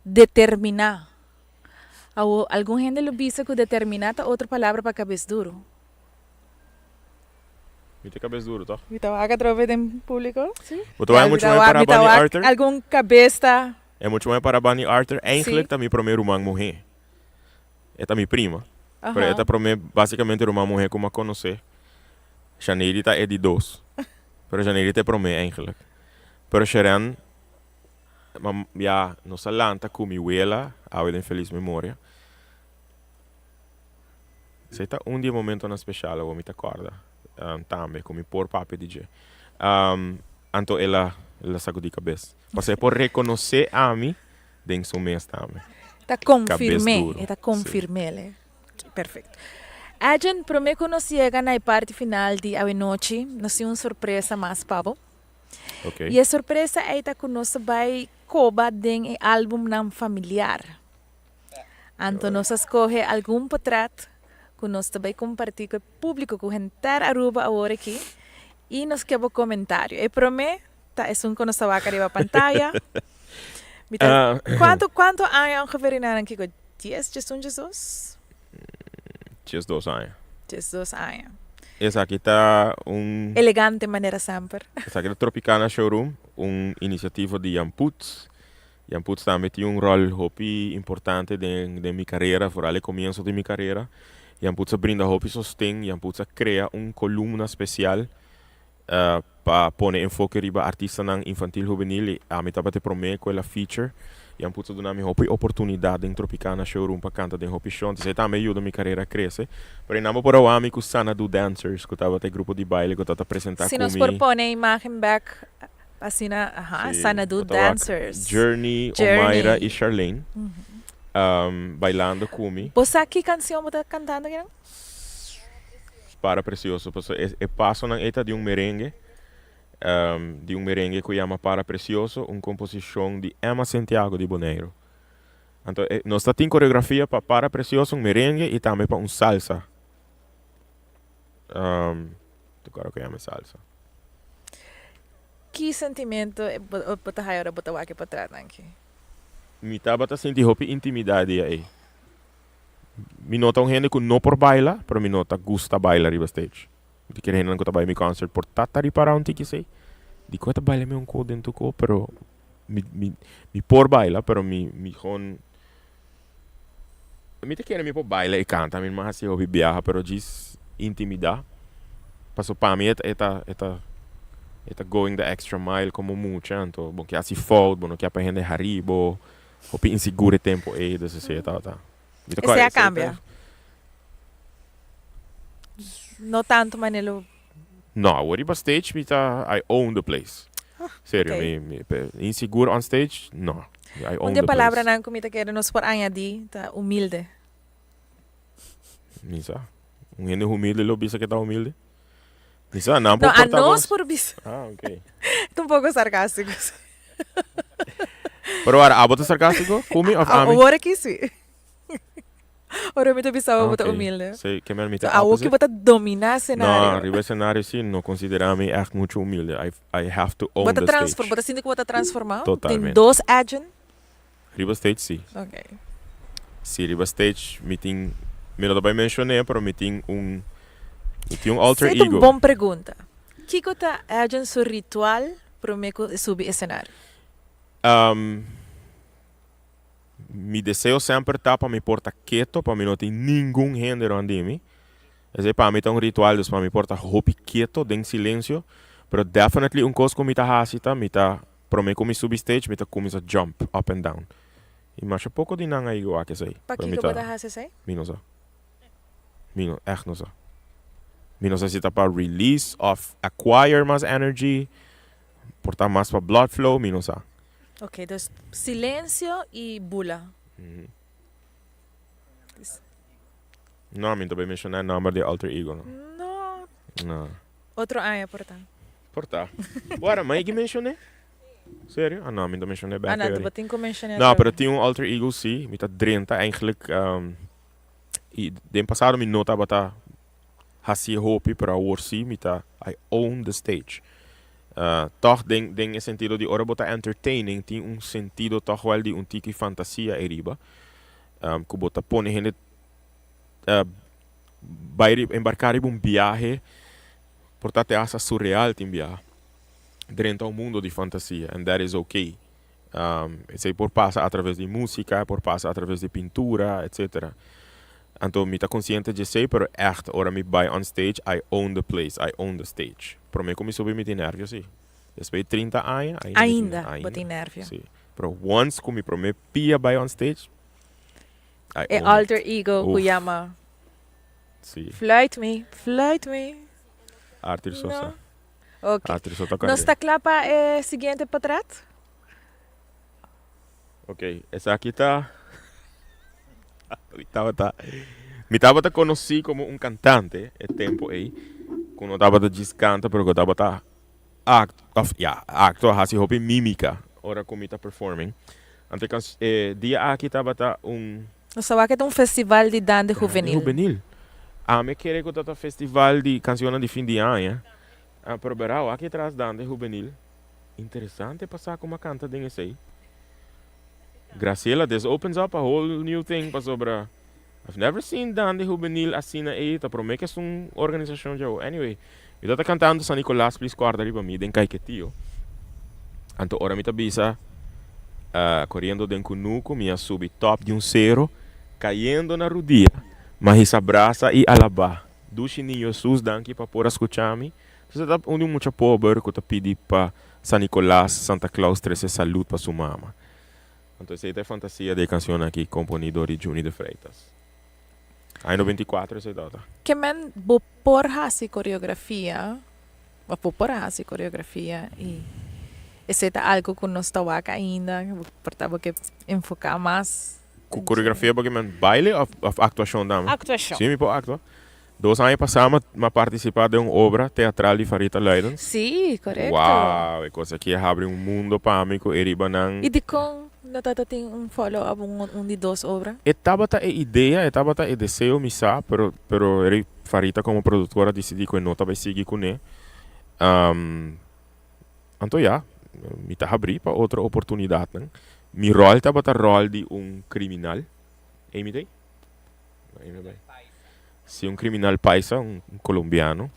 determina. Awo, algun hende lo bisa cu determina ta otro palabra pa cabes duro. Mi ta cabes duro, toch? Mi ta wak atrobe den publico, si. Bo ta wak mucho Mi ta mooi wak, para mi ta Bunny wak Arthur? algun cabes ta. E mucho mooi para Bunny Arthur. Eigenlijk Si. ta mi prome ruman muhe. E ta mi prima. Pero e ta prome basicamente ruman muhe cu mi a conoce. Shaneidy ta e di dos. Pero Shaneidy ta e prome eigenlijk. Pero Sheren, ya, nos a lanta cu mi wela, awe den feliz memoria. Esei ta un di e momentonan special awor mi ta corda tambe cu mi por papia di dje. Anto el a. El a sacudi cabes. Pasobra e por reconoce ami den su mes tambe. Ta Cabes confirm'é, duro, e ta sí. confirm'é. Perfecto. Edjean, prome cu nos yega na e parti final di awenochi, nos tin un sorpresa mas pa bo. Ok. Y e sorpresa ey ta cu nos ta bay coba den e albumnan familiar. Anto nos a scoge algun potret cu nos ta bay comparti cu e publico, cu henter Aruba awor aki, y nos ke bo comentario. E prome ta esun cu nos ta wak ariba pantaya. Mi ta, cuanto, cuanto aña ongeveer y nan kico? Dies, diesun, diesdos? 12 aña. 12 aña. Esaki ta un. Elegante manera semper. Esaki ta Tropicana Showroom, un iniciativa di Jan Putz. Jan Putz tambe tin un rol hopi importante den den mi carera, vooral e comienzo di mi carera. Jan Putz a brinda hopi sosten, Jan Putz a crea un columna special pa pone enfoke riba artistanan infantil hubenil y ami tabata e prome cu el a feature. Jan Putz a duna mi hopi oportunidad den Tropicana Showroom pa canta den hopi show, entonces e tambe a yuda mi carera crece. Pero einan bo por a wak mi cu Sanadu Dancers cu tabata e grupo di baile cu tabata presenta Si cu nos mi. por pone e imagen bek asina, aha, Si, Sanadu bo ta wak Dancers. Journey, Omaira Journey. y Charlene bailando cu mi. Bo sa ki cancion bo ta cantando akinan? Para Precioso, pasobra e e pasonan ei ta di un merengue, di un merengue ku yama Para Precioso, un komposishon di Emma Santiago di Boneiru. Anto e nos ta tin koreografia pa Para Precioso, un merengue i tambe pa un salsa. Te kòrda ku yama e salsa. Ki sentimento bo bo ta haya ora bo ta wak e potretnan aki? Mi tabata sinti hopi intimidad dia ei. Mi no ta un hende ku no por baila, pero mi no ta gusta baila riba stage. Mi ta kere hendenan ku ta bai mi concert por ta ta ripará un tiki esei. Dikon e ta baila mi un ko den tur ko, pero mi mi mi por baila, pero mi mi gewoon mi ta kere mi por baila i kanta, mi no mas hasi hopi biaha, pero djis intimidá. Paso pa mi e ta e ta e ta e ta going the extra mile komo mucha, anto bo ke hasi fout, bo no ke pa hende hari bo. Hopi insigur e tempo ei, dus esei tabata. Mi ta Esei kòrda a esei ta. kambia? No tanto manera lo. No, awor riba stage mi ta, I own the place. Serio, Ok. mi, mi, pe, insigur on stage, no. I Un own di e the place. palabranan ku mi ta kere nos por añadí ta humilde. Mi sa. Un hende humilde lo bisa ke ta humilde? Mi sa, nan por No, a porta nos bos. por bisa. Ah, ok. Ta un poko sarkástiko. Pero awor, abo ta sarkástiko? Ku mi òf ami? Awor aki si. Ora mi ta bisa bo bo ta Ok. humilde. Si, ke men mi ta So, awor ki opposite. bo ta dominá No, senario. riba e senario si, no konsiderá mi ègt muchu humilde. I, I have to Bo own ta the transfor, stage. bo ta sinti ku bo ta transformá? Tin Totalmente. dos agent? Riba stage si. Ok. Si, riba stage mi tin, mi no ta bai mencion'é, pero mi tin un, mi tin un alter Esei ta un ego. bon pregunta. Kiko ta Edjean su ritual promé ku e subi escenario? Mi deseo semper ta pa mi por ta keto, pa mi no tin ningun hende rond di mi. Esei pa mi ta un ritual, dus pa mi por ta hopi keto den silencio. Pero definitely un kos ku mi ta hasi ta mi ta Prome ku mi subi stage mi ta kuminsa jump up and down. I masha poko di nan a yega wak esei. Pero mi Pakiko bo ta ta, hasi esei? mi no sa. Mi no, ègt no sa. Mi no sa si ta pa release òf acquire mas energy, por ta mas pa blood flow, mi no sa. Ok, dus silensio i bula. No, mi no ta bay menciona e nomber di alter ego no. No. No. Otro aña por ta. Por ta. Bueno, ma e mencioné? Serio? Ah no, mi no mencioné back Ah no, already. bo tin cu mencioné No, otro. pero tin un alter ego si. Mi ta drenta eigenlijk y den pasado mi no tabata haci e hopi, pero awor si mi ta, I own the stage. Toch den den e sentido di ora bo ta entertaining tin un sentido toch wel di un tiki fantasia eriba. Cu bo ta pone hende bai embarca riba un biahe por ta te hasta surreal tin biaha drenta un mundo di fantasia and that is okay. Esey por pasa a traves di musica, por pasa a traves di pintura etcetera. Anto mi ta consciente dje esey pero echt ora mi bai on stage I own the place, I own the stage. Prome cu mi subi mi tin nervio si. Despues di 30 aña ainda mi tin Ainda bo tin nervio. Si. Pero once cu mi prome pia bai on stage I E own it. alter ego cu Uf. yama Si. Fluit mi, fluit mi. Arthur Sosa. No. Ok. Astrid so ta Nos kòrd'é. ta kla pa e siguiente potret? Ok, esaki ta mi tabata mi tabata konosí komo un kantante e tempu ei ku no tabata djis kanta pero ku tabata act of ya actua hasi hopi mímika ora ku mi ta performing. Anto e kans e dia aki tabata un. Nos ta wak e ta un festival di dande Dande huvenil. hubenil. Ami a kere ku ta ta festival di kansionnan di fin di aña, pero bera wak e tras dande hubenil. Interesante pa sa como a canta den esey. Graciela, this opens up a whole new thing pasobra I've never seen Dande Juvenil asina ey, ta prome ke esun organisacion djawo. Anyway, mi ta ta cantando San Nicolas please corda riba mi den Caiquetio. Anto ora mi ta bisa coriendo den cunucu mi a subi top di un cero cayendo na rudia, ma hisa brasa y alaba. Dushi Niño Jesus danki pa por a scucha mi. Entonces ta un di un mucha pober cu ta pidi pa San Nicolas, Santa Claus trece salud pa su mama. Anto esey ta e fantasia di e cancion aki componi door di Juni de Freitas. Aña 94 esey tabata. Ke men bo por haci coreografia, of bo por a haci coreografia y esey ta algo cu nos ta wak ainda, por ta bo ke enfoca mas. Cu coreografia bo ke men baile of of actuacion tambe? Actuacion. Si mi por actua. Dos aña pasá m'a partisipá den un obra teatral di Farita Luidens. Sí, korekto. Wow, e kos aki a habri un mundo pa mi ku e riba nan. I dikon no tabata tin un follow up, un un di dos obra? E tabata e idea, e tabata e deseo mi sa, pero pero eri Farita komo produktor a disidí ku e no ta bai sigui kuné. Anto ya, mi ta habrí pa otro oportunidatnan. Mi ròl tabata ròl di un kriminal. Ei mi ta ei? Ei mi bai. Si un criminal paisa, un colombiano,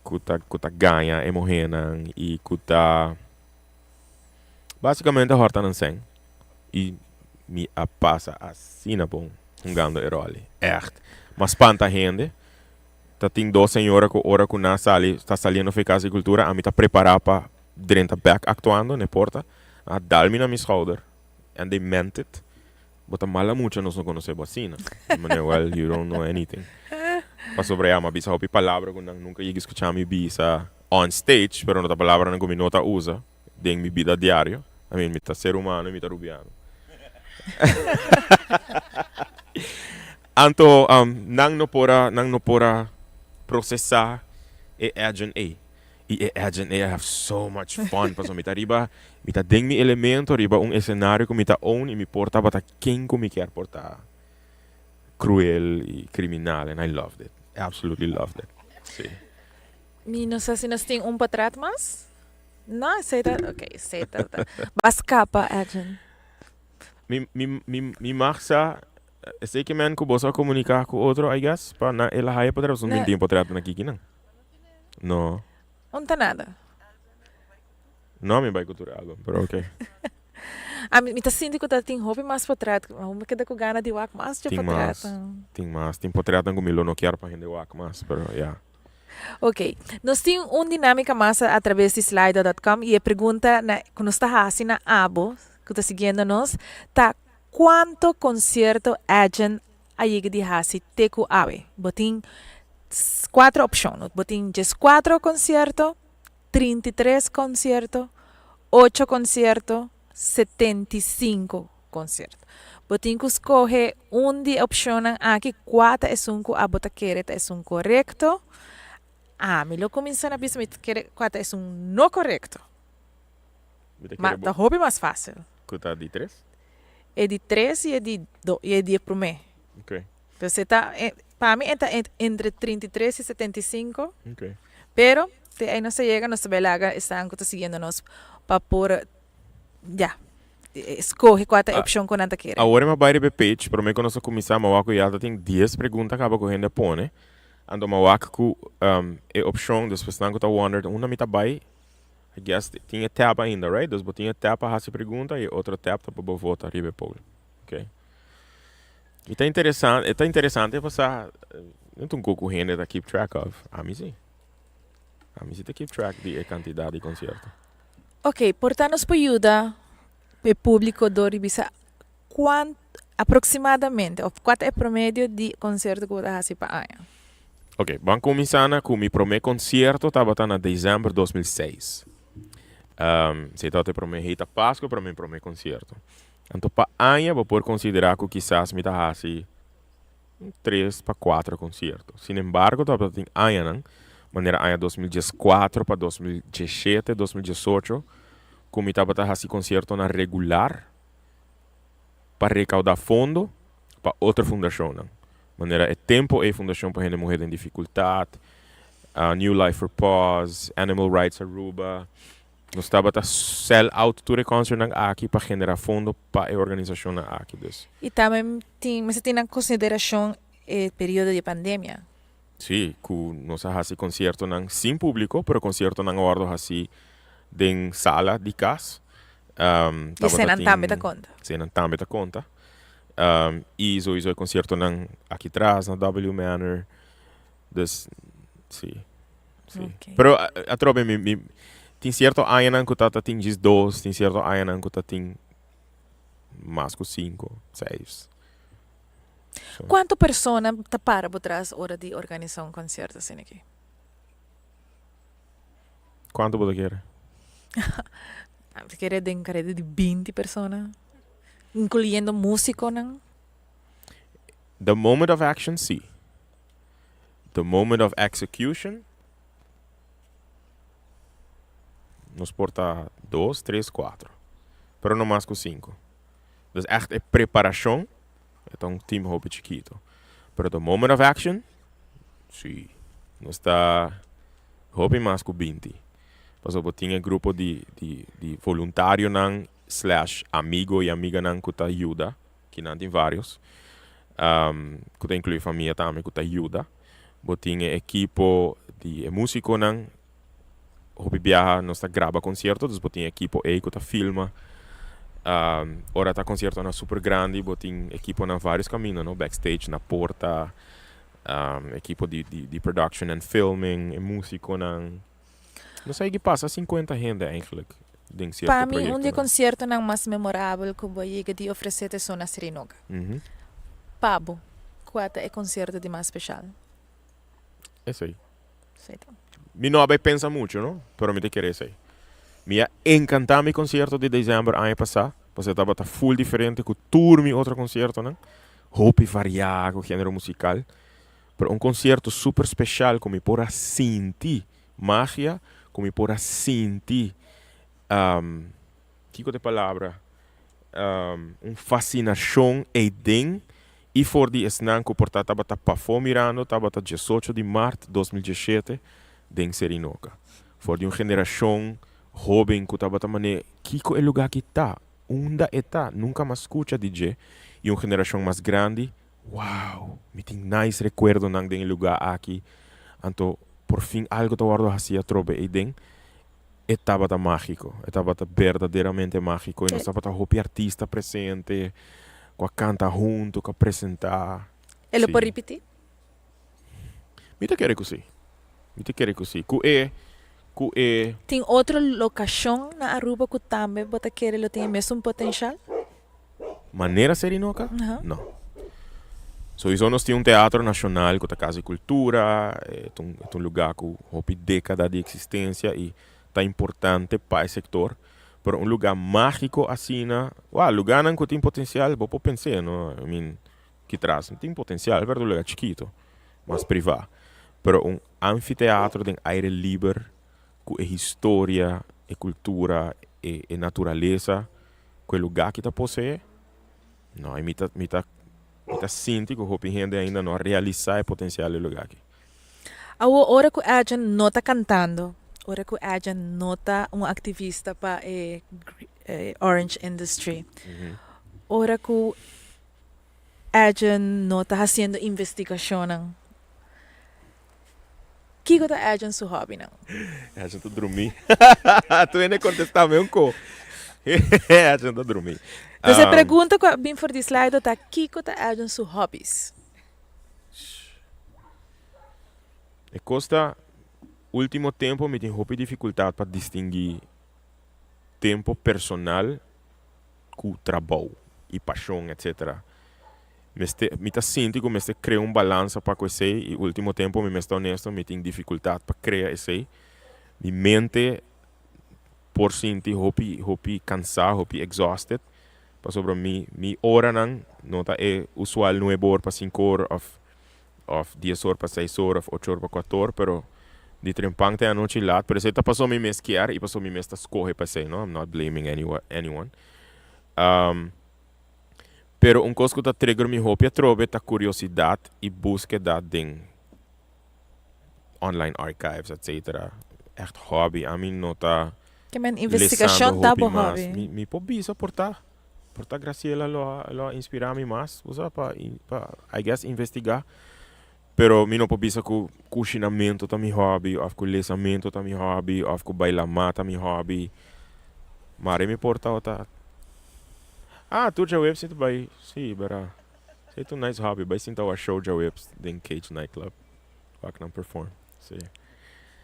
cu ta cu ta gaña e muhernan y cu ta basicamente horta nan cen. Y mi a pasa asina bon hungando e rol ey. Echt. M'a spanta hende. Ta tin dos señora cu ora cu nan sali, ta saliendo for e Casa di Cultura, ami ta prepara pa drenta bek actuando n'e porta. Nan a dal mi na mi schouder and they meant it. Bo ta mala mucha nos no conoce bo asina. Mi manera well you don't know anything. Pasobra ya mi a bisa hopi palabra cu nan nunca yega scucha mi bisa on stage pero no ta palabranan cu mi no ta usa den mi bida diario. I mean mi ta ser humano y mi ta Rubiano. Anto nan no por a nan no por a procesa e agent ey. I e agent ei I have so much fun pasobra mi ta riba mi ta den mi elemento riba un escenario ku mi ta own i mi por tabata ken ku mi kier por ta cruel i criminal and I loved it absolutely loved it si. Mi no sa si nos tin un potret mas. No esei ta ok esei ta ba scapa agent. Mi mi mi mi mag sa esei ke men ku boso a komunika ku otro I guess pa nan el a haya potret pasobra mi no tin potret na kikinan. No. Un ta nada. No, mi bai ku tur album, pero ok. Ami, mi ta sinti ku ta tin hopi mas potret. Mi keda ku gana di wak mas dje Tin mas, potretnan. tin mas. Tin potretnan ku mi lo no kier pa hende wak mas, pero ya. Ok. Nos tin un dinámika mas a traves di Slido dot com i e pregunta na ku nos ta hasi na abo ku ta siguiendo nos ta kuanto konsierto Edjean a yega di hasi te ku awe. Bo tin kuater opshon. Bo tin dieskuater konsierto, 33 konsierto, ocho konsierto, 75 konsierto. Bo tin ku skohe un di e opshonnan aki kua ta esun ku abo ta kere ta esun korekto. Ami lo kuminsá na bisa mi ta kere kua ta esun no korekto. Ma ta hopi mas fásil. Ku ta di tres? E di tres i e di do i e di e promé. Ok. Entonces e ta pa mi e ta entre 33 i 75. Ok. Pero te ei nos ta yega nos ta bai laga esnan ku ta siguiendo nos pa por ya skohe kua ta e opshon ku nan ta kere. Awor e mi a bai riba e page promé ku nos a kuminsá mi a wak ku ya ta tin dies pregunta kaba ku hende a pone. Anto mi a wak ku e opshon despues nan ku ta wonder unda mi ta bai I guess tin e tab ainda, right? Dus bo tin e tab pa hasi pregunta y e otro tab ta pa bo vota riba e poll. Ok. Y ta interesante, e ta interesante pa sa, no ta un cu cu hende ta keep track of. Ami si. Ami si ta keep track di e cantidad di concierto. Ok, por ta nos por yuda e publico door di bisa cuant aproximadamente of cua ta e promedio di concierto cu bo ta hasi pa aña? Ok, ban kuminsá na ku mi promé konsierto tabata na desèmber 2006. Um, esei tabata e promé Heita Pasku, pero mi promé konsierto. Anto pa aña bo por konsiderá ku kisas mi ta hasi tres pa kuater konsierto. Sin embargo tabata tin añanan, manera aña 2014 pa 2017, 2018, ku mi tabata hasi konsiertonan regular pa rekaudá fondo pa otro fundashonnan. Manera e tempo ei Fundashon pa Hende Muhé den Difikultat, New Life for Paws, Animal Rights Aruba. Nos tabata sell out tur e kònsertnan aki pa generá fondo pa e organisashonnan aki. Dus. I tambe tin mester tin na konsiderashon e periodo di pandemia. Sí, ku nos a hasi konsiertonan sin públiko, pero konsiertonan a wòrdu hasí den sala di kas. I eseinan tambe ta konta. Eseinan tambe ta konta. I souiso e konsiertonan aki tras na W Manor. Dus, sí. Sí. Ok. Pero atrobe mi, mi tin sierto añanan ku ta ta tin djis dos, tin sierto añanan ku ta tin mas ku sinku, seis. So. Kuantu persona ta para bo tras ora di organisá un konsierto asina aki? Kuantu bo ta kere? Mi ta kere den kareda di binti persona, inkluyendo músikonan. The moment of action sí. The moment of execution nos por ta dos, tres, cuatro. Pero no mas cu cinco. Dus echt e preparacion e ta un team hopi chikito. Pero the moment of action, sí, nos ta hopi mas cu 20. Pasobra bo tin e grupo di, di, di voluntarionan slash amigo y amiganan cu ta yuda. Kinan tin varios cu ta inclui famia tambe cu ta yuda. Bo tin e ekipo di e musiconan. Hopi biaha nos ta graba concierto, dus bo tin e ekipo ey cu ta filma. Ora ta conciertonan super grandi bo tin ekiponan varios caminda no, backstage, na porta, ekipo di production and filming, e musiconan. No sa ki pasa 50 hende eigenlijk den cierto Pa mi, un di e proyectonan. conciertonan mas memorabel cu bo a yega di ofrece ta esun na Srinoga. Pa bo, cua ta e concierto di mas special? Esey. Esey ta. Mi no a bay pensa mucho no, pero mi ta kere esey. Mi a encanta mi concierto di december aña pasa, pasobra tabata full diferente cu tur mi otro conciertonan. Hopi varia cu genero musical. Pero un concierto super special cu mi por a sinti magia, cu mi por a sinti, kico ta e palabra, un fascinacion eyden y for di esnan cu por ta tabata pafo mirando tabata diesocho di maart 2017 den Serinoca. For di un generacion hoben cu tabata mane kico e lugar aki ta, unda e ta, nunca mas scucha di dje y un generacion mas grandi Wow! Mi tin nice recuerdonan den e lugar aki. Anto por fin algo ta wordo haci atrobe eyden. E tabata magico. E tabata berdaderamente magico. Y nos tabata hopi artista presente cu a canta hunto, cu a presenta. E lo por ripiti? Mi ta kere cu si. Mi ta kere cu si. Cu e, cu e. Tin otro locacion na Aruba cu tambe bo ta kere lo tin e mesun potencial? Manera Serinoca? No. Sowiso nos tin un teatro nacional cu ta Casa di Cultura, e ta un, e ta un lugar cu hopi decada di existencia y ta importante pa e sector, pero un lugar magico asina, wao, lugarnan cu tin potencial bo por pens'e, no? I mean, kitras tin potencial pero ta un lugar chikito, mas priva, pero un anfiteatro den aire liber cu e historia, e cultura, e e naturalesa cu e lugar ki ta posee, no, y mi ta, mi ta, mi ta sinti cu hopi hende ainda no a realisa e potencial di e lugar aki. Awor ora cu Edjean no ta cantando, ora cu Edjean no ta un activista pa e orange industry, ora cu Edjean no ta haciendo investigacionnan, Kiko ta Edjean su hobbynan? Edjean ta drumí. Tu hende contestá mi un ko. Edjean ta drumí. Dus e pregunta ku a bin for di Slido ta, Kiko ta Edjean su hobbies? E kos ta, ultimo tempo mi tin hopi difikultat pa distinguí tempo personal ku trabou i pashon etcetera. Mester, mi ta sinti ku mester krea un balansa pa ku esei i ultimo tempu mi mester honesto mi tin difikultat pa krea esei. Mi mente por sinti hopi hopi kansá, hopi exhausted pasobra mi mi oranan no ta e usual nuebe or pa sinku or òf òf dies or pa seis or òf ocho or pa kuater or pero di trempan te anochi lat pero esei ta pasobra mi mes kier i pasobra mi mes ta skohe pa esei no, I'm not blaming anyone. Pero un kos ku ta trigger mi hopi atrobe ta kuriosidat i búskeda den online archives etcetera. Ègt hòbi. Ami no ta Ke men lesando investigashon ta hopi bo mas. hòbi. Mi mi por bisa por ta por ta Graciela lo a lo a inspirá mi mas, bo sa, pa pa I guess investigá. Pero mi no por bisa ku kushinamentu ta mi hòbi òf ku lesamentu ta mi hòbi òf ku bailamá ta mi hòbi. Mari mi por tabata Ah, tur djaweps si ta bai, si, bera. Esei ta un nice hobby, bai sinta wak show djaweps den Cage Nightclub, wak nan perform, si.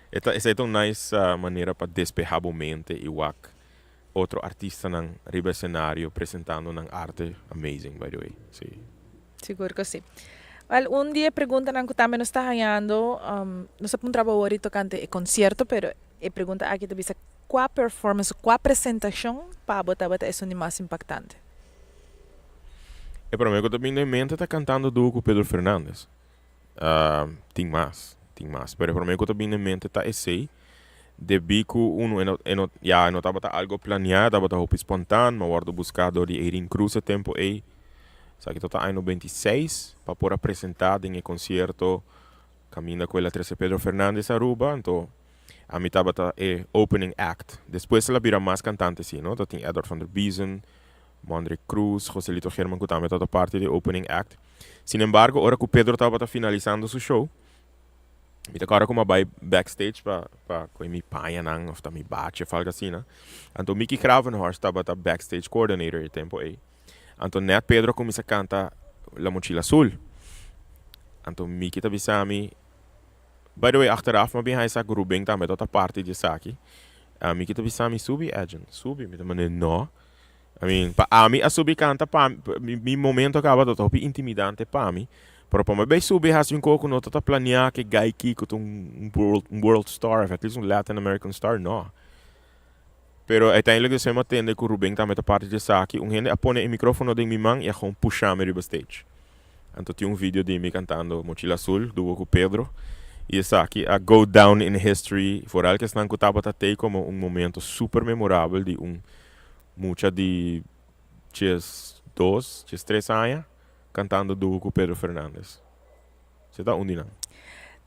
E ta, esei ta un nice manera pa despeha bo mente i wak otro artistanan riba escenario presentando nan arte, amazing by the way, si. Sigur ku si. Wèl, un di e preguntanan ku tambe nos ta hañando, nos a puntra bo awor tokante e konsierto, pero E pregunta aki ta bisa, Kua performance o kua presentashon pa bo tabata esun di mas impaktante? E promé ku ta bini den mente ta kantando duo ku Pedro Fernandez. Tin mas, tin mas, pero e promé ku ta bini den mente ta esei, debí ku unu e no e no ya e no tabata algo planeá, tabata hopi spontan, mi a wòrdu buská dor di Eirin Cruz e tempu ei, esaki tabata aña 96, pa por a presentá den e konsierto Caminda cu el a trece Pedro Fernandez Aruba, anto ami tabata e opening act. Despues el a bira mas cantante si, no? Tatin Edward van der Biezen, Mondrick Cruz, Joselito Geerman cu tambe tabata parti di e opening act. Sin embargo, ora cu Pedro tabata finalisando su show, mi ta corda cu mi a bay backstage pa pa coge mi pañanan of ta mi bachi of algo asina. Anto Mickey Gravenhorst tabata backstage coordinator e tempo ey. Anto net Pedro a cuminsa canta La Mochila Azul. Anto Miki ta bisa mi, by the way achteraf mi a bin haya sa cu Ruben tambe tabata parti di esaki. Miki ta bisa mi, subi Edjean, subi. Mi ta manda no. I mean, pa ami a subi canta pa mi, mi momento a caba tabata hopi intimidante pa mi. Pero pa mi bay subi haci un co cu no tabata planea cu e guy ki cu ta un world star of at least un Latin American star, no. Pero uiteindelijk despues mi a tende ku Ruben tambe ta parti di esaki, un hende a pone e microfono den mi man i a gewoon pusha mi riba stage. Anto tin un video di mi kantando Mochila Azul duo ku Pedro i esaki a go down in history, vooral ku esnan ku tabata tei komo un momento super memorabel di un mucha di 12, 13 aña kantando duo ku Pedro Fernandez. Se ta un di nan.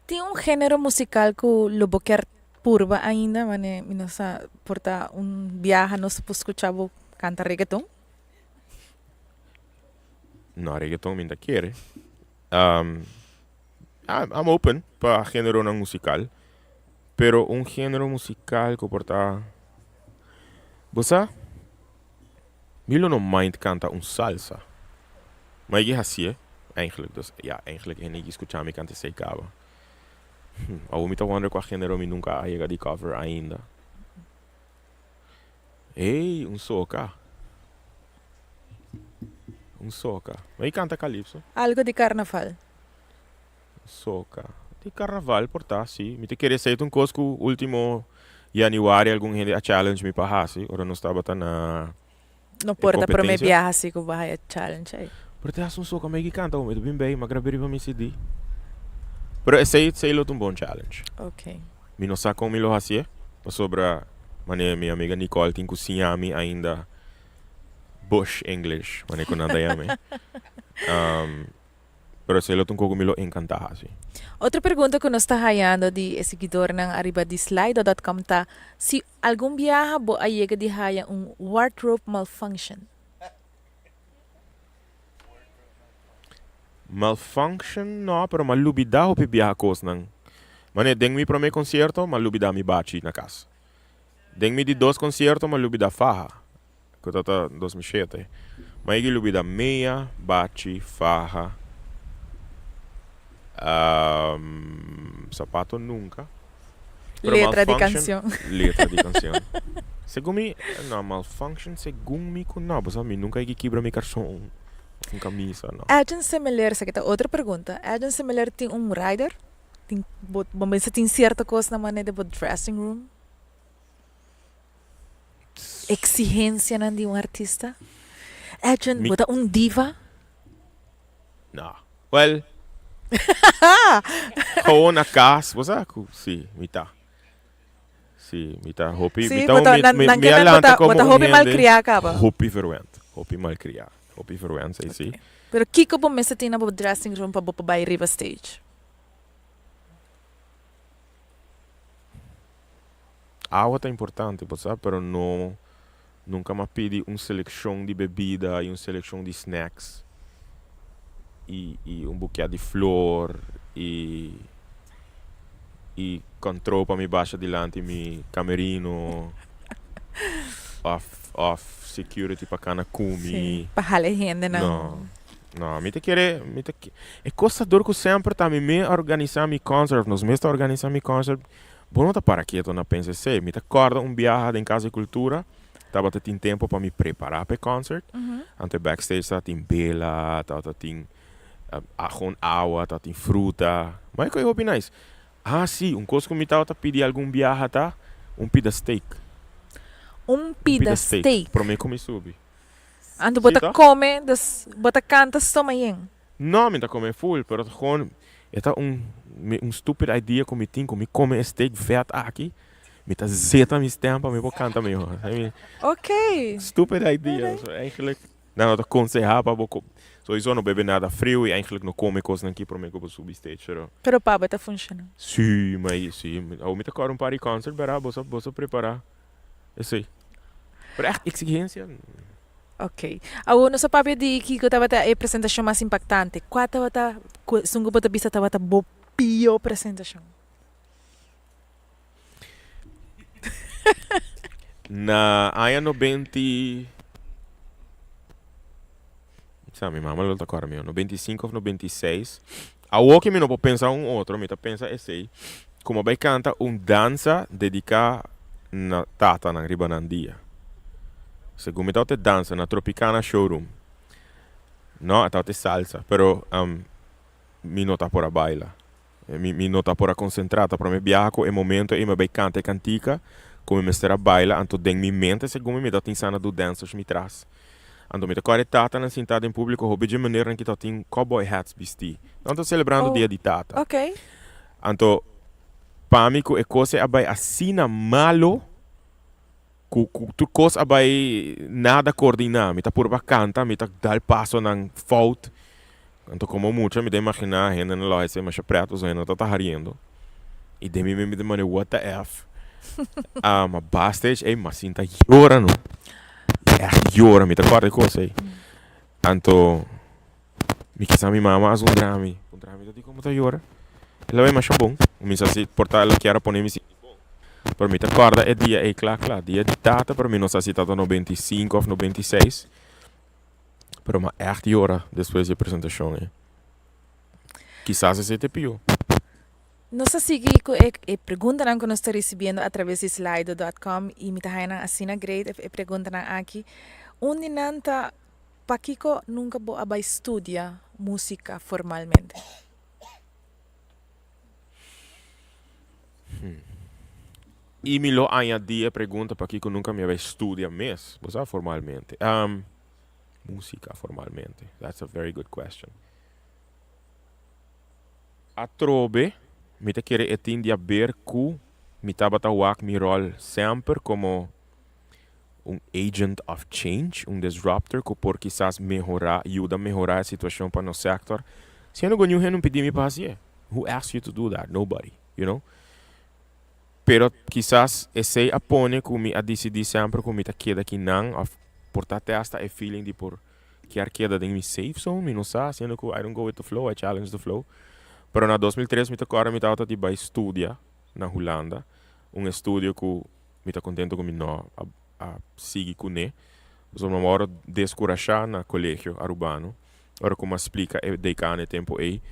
Tin un género musical ku lo bo kier purba ainda? Mane mi no sa, por ta un biaha nos por skucha bo kanta reggaeton? No, reggaeton mi no ta kere. I'm open pa géneronan musical, pero un género musical ku por ta, bo sa? Mi lo no mind canta un salsa. Ma e hacié, eigenlijk. Dus ja, eigenlijk hende ki scucha mi canta esey caba. Hm, awor mi ta wonder cua genero mi nunca a yega di cover ainda. Ey, un soca. Un soca. Ma e canta calypso? Algo di carnaval. Soca. Di carnaval por ta, si. Mi ta kere esey ta un cos cu ultimo januari algun hende a challenge mi pa haci ora nos tabata na No e por ta prome competencia. biaha si cu bo haya challenge ey. Pero ta haci un soca mi ki canta mi ta bin bay, mi a grab'e riba mi CD. Pero esey, esey lo ta un bon challenge. Ok. Mi no sa con mi lo haci'e, pasobra manera mi amiga Nicole tin cu siña mi ainda bush English, manera cu nan ta yam'e. Pero esei lo ta un kos ku mi lo enkantá hasi. Otro pregunta ku nos ta hayando di e siguidornan ariba di Slido dot com ta si algun biaha bo a yega di haya un wardrobe malfunction. Malfunction no, pero m'a lubidá hopi biaha kosnan. Manera den mi promé konsierto m'a lubidá mi bachi na kas. Den mi di dos konsierto m'a lubidá faha. Ku ta ta 2007. Ma e lubida mea, bachi, faha, sapato nunca. Pero Letra di malfunction, cancion. letra di cancion. Segun mi, no, malfunction segun mi ku no, pasobra mi nunca a kibra mi carson. Of un camisa, no. Edjean Semeleer, esaki ta otro pregunta. Edjean Semeleer tin un rider? Tin bo bo mester tin cierto cosnan manera den bo dressing room? Exigencianan di un artista? Edjean, Mi bo ta un diva? No. Well, gewoon na cas, bo sa cu si, mi ta. Si, mi ta hopi, mi Sí, ta bo ta, mi, nan, mi, nan mi ke a men bo lanta ta, bo como ta un hopi hende malcriá caba. hopi verwend, hopi malcriá, hopi verwend, esei si. Pero kiko bo mester tin na bo dressing room pa bo por bai riba stage? Awa ta importante, bo sa, pero no, nunca m'a pidi un seleccion di bebida y un seleccion di snacks y y un buket di flor y y control pa mi basha dilanti mi camerino of of security pa cana cu mi. Sí, pa hala e hendenan. No, no, mi ta kere, mi ta e cos ta dor cu semper ta mi me organisa mi concert of nos mes ta organisa mi concert. Bo no ta para keto na pensa esei. Mi ta kòrda un biaha den Casa di Cultura, tabata tin tempo pa mi prepará pa e concert. Anto e backstage tabatin bela, tabata tin gewoon awa, tabatin fruta. Ma e koe hopi nice. Ah si, un kos ku mi tabata pidi algun biaha ta un pida steak. Un pida steak. Promé ku mi subi. Anto bo ta kome, dus bo ta kanta stoma yen. No, mi ta come full, pero ta gewoon, e ta un, un stupid idea cu mi tin cu mi come e steak vet aki, mi ta zeta mi stem pa mi por canta mihor. I mean, Ok. Stupid idea. So eigenlijk, nan no ta conseha pa bo co-, sowieso no bebe nada friu y eigenlijk no come cosnan aki prome cu bo subi stage, pero. Pero pa bo ta funciona. Si, ma si, awo mi ta core un par di concert, bera, bo sa, bo sa prepara esey. Pero echt exigencia. Ok. Awor nos a papia di kiko tabata e presentashon mas impaktante. Kua tabata ku esun ku bo ta bisa tabata bo pio presentashon? Na aña nobenti, sa mi mama lo ta kòrda mi, 95 òf 96. Awor ke mi no por pensa un otro, mi ta pensa esei, ku mi a bai kanta un dansa dediká na tatanan riba nan dia. Segun mi tabata e dansa na Tropicana Showroom. No, e tabata e salsa, pero mi no ta por a baila. Mi mi no ta por a konsentrá. Ta promé biaha ku e momento ei mi a bai kanta e kantika ku mi mester a baila, anto den mi mente segun mi mi tabatin sana du dancers mi tras. Anto mi ta kòrda e tatanan sintá den públiko hopi dje menernan ki tabatin cowboy hats bistí. Nan ta selebrando dia di tata. Anto pa mi ku e kos ei a bai asina malo ku ku tur kos a bai nada koordiná. Mi ta purba kanta, mi ta dal pasonan fout. Anto komo mucha mi ta imaginá hendenan lo hasi masha prèt pasobra hendenan ta ta hariendo. I den mi mente mi ta manda what the F. Ma backstage ey m'a sinta yora no. Ègt yora, mi ta kòrda e kos ey. Anto mi kisa mi mama a zundra mi. Puntra mi ta dikon bo ta yora? El a bai masha bon. Mi sa si por ta el a kier a pone mi sinti bon. Pero mi ta kòrda e dia ey kla kla. Dia di tata pero mi no sa si tabata 95 òf 96. Pero m'a ègt yora despues di e presentashon ey. Kisas esei ta e pió. Nos ta sigui ku e e preguntanan ku nos ta risibiendo atraves di Slido dot com i mi ta haña nan asina great e preguntanan aki. Un di nan ta, Pakiko nunka bo a bai studia músika formalmente? I mi lo añadí e pregunta pakiko nunka mi a bai studia mes, bo sa, formalmente. Músika formalmente, that's a very good question. Atrobe, mi ta kere e tin di haber ku mi tabata wak mi ròl semper komo un agent of change, un disruptor ku por kisas mehorá, yuda mehorá e situashon pa nos sektor. Siendo ku niun hende no pidi mi pa hasié. Who asked you to do that? Nobody, you know. Pero kisas esei a pone ku mi a disidí semper ku mi ta keda kinan òf por ta te asta e feeling di por kier keda den mi safe zone, mi no sa, siendo ku I don't go with the flow, I challenge the flow. Pero na 2003 mi ta kòrda mi tabata di bai studia na Hulanda, un estudio ku mi ta kontento ku mi no a a sigui kuné, pasobra mi a wòrdu deskurashá na Kolegio Arubano, ora ku mi a splika e dekano e tempu ei,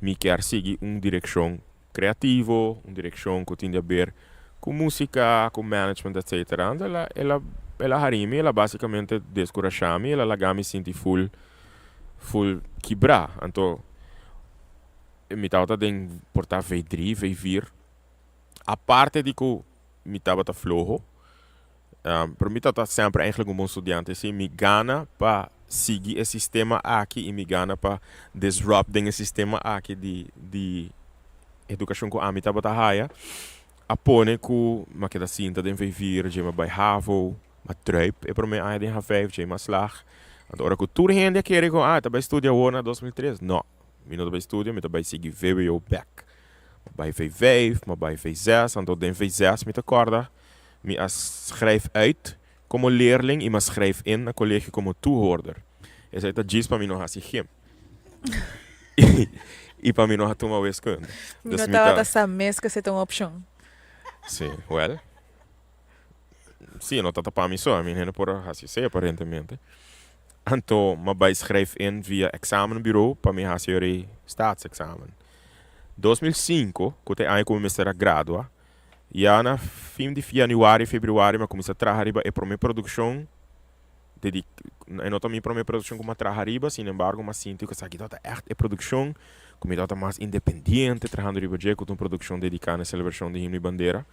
mi kier sigui un direkshon Creativo, un direccion cu tin di haber cu musica, cu management etc. Anto el a, el a, el a hari mi, el a basicamente descurasha mi, el a laga mi sinti full. Full kibrá. Anto mi tabata den por ta V3, V4. Aparte di ku mi tabata floho, pero mi tabata semper eigenlijk un bon studiante. Si mi gana pa sigui e sistema aki i mi gana pa disrupt den e sistema aki di edukashon ku ami tabata haya, a pone ku mi a keda sinta den V4, dje mi a bai havo. M'a druip e prome aña den H5, djei m'a slag. Anto ora ku tur hende a kere ku, ah, e ta bai studia awor na 2003. No, mi no ta bai studia, mi ta bai sigui vwo bek. M'a bai V5, m'a bai V6, anto den V6 mi ta kòrda mi a schrijf uit komo leerling i m'a schrijf in na kolegio komo toehoorder. Esei ta djis pa mi no hasi gym. I pa mi no a tuma wiskunde. Mi no tabata sa mes ku esei ta un opshon. Sí, wèl. Sí, no ta ta pa mi so, I mean, hende por a hasi esei aparentemente. Anto m'a bai schrijf in via examenbureau pa mi hasi e staatsexamen. 2005, ku ta e aña ku mi mester a gradua, ya na fin di januari, februari mi a kuminsá traha riba e promé produkshon dedi, e no ta mi promé produkshon ku mi a traha riba, sin embargo mi a sinti ku esaki tabata ègt e produkshon ku mi tabata mas independiente trahando riba dje ku ta un produkshon dediká na e selebrashon di Himno i Bandera.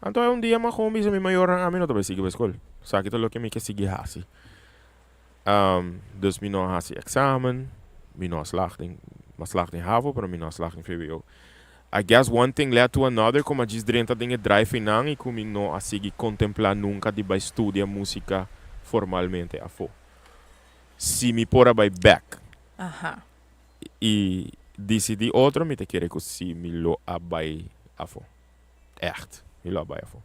Anto un dia mi a gewoon bisa mi mayornan, ami no ta bai sigui bai skol. Esaki ta loke mi ke sigui hasi. Dus mi no a hasi examen, mi no a slag den, mi a slag den havo, pero mi no a slag den vwo. I guess one thing led to another ku mi a djis drenta den e drive einan i ku mi no a sigui kontempla nunka di bai studia musika formalmente afó. Si mi por a bai bek i disidí otro, mi ta kere ku si mi lo a bai afó. Echt, mi lo a bai afó.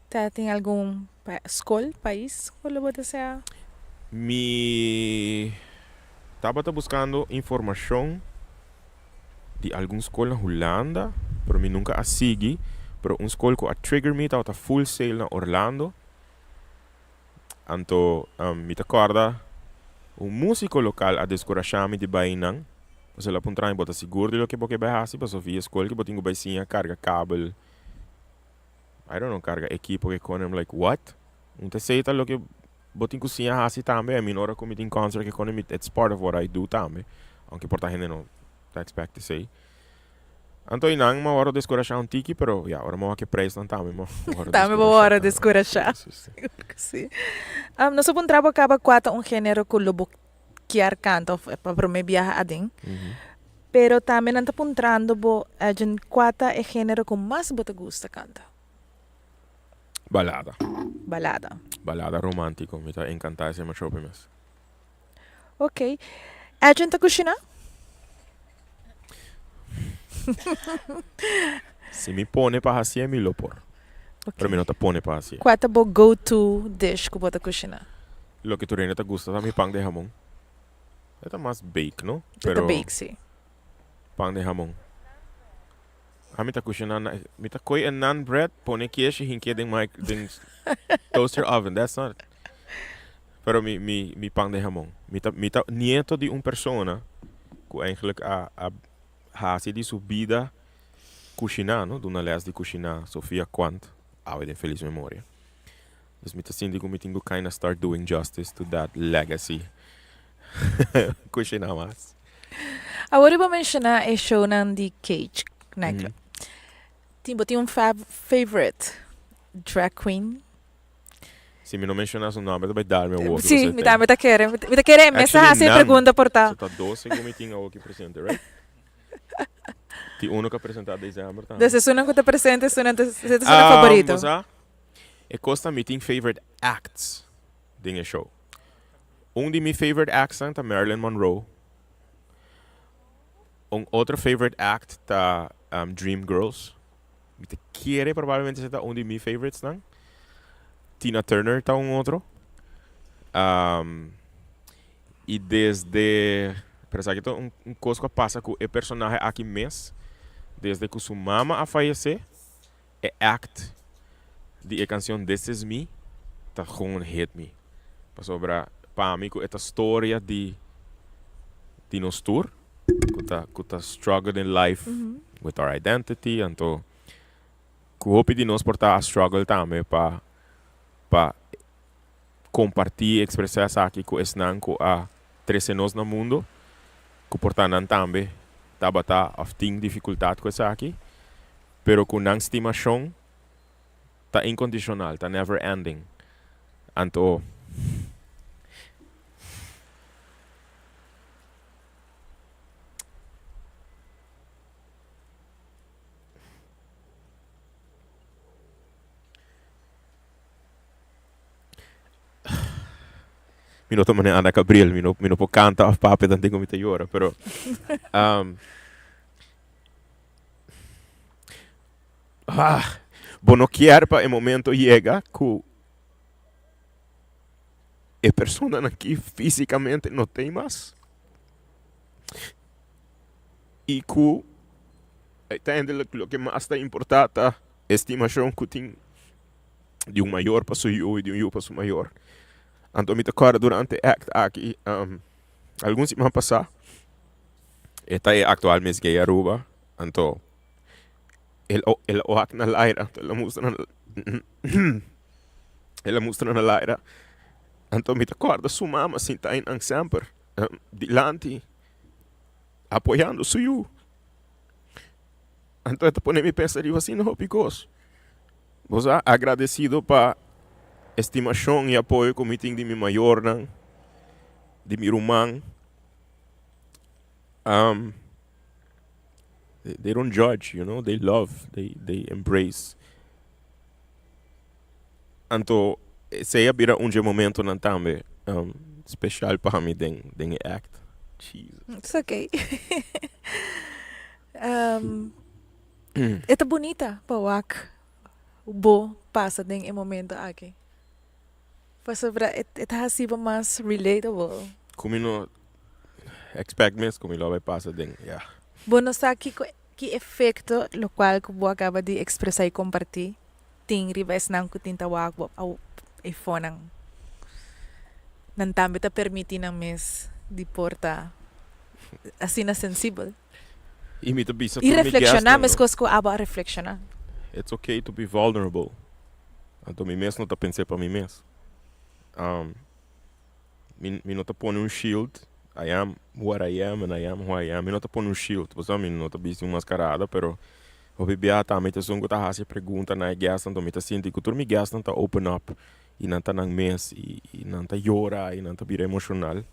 Ta tin algun skol, pais ku lo bo desea? Mi tabata buskando informashon di algun skol na Hulanda, pero mi nunka a sigui. Pero un skol ku a trigger mi tabata Full Sail na Orlando. Anto mi ta kòrda un músiko lokal a deskurashá mi di bai einan. Pasobra el a puntra mi, Bo ta sigur di loke bo ke bai hasi? Pasobra via skol ke bo tin ku bai siña karga kabel, I don't know, karga ekipo ke kone. I'm like, what? Un ta esei ta loke bo tin ku siña hasi tambe? I mean, ora ku mi tin concert ke kone, mi, it's part of what I do tambe. Aunke por ta hende no ta expect esei. Anto i nan m'a wòrdu deskurashá un tiki, pero ya, ora m'a wak e preisnan tambe m'a wòrdu Tambe bo wòrdu deskurashá. Sigur ku si. Nos a puntra bo kaba kua ta un género ku lo bo kier kanta òf pa promé biaha aden. Pero tambe nan ta puntrando bo, Edjean, kua ta e género ku mas bo ta gusta kanta? Balada. Balada. Balada romántiko. Mi ta enkantá esei masha hopi mes. Ok. Edwin ta kushiná? Si mi pone pa hasié mi lo por. Ok. Pero mi no ta pone pa hasié. Kua ta bo go to dish ku bo ta kushiná? Loke tur hende ta gusta ta mi pan de hamon. E ta mas bake, no? E ta bake, si. Pan de hamon. Ami ta kushiná na, mi ta koi e naan bread, pone keshi hink'é den mic, den toaster oven, that's not. Pero mi, mi, mi pan de hamon. Mi ta, mi ta nieto di un persona ku eigenlijk a, a hasi di su bida kushiná, no? Duna les di kushiná, Sofia Quant, awe den felis memoria. Dus mi ta sinti ku mi tin ku kinda start doing justice to that legacy. Kushiná mas. Awor bo menshoná e shownan di Cage Nightclub. Tin, bo tin un fav, favorite drag queen? Si mi no menshoná su nomber ta bai dal mi awoki. Sí, mi tambe ta kere. Mi ta kere mester hasi e pregunta por ta. So ta dos segun mi tin awoki presente, right? Tin uno ku a presentá december tambe. Dus esunnan ku ta presente, esunnan ta, esei ta esunnan favorito. Bo sa, e kos ta mi tin favorite acts den e show. Un di mi favorite actsnan ta Marilyn Monroe. Un otro favorite act ta Dream Girls. Mi ta kere probablemente esei ta un di mi favoritesnan. Tina Turner ta un otro. I desde, pero esaki ta un kos ku a pasa ku e personahe aki mes, desde ku su mama a fayesé, e act di e kanshon This Is Me ta gewoon hit mi. Pasobra pa mi ku e ta storia di di nos tur ku ta ku ta struggle den life with our identity anto ku hopi di nos por ta a struggle tambe pa pa kompartí i ekspresá esaki ku esnan ku a. trese nos na mundo, ku por ta nan tambe tabata òf tin difikultat ku esaki, pero ku nan stimashon ta inkondishonal, ta never ending. Anto. Mi no ta manera Ana Gabriel, mi no, mi no por canta of papia tanto cu mi ta yora, pero um, ah, bo no kier pa e momento yega cu e personanan aki físicamente no t'ey mas y cu uiteindelijk loke mas ta importa ta estimacion cu tin di un mayor pa su yu y di un yu pa su mayor. Anto mi ta corda durante e act aki algun siman pasa e ta e actual Miss Gay Aruba anto el el a wak na laira anto el a mustra na el a mustra na laira anto mi ta corda su mama sinta einan semper dilanti apoyando su yu. Anto e ta pone mi pensa riba asina hopi kos. Bo sa, agradesido pa estimashon i apoyo ku mi tin di mi mayornan, di mi ruman. Um, they don't judge, you know, they love, they, they embrace. Anto, esei a bira un dje momentonan tambe um, special pa mi den, den e act. Jesus. It's okay. Um, e ta bunita pa wak bo pasa den e momento aki. Pasobra e, e ta hasi bo mas relatable. Ku mi no expect mes ku mi lo bai pasa den, ya. Bo no sa kiko ki efecto locual ku bo a kaba di expresa y comparti tin riba esnan ku tin ta wak bo au eifonan. Nan tambe ta permiti nan mes di por ta asina sensibel. Y mi ta bisa Y tur mi reflexiona guestnan, no? mescos cu abo a reflexiona. It's okay to be vulnerable. Anto mi mes no ta pens'é pa mi mes. Um, mi, mi no ta pone un shield. I am what I am and I am who I am. Mi no ta pone un shield. Bo sa, mi no ta bisti un mascarada, pero hopi biaha tambe ta esun cu ta haci pregunta na e guestnan. Anto mi ta sinti cu tur mi guestnan ta open up y nan ta nan mes y, y nan ta yora y nan ta bira emocional.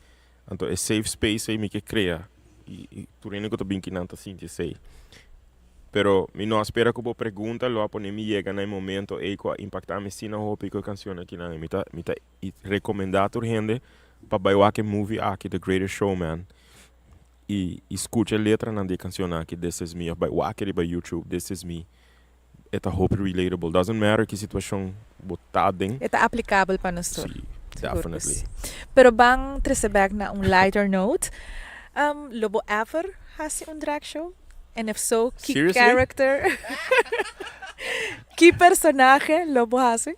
Anto e safe space ei mi ke krea i i tur hende ku ta bin kinan ta sinti esei. Pero mi no a spera ku bo pregunta lo a pone mi yega na e momento ei ku a impakta mi asina hopi ku e kanshon akinan. I mi ta mi ta rekomendá tur hende pa bai wak e movie aki The Greatest Showman i i skucha e letranan di e kanshon aki This Is Me òf bai wak e riba YouTube This Is Me. E ta hopi relatable. Doesn't matter ki situacion bo ta den. E ta aplicabel pa nos tur. Si, Sigur ku definitely. si. Pero ban trece bek na un lighter note. Um, lo bo ever haci un drag show? And if so, ki Seriously? character, ki personahe lo bo haci?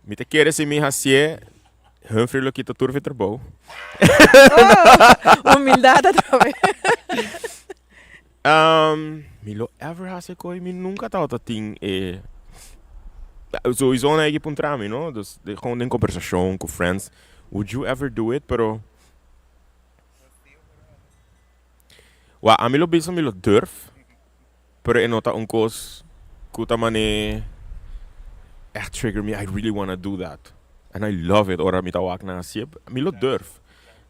Mi ta kere si mi hacié, Humphrey lo kita tur fi trabou. Oh, humildad atrobe. Um, mi lo ever haci koe, mi nunca tabata tin e... Sowieso na eki puntra mi, no? Dus de, gewoon den conversacion cu friends, would you ever do it? Pero... Wa, ami lo bisa mi lo durf, pero e no ta un cos cu ta mane echt trigger me, I really wanna do that. And I love it ora mi ta wak nan hacié, mi lo durf.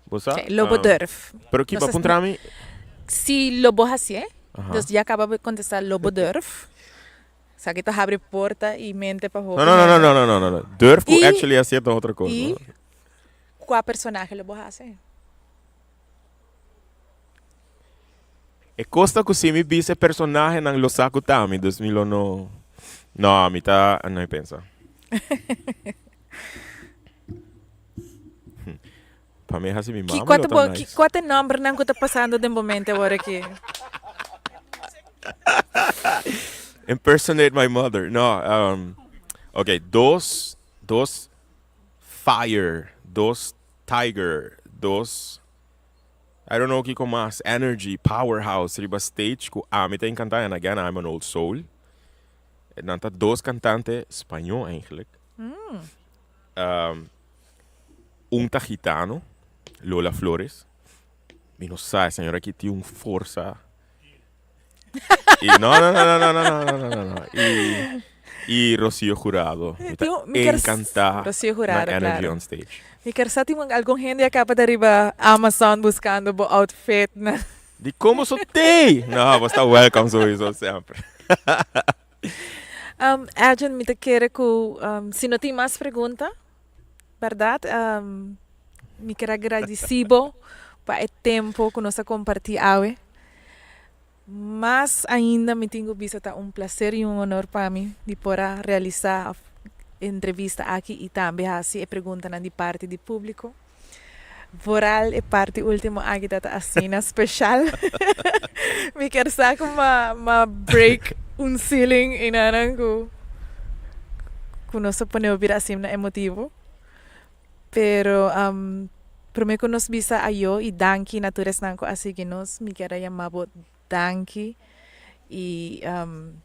Bo sa? Lo bo durf. Pero ki bo a puntra mi? Si lo bo hacié, dus ya caba bo contesta lo bo durf. Esaki ta habri porta y mente pa hopi No, no, no, hende. no, no, no, no, no. Durf cu Y actually hacié ta otro cos, y no? cua personahe lo bo haci? E cos ta cu si mi bisa e personahenan lo sa cu ta mi, dus mi lo no. No, mi ta, no mi pensa. Pa mi haci mi Ki mama cua lo ta ta bo, ki nice. cua ta e nombernan cu ta pasando den bo mente awor aki? Impersonate my mother. No, um, ok, dos, dos fire, dos tiger, dos I don't know kiko mas, energy, powerhouse riba stage ku ami ta encanta and again I'm an old soul. Nan ta dos cantante spañó eigenlijk. Um, Un ta gitano, Lola Flores. Mi no sa, e señora aki tin un forsa. Y no, no, no, no, no, no, no, no, no, no. Y, y Rocío Jurado. Mi ta Mi ker encanta Rocío Jurado, na energy claro. on stage. Mi ker sa tin algun hende a caba ta riba Amazon buscando bo outfit na. Di como so tey? No, bo sta welcome sowieso semper. Edjean, mi ta kere cu si no tin mas pregunta, berdad? Mi ker a gradici bo pa e tempo cu nos a comparti awe. Mas ainda mi tin cu bisa ta un placer y un honor pa mi di por a realisa e entrevista aki y tambe haci e preguntanan di parti di publico. Vooral e parti ultimo aki ta ta asina special. Mi kier sa cu m'a break un ceiling y nan cu cu nos ta pone bo bira asina emotivo. Pero prome cu nos bisa ayo y danki na tur esnan cu a sigui nos, mi kier a yama bo danki y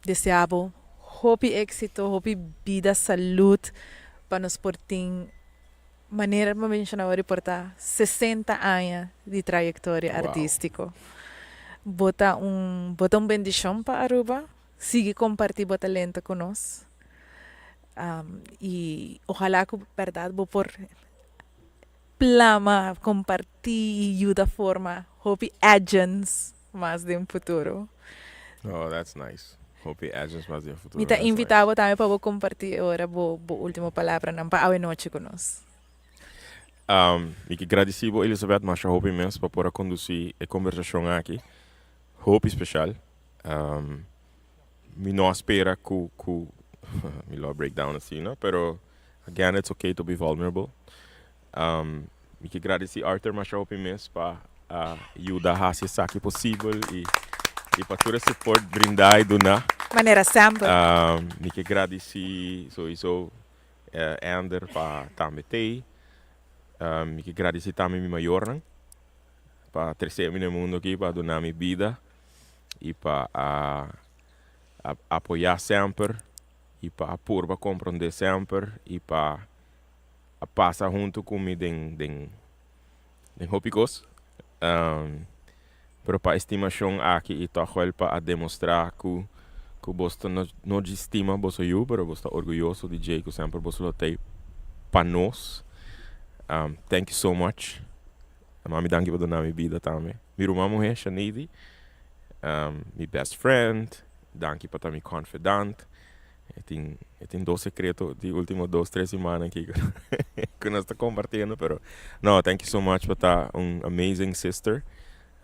desea bo hopi exito, hopi bida, salud pa nos por tin manera bo menciona bo por ta 60 aña di trayectoria artistico. Bo ta un bo ta un bendicion pa Aruba, sigui comparti bo talento cu nos y ojalá cu berdad bo por plama, comparti y yuda forma hopi Edjeans mas den futuro. Oh, that's nice. Hopi Edjeans mas den futuro. Mi ta invita bo tambe pa bo comparti ora bo bo ultimo palabranan pa awe nochi cu nos. Mi ke gradici bo, Elizabeth, masha hopi mes pa por a conduci e conversacion aki. Hopi special. Mi no a spera cu mi lo a break down asina, pero again, it's okay to be vulnerable. Mi ke gradici Arthur masha hopi mes pa a yuda haci esaki posibel y pa tur e support brinda y duna. Manera semper. Mi ke gradici sowieso Ander pa tambe tey. Mi ke gradici tambe mi mayornan pa trece mi na e mundo aki, pa duna mi bida y pa a apoya semper y pa a purba comprende semper y pa a pasa hunto cu mi den den den hopi cos. Pero pa e stimacion aki y toch wel pa a demostra cu cu bos ta no no djis stima boso yu pero bos ta orguyoso di dje y cu semper bos lo tey pa nos. Thank you so much. Mami danki pa duna mi bida tambe. Mi ruman muhe Shanidi, mi best friend, danki pa ta mi confidant. E tin e tin dos secreto di ultimo dos tres siman aki cu nos ta compartiendo pero no thank you so much pa ta un amazing sister.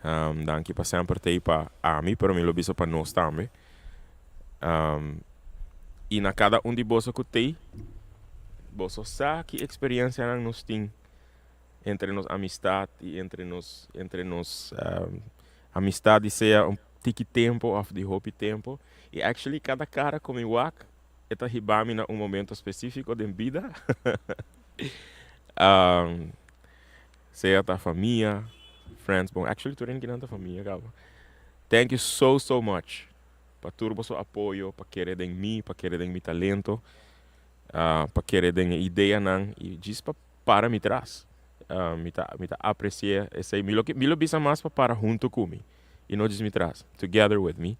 Danki pa semper ta ey pa ami pero mi lo bisa pa nos tambe. Y na cada un di boso cu ta ey boso sa ki experiencianan nos tin entre nos amistad y entre nos entre nos amistad di sea un tiki tempo of di hopi tempo y actually cada cara cu mi wak e ta hiba mi na un momento specifico den bida sea ta famia, friends, bon actually tur hende kinan ta famia caba. Thank you so so much pa tur boso apoyo, pa kere den mi, pa kere den mi talento, pa kere den e ideanan y djis pa para mi tras. Mi ta mi ta aprecia esey. Mi lo mi lo bisa mas pa para hunto cu mi y no djis mi tras. Together with me.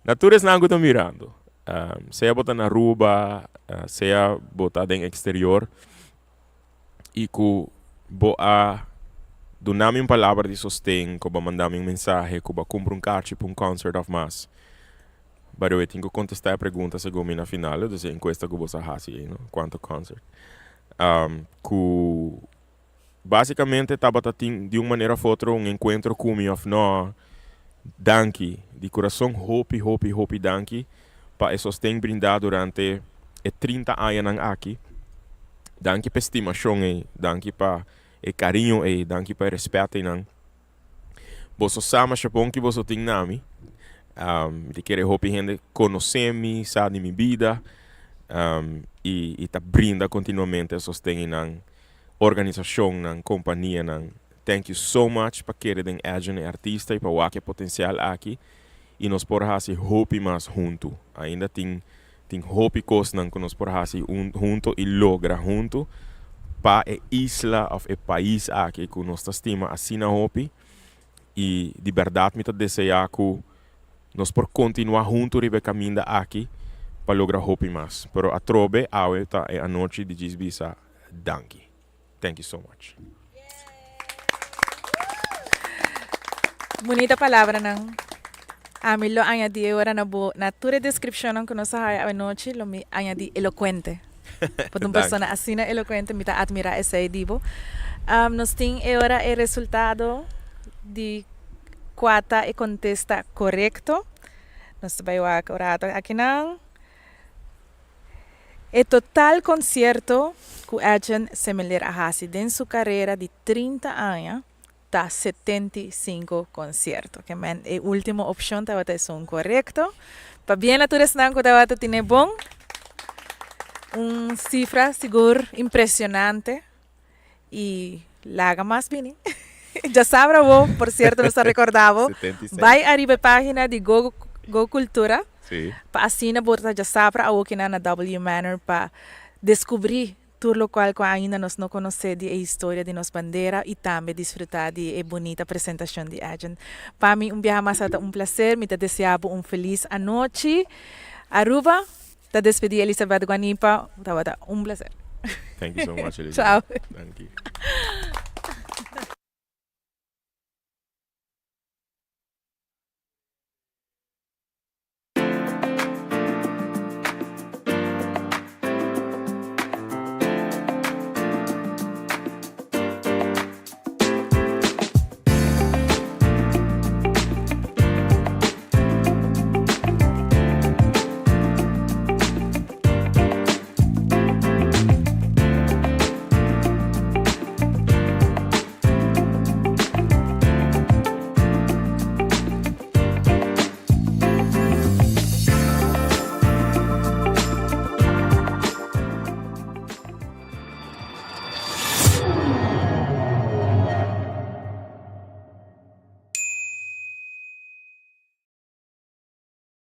Na tur esnan cu ta mirando, sea bo ta na Aruba, sea bo ta den exterior y cu bo a duna mi un palabra di sosten, cu bo a manda mi un mensahe, cu bo a cumpra un kachi pa un concert of mas. By the way, tin cu contesta e pregunta segun mi na final, dus e encuesta cu bo sa haci ey, no? Cuanto concert. Cu basicamente tabata tin di un manera of otro un encuentro cu mi of no. Danki, di curason hopi, hopi, hopi danki pa e sosten brinda durante e 30 añanan aki. Danki pa e stimacion ey, danki pa e cariño ey, danki pa e respet eynan. Boso sa masha bon ki boso tin na mi. Mi ta kere hopi hende konosé mi, sa di mi bida i ta brinda kontinuamente sosten i nan organisashonnan, kompanianan. Thank you so much pa kere den Edjean e artista i pa wak e potensial aki i nos por hasi hopi mas huntu. Ainda tin. Tin hopi kosnan ku nos por hasi hunto i logra hunto pa e isla òf e pais aki ku nos ta stima asina hopi. I di bèrdat mi ta deseá ku nos por kontinuá huntu riba e kaminda aki pa logra hopi mas. Pero atrobe awe ta e anochi di djis bisa danki. Thank you so much. Bunita palabranan. Ami lo añadi e ora na bo, na tur e descripcionnan cu nos a haya awenochi, lo mi añadi elocuente. Bo ta un persona asina elocuente, mi ta admira esey di bo. Nos tin e ora e resultado di cua ta e contesta corecto. Nos ta bay wak un rato akinan. E total concierto cu Edjean Semeleer a haci den su carera di 30 aña ta 75 concierto. Ke men e ultimo opcion tabata esun corecto. Pabien na tur esnan cu tabata tine bon. Un cifra sigur impresionante y laga mas bini. Djasabra bo, por cierto nos ta recorda bo, bay ariba e pagina di Go Go Cultura pa asina bo ta djasabra awokinan na W Manor pa descubri tur locual cu ainda nos no conoce di e historia di nos bandera y tambe disfruta di e bunita presentacion di Edjean. Pa mi un biaha mas a ta un placer, mi ta desea bo un feliz anochi. Aruba ta despedi Elizabeth Guanipa, tabata un placer. Thank you so much Elizabeth. Chao. Danki.